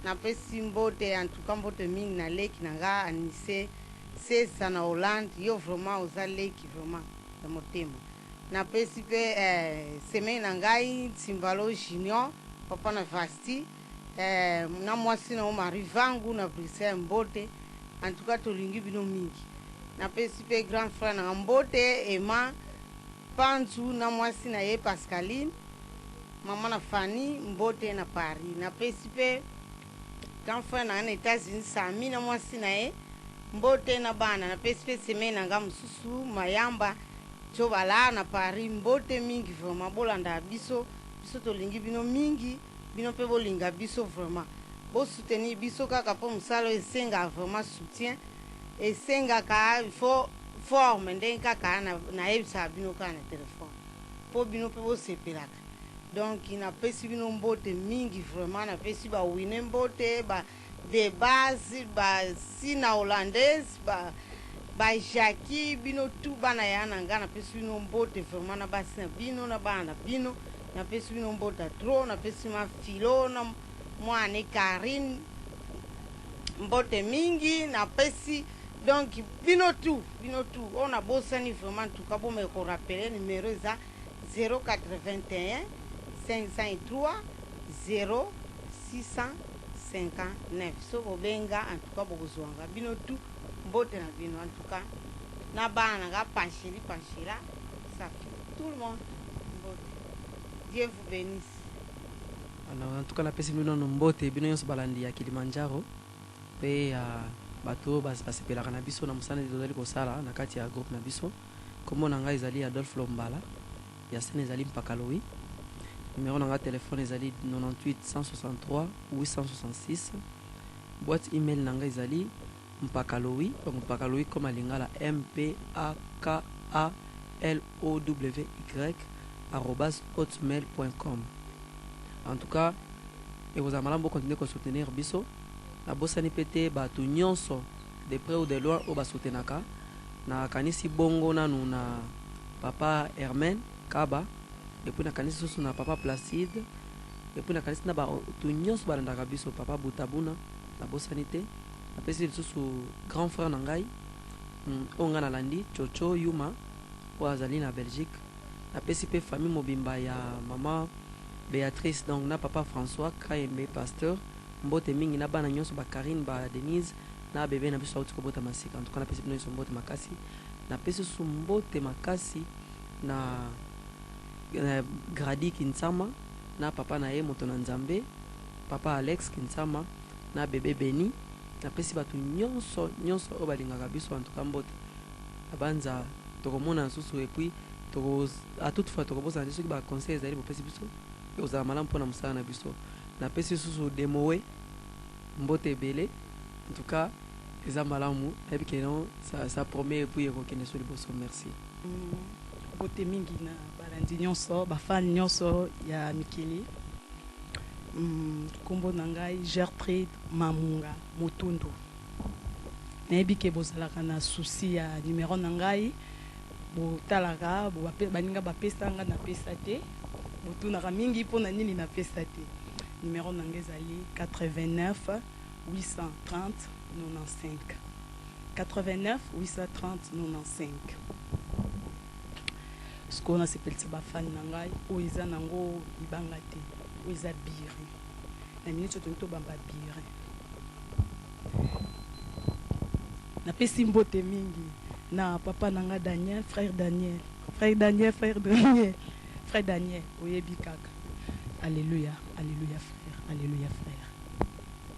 Napesi mbote en tout cas mbote mingi na leki na nga Anise Sesa na Hollande yo vraiment oza leki vraiment ya motema. Napesi pe semeki na ngai Nsimbalo Junior papa na Vasti. Eh, na mwasi na yo Marie Vangu na Bruxelles mbote. En tout cas tolingi bino mingi. Napesi pe grand frère na nga mbote Emma Panzu na mwasi na ye Pascaline, maman na Fanny mbote na Paris. Napesi pe grand frère na nga na Etats-Unis Samy na mwasi na ye mbote na bana. Napesi pe semeki na nga mosusu Mayamba Tshobala na Paris mbote mingi vraiment. Bolandaka biso, biso tolingi bino mingi, bino pe bolinga biso vraiment. Bo soutenir biso kaka po mosala oyo esengaka vraiment soutien, esengaka il faut forme ndenge kaka nayebisaka bino kaka na telephone po bino pe bosepelaka. Donc napesi bino mbote mingi vraiment, napesi ba Winne mbote, ba de base, ba Sina Hollandaise, ba ba Jackie, bino tout bana ya na nga napesi bino mbote vraiment na basi na bino na bana na bino, napesi bino mbote ya trop, napesi ma Philo na mwana ne Carine mbote mingi, napesi donc bino tout, bino tout oyo nabosani vraiment en tout cas bomeka ko rappeler numero eza 081 503 0 659 soki bobenga en tout cas bokozua nga bino tout mbote na bino en tout cas na bana na nga pancheli panchela safi tout le monde mbote Dieu vous benisse. Alors en tout cas napesi bino nanu mbote bino nyonso balandi ya Kilimanjaro pe ya bato oyo basepelaka na biso na mosala nde tozali kosala na kati ya groupe na biso. Kombo na ngai ezali Adolphe Lombala, ya scène ezali Mpaka Lowi. Numero na ngai telephone ezali 98 163 866. Boîte email na ngai ezali mpakalowi, donc mpakalowi comme ya lingala M P A K A L O W Y arobase hotmail point com. En tout cas ekozala malamu bo continuer ko soutenir biso. Nabosani pe te batu nionso de près ou de loin oyo ba soutenaka. Nakanisi bongo nanu na papa Hermaine Kaba et puis nakanisi lisusu na papa Placide et puis nakanisi na batu nionso balandaka biso, papa Butabuna nabosani te. Napesi lisusu grand frère na ngai oyo ngai nalandi Coco Yuma oyo azali na Belgique. Napesi pe famille mobimba ya maman Beatrice donc na papa François Kayembe pasteur mbote mingi na bana nionso ba Carine ba Denise na bebe na biso awuti kobotama sika en tout cas napesi bino nionso mbote makasi. Napesi lisusu mbote makasi na Grady Kinsama na papa na ye moto na Nzambe papa Alex Kinsama na bebe Beni. Napesi batu nionso nionso oyo balingaka biso en tout cas mbote. Nabanza tokomonana susu et puis toko à toute fois tokobosana te soki ba conseils ezali bopesi biso ekozala malamu pona mosala na biso. Napesi lisusu Demowe mbote ebele en tout cas eza malamu nayebi que non ça ça promet et puis ekokende so liboso merci. Mbote mingi na balandi nionso, ba fans nionso ya mikili. Kombo na ngai Gertrude Mamunga Mutundu. Nayebi ke bozalaka na souci ya numero na ngai, botalaka baninga bapesa nga napesa te, botunaka mingi pona nini napesa te. Numero na ngai ezali 89 830 95, 89 830 95. Sikoyo nasepelisa ba fan na ngai, oyo eza nango libanga te, oyo eza bire. Na minute oyo tolingi tobamba bire. Napesi mbote mingi na papa na nga Daniel, frère Daniel, frère Daniel, frère Daniel, frère Daniel, oyebi kaka. Alleluia, alleluia frère, alleluia frère.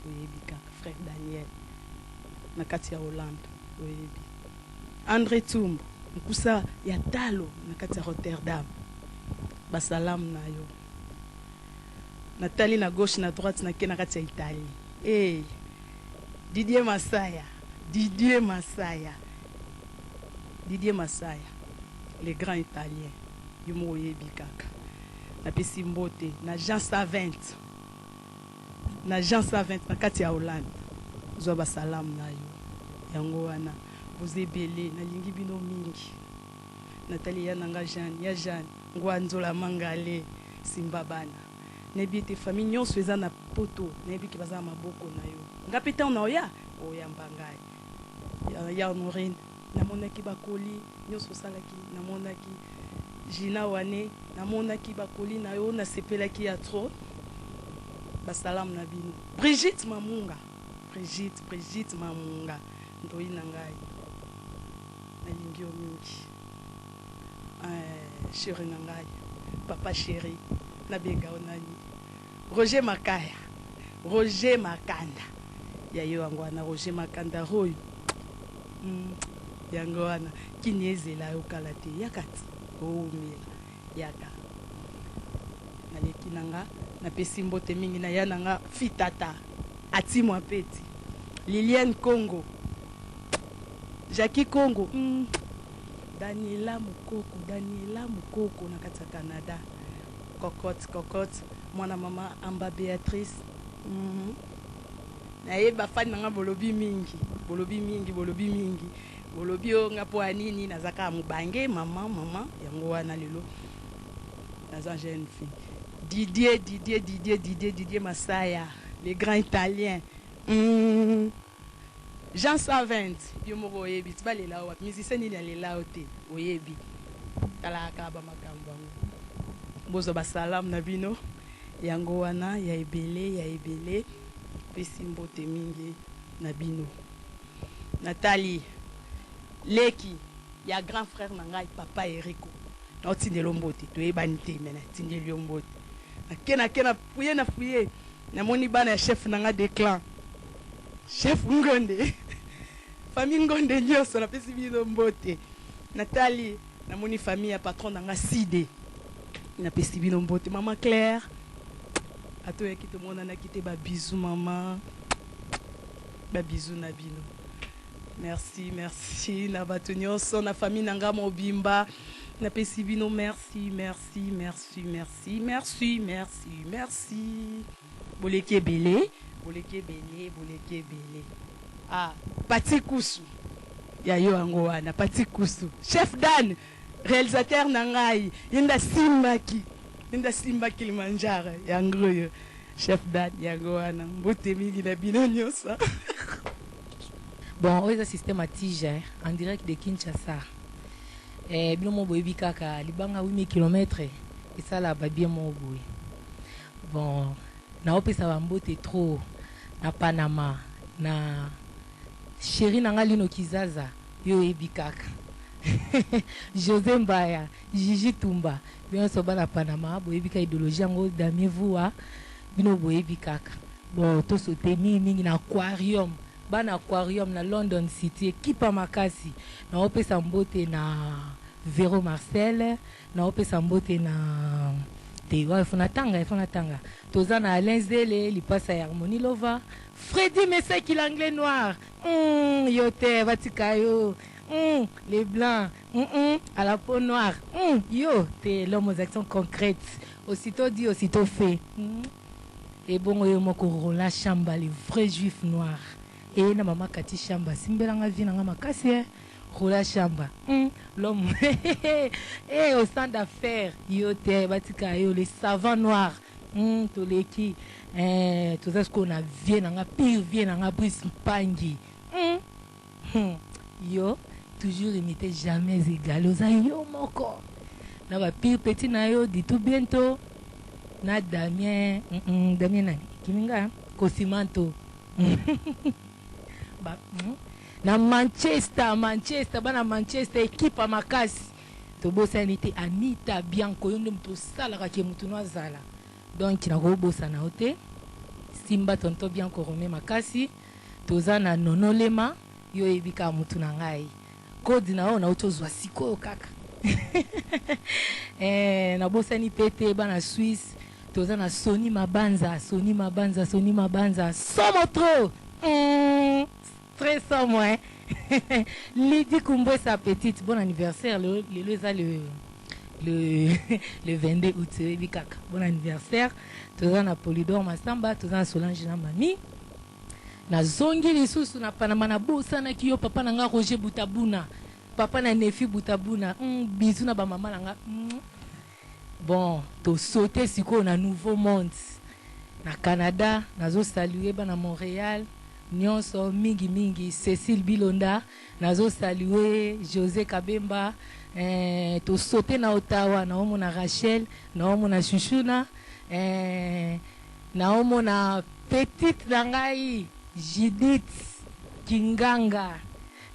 Oyebi kaka frère Daniel na kati ya Hollande, oyebi. Andre Tsumbu, nkusa ya talo na kati ya Rotterdam. Ba salam na yo. Natali na gauche na droite nake na kati ya Italie. Hey, Didier Masaya, Didier Masaya, Didier Masaya, le grand italien, yo moko oyebi kaka. Napesi mbote na Jean Savent, na Jean Savent na kati ya Hollande. Zwa ba salam na yo. Yango wana boza ebele, nalingi bino mingi. Natali ya na nga Jeanne, ya Jeanne, Ngwanzola Mangale, simba bana. Nayebi ete famille nionso eza na poto, nayebi ke baza na maboko na yo. Nga pe tango nakoya, oyamba ngai. Ya Honorine, namonaki ba colis nionso osalaki, namonaki. Gina Wane, namonaki ba colis na yo, nasepelaki ya trop. Ba salamu na bino. Brigitte Mamunga, Brigitte, Brigitte Mamunga. Ndoyi na ngai, nalingi yo mingi. Eh, chéri na ngai, papa chéri, nabenga yo nani? Roger Makaya, Roger Makanda. Ya yo yango wana Roger Makanda Roy. Mm, yango wana kini ezela yo kala te yaka ti owumela yaka naleki na nga napesi mbote mingi na ya na nga fitata atimwa peti Liliane Congo Jackie Congo mm. Daniela Mukoko Daniela Mukoko na kati ya Canada Cocotte Cocotte mwana mama Amba Beatrice mm -hmm. Naye ba fan na nga bolobi mingi bolobi mingi bolobi mingi bolobi o nga po ya nini naza kaka mobange mama mama yango wana lelo naza jeune fille Didier Didier Didier Didier Didier Masaya le grand italien mm. Jean 120 yo moko oyebi ti balela yo wapi musicien nini alela yo te oyebi talaka kaka ba makambo yango bozwa ba salam na bino yango wana ya ebele ya ebele pesi mbote mingi na bino natali leki ya grand frère na ngai papa Eriko naotindela yo mbote toyebani te me natindeli yo mbote nake nake na fuye na fuye namoni bana ya chef na ngai de clan chef Ngonde famille Ngonde nyonso napesi bino mbote natali namoni famille ya patron na nga Side napesi bino mbote mama Claire atoyaki tomonanaki te ba bisous mama ba bisous na bino merci merci na bato nyonso na famille na nga mobimba napesi bino merci merci merci merci merci merci merci boleki ebele boleki ebele boleki ebele ah Pati Kusu ya yo yango wana Pati Kusu chef Dan réalisateur na ngai ye nde asimbaki ye nde asimba Kilimanjaro yango oyo chef Dan yango wana mbote mingi na bino nyonso. Bon oyo eza système ya tige en direct de Kinshasa eh, bino moko boyebi kaka libanga 8000 km esala ba bien moko boye bon naopesa ba mbote trop na Panama na chéri na nga Lino Kizaza yo oyebi kaka Jose Mbaya Gigi Tumba bino nyonso bana Panama boyebi ka idéologie yango Damien Vua bino boyebi kaka bon tosote mingi mingi na aquarium bana aquarium na London City ekipa makasi naopesa mbote na Vero Marcel naopesa mbote na te wa fo natanga ifo natanga toza na Alain Zele lipasa ya Harmonie Lova Freddy Mesaki l'anglais noir mm, yo te batika yo mm, les blancs mm -mm, à la peau noire mm, yo te l'homme aux actions concrètes aussitôt dit aussitôt fait mm. Ebongo yo moko Roland Shamba le vrai juif noir eye na mama Cathy Shamba asimbela nga vie na nga makasi eh Roland Shamba hum l'homme eh au centre d'affaires yo te batika yo le savant noir hum toleki eh toza sikoyo na vie na nga pire vie na nga Brice Mpangi hum hum yo toujours imite jamais egale oza yo moko na ba pire petit na yo dit tout bientôt na Damien mm -mm, Damien nani ekimi nga Kosimanto ba, mm, na Manchester Manchester bana Manchester ekipe ya makasi tobosani te Anita Bianco yo nde moto osalaka ke moto no azala donc nakobosana yo te simba tonton Bianco Rome makasi toza na Nono Lema yo oyebi kaka motu na ngai kode na oyo nauti ozwa sikoyo kaka eh, nabosani pe te bana Suisse toza na Sony Mabanza Sony Mabanza Sony Mabanza somo trop mm, très somo hein Lydie Kumbwesa petite bon anniversaire lelo lelo eza le le le 22 août oyebi kaka bon anniversaire toza na Polydor Masamba toza na Solange na Mami nazongi lisusu na Panama nabosanaki yo papa na nga Roger Butabuna papa na Nefi Butabuna mm, bisous na ba mama na nga mm. Bon to sauter sikoyo na nouveau monde na Canada nazo saluer bana Montreal nionso mingi mingi Cecile Bilonda nazo saluer Jose Kabemba eh, to sauter na Ottawa naomona Rachel naomona Chuchuna eh, naomona petite na ngai Judith Kinganga.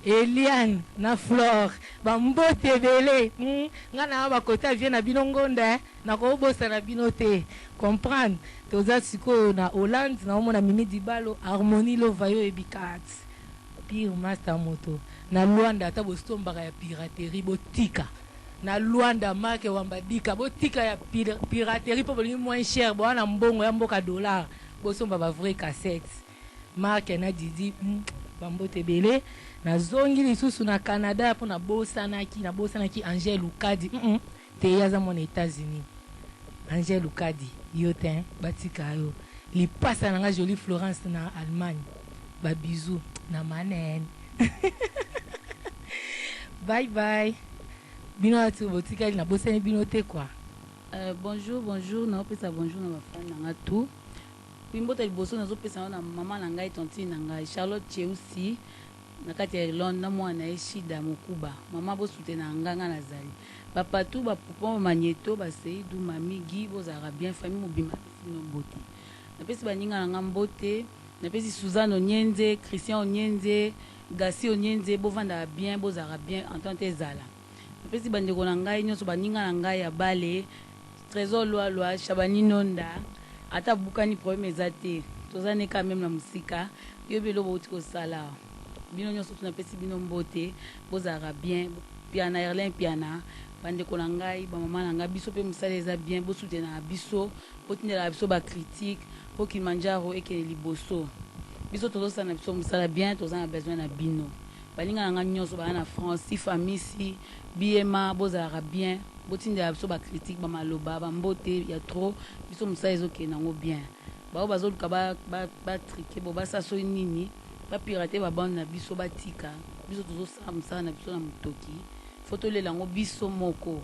Eliane na Flore ba mbote ebele hum nga na ba kota vieux na bino ngonda hein nako bosana bino te comprendre toza sikoyo na Hollande nao mona Mimi Dibalo Harmonie Lova yo oyebi kate pire masta moto na Luanda ata bosombaka ya piraterie botika na Luanda marque wamba dika botika ya piraterie po bolingi moins cher boa na mbongo ya mboka dollar bosomba ba vrai cassette Marc na Didi hum ba mbote ebele nazongi lisusu na Canada po na bosanaki na bosanaki Angèle Lukadi hum te ye aza mwana Etats Unis Angèle Lukadi yo tein batika yo lipasa na nga jolie Florence na Allemagne ba bisous na maneen bye bye bino batu botikali na bosani bino te quoi. Bonjour bonjour naopesa bonjour na ba fan na nga tout Puis mbote ya liboso nazo pesa yango na maman na ngai tantine na ngai Charlotte Cheusi na kati ya Irlande na mwana na ye Shida Mokuba maman bo soutenaka nga nga nazali ba Patou ba Poupon ba Magneto ba Seydou Mamie Guy bozalaka bien famille mobimba napesi bino mbote napesi baninga na nga mbote napesi Suzanne Onienze Christian Onienze Gassi Onienze bovandaka bien bozalaka bien entente ezala napesi ba ndeko na ngai nionso baninga na ngai ya bale Tresor Lualua, Shabani Nonda, ata abukani problème eza te, toza ne ka meme na musika, yo yebi eloko bowuti kosala awa, bino nionso tout napesi bino mbote, bozalaka bien, Mpiana Erlin Mpiana, ba ndeko na ngai, ba maman na ngai, biso pe musala eza bien, bo soutenaka biso, botindelaka biso ba critique po Kilimanjaro ekende liboso, biso tozosala na biso musala bien, toza na besoin na bino, baninga na ngai nionso baza na France, Sifa Amisi, BMA, bozalaka bien. Botindela biso ba critique ba maloba ba mbote ya trop biso musala ezo kende nango bien ba oyo bazoluka ba ba trique bo basala soki nini ba pirate ba bande na biso batika biso tozo sala musala na biso na mutoki faut tolela yango biso moko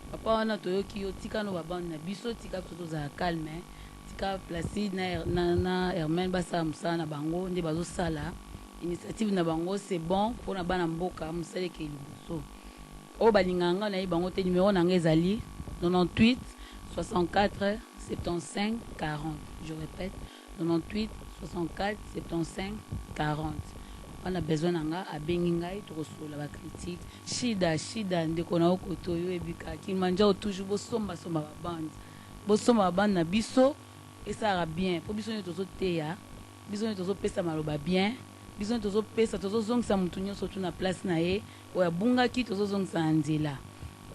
papa wana toyoki yo tika no ba bande na biso tika biso tozala calme tika placide na na, na Hermaine basala musala na bango nde bazosala initiative na bango c'est bon pona bana mboka musala ekeye liboso. Oyo balingaka nga nayebi bango te numero na nga ezali 98 64 75 40 je repète 98 64 75 40 wana besoin na nga abengi ngai tokosolola ba critique shida shida ndeko na yo koto yo ebika Kilimanjaro toujours bosomba somba ba bande bosomba ba bande na biso esalaka bien po biso nde tozoteya biso nde tozopesa maloba bien biso nde tozopesa tozozongisa mutu nyonso tu na place na ye Oyo abungaki tozo zongisa na nzela.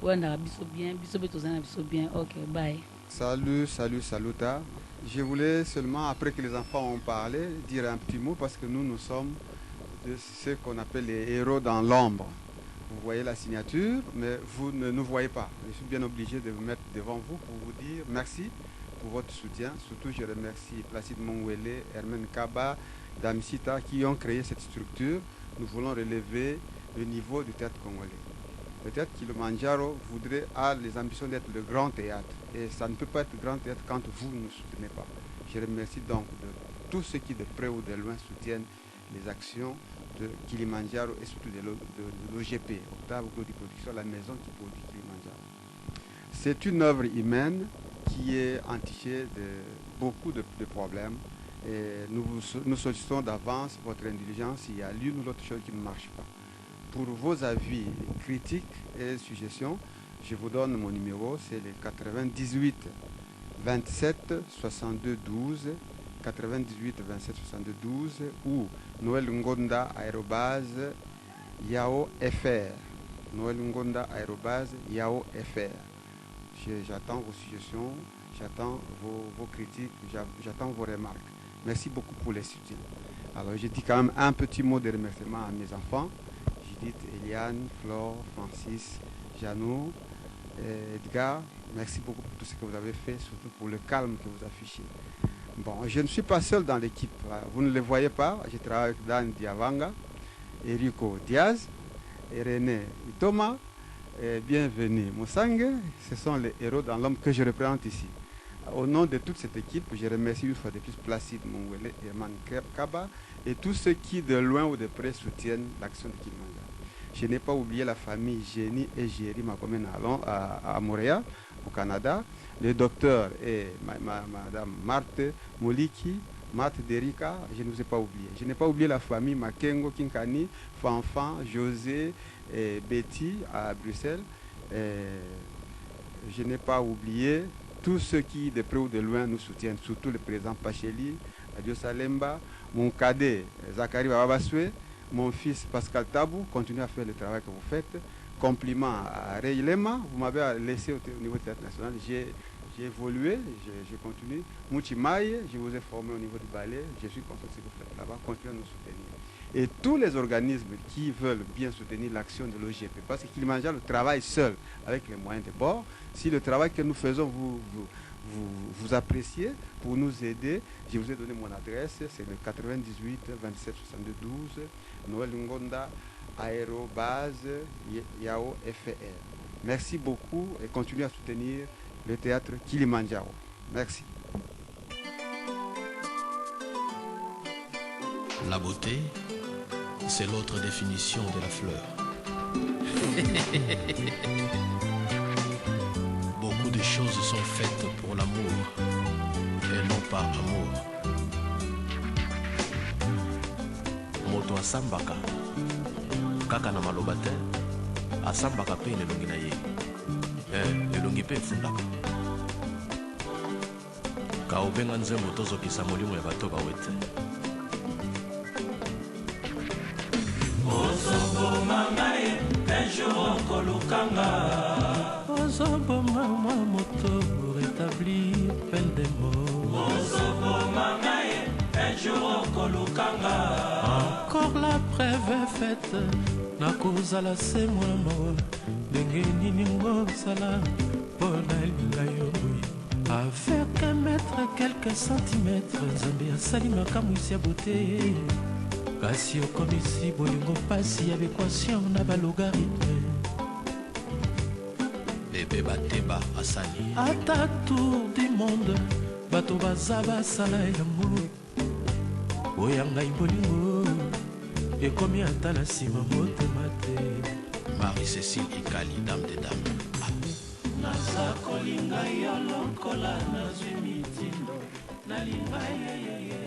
Bolandaka biso bien, biso pe toza na biso bien ok bye. Salut, salut, saluta. Je voulais seulement, après que les enfants ont parlé, dire un petit mot parce que nous, nous sommes de ce qu'on appelle les héros dans l'ombre. Vous voyez la signature, mais vous ne nous voyez pas. Je suis bien obligé de vous mettre devant vous pour vous dire merci pour votre soutien. Surtout, je remercie Placide Mongwele, Hermène Kaba, Damsita qui ont créé cette structure. Nous voulons relever le niveau du théâtre congolais. Le théâtre Kilimandjaro voudrait, a les ambitions d'être le grand théâtre. Et ça ne peut pas être grand théâtre quand vous ne soutenez pas. Je remercie donc de tous ceux qui de près ou de loin soutiennent les actions de Kilimandjaro et surtout de l'OGP, Octave Glody Production, la maison qui produit Kilimandjaro. C'est une œuvre humaine qui est entichée de beaucoup de, de problèmes. Et nous, nous sollicitons d'avance votre indulgence s'il y a l'une ou l'autre chose qui ne marche pas. Pour vos avis critiques et suggestions, je vous donne mon numéro, c'est le 98 27 62 12, 98 27 62 12 ou Noël Ngonda aérobase Yao FR. Noël Ngonda aérobase Yao FR. J'attends vos suggestions, j'attends vos, vos critiques, j'attends vos remarques. Merci beaucoup pour les soutiens. Alors je dis quand même un petit mot de remerciement à mes enfants, Judith, Eliane, Flore, Francis, Jeannot, Edgar. Merci beaucoup pour tout ce que vous avez fait, surtout pour le calme que vous affichez. Bon, je ne suis pas seul dans l'équipe. Vous ne le voyez pas. Je travaille avec Dan Diavanga, Erico Diaz, et René Thomas. Et bienvenue Moussangue. Ce sont les héros dans l'homme que je représente ici. Au nom de toute cette équipe, je remercie une fois de plus Placide Mongwele, Herman Kaba et tous ceux qui, de loin ou de près, soutiennent l'action de Kilimanjaro. Je n'ai pas oublié la famille Jenny et Jerry Makomena à, à Montréal, au Canada, le docteur et ma, ma, madame Marthe Moliki Marthe Derika, je ne vous ai pas oublié. Je n'ai pas oublié la famille Makengo, Kinkani, Fanfan, José et Betty à Bruxelles. Et je n'ai pas oublié tous ceux qui, de près ou de loin, nous soutiennent, surtout le président Pacheli, Adio Salemba, mon cadet Zachary Bababaswe, mon fils Pascal Tabou, continuez à faire le travail que vous faites. Compliment à Ray Lema, vous m'avez laissé au, au niveau du théâtre national, j'ai j'ai évolué, je, je continue. Mouchi Maï, je vous ai formé au niveau du ballet, je suis content de ce que vous faites là-bas, continuez à nous soutenir. Et tous les organismes qui veulent bien soutenir l'action de l'OGP, parce que Kilimanjaro travaille seul avec les moyens de bord. Si le travail que nous faisons vous, vous, vous, vous appréciez, pour nous aider, je vous ai donné mon adresse, c'est le 98 27 62 12, Noël Ngonda, aérobase Yao FR. Merci beaucoup et continuez à soutenir le théâtre Kilimanjaro. Merci. La beauté, c'est l'autre définition de la fleur. Beaucoup de choses sont faites pour l'amour et non par amour. Moto asambaka kaka na maloba te, asambaka mpe na elongi na ye. Eh, elongi mpe efundaka. Ka obenga nzembo tozokisa molimo ya bato bawete. Ozoboma ngai un jour okolukanga. Ozoboma mwa moto pour établir peine de mort. Ozoboma ngai un jour okolukanga. Encore la preuve est faite, nakozala se mwana mawa. Ndenge nini ngosala mpo nalinga yo boye? Avec un mètre quelques centimètres, Nzambe asali makamwisi ya beauté, kasi okomisi bolingo mpasi ya bequation na balogarithme. Bebe Bateba Asani. Ata tour du monde bato baza basala yango, oya ngai bolingo ekomi ata na nsima motema te. Marie-Cécile Ikali, dame des dames. Naza kolinga yo lokola nazwi mitindo nalinga yeyeye.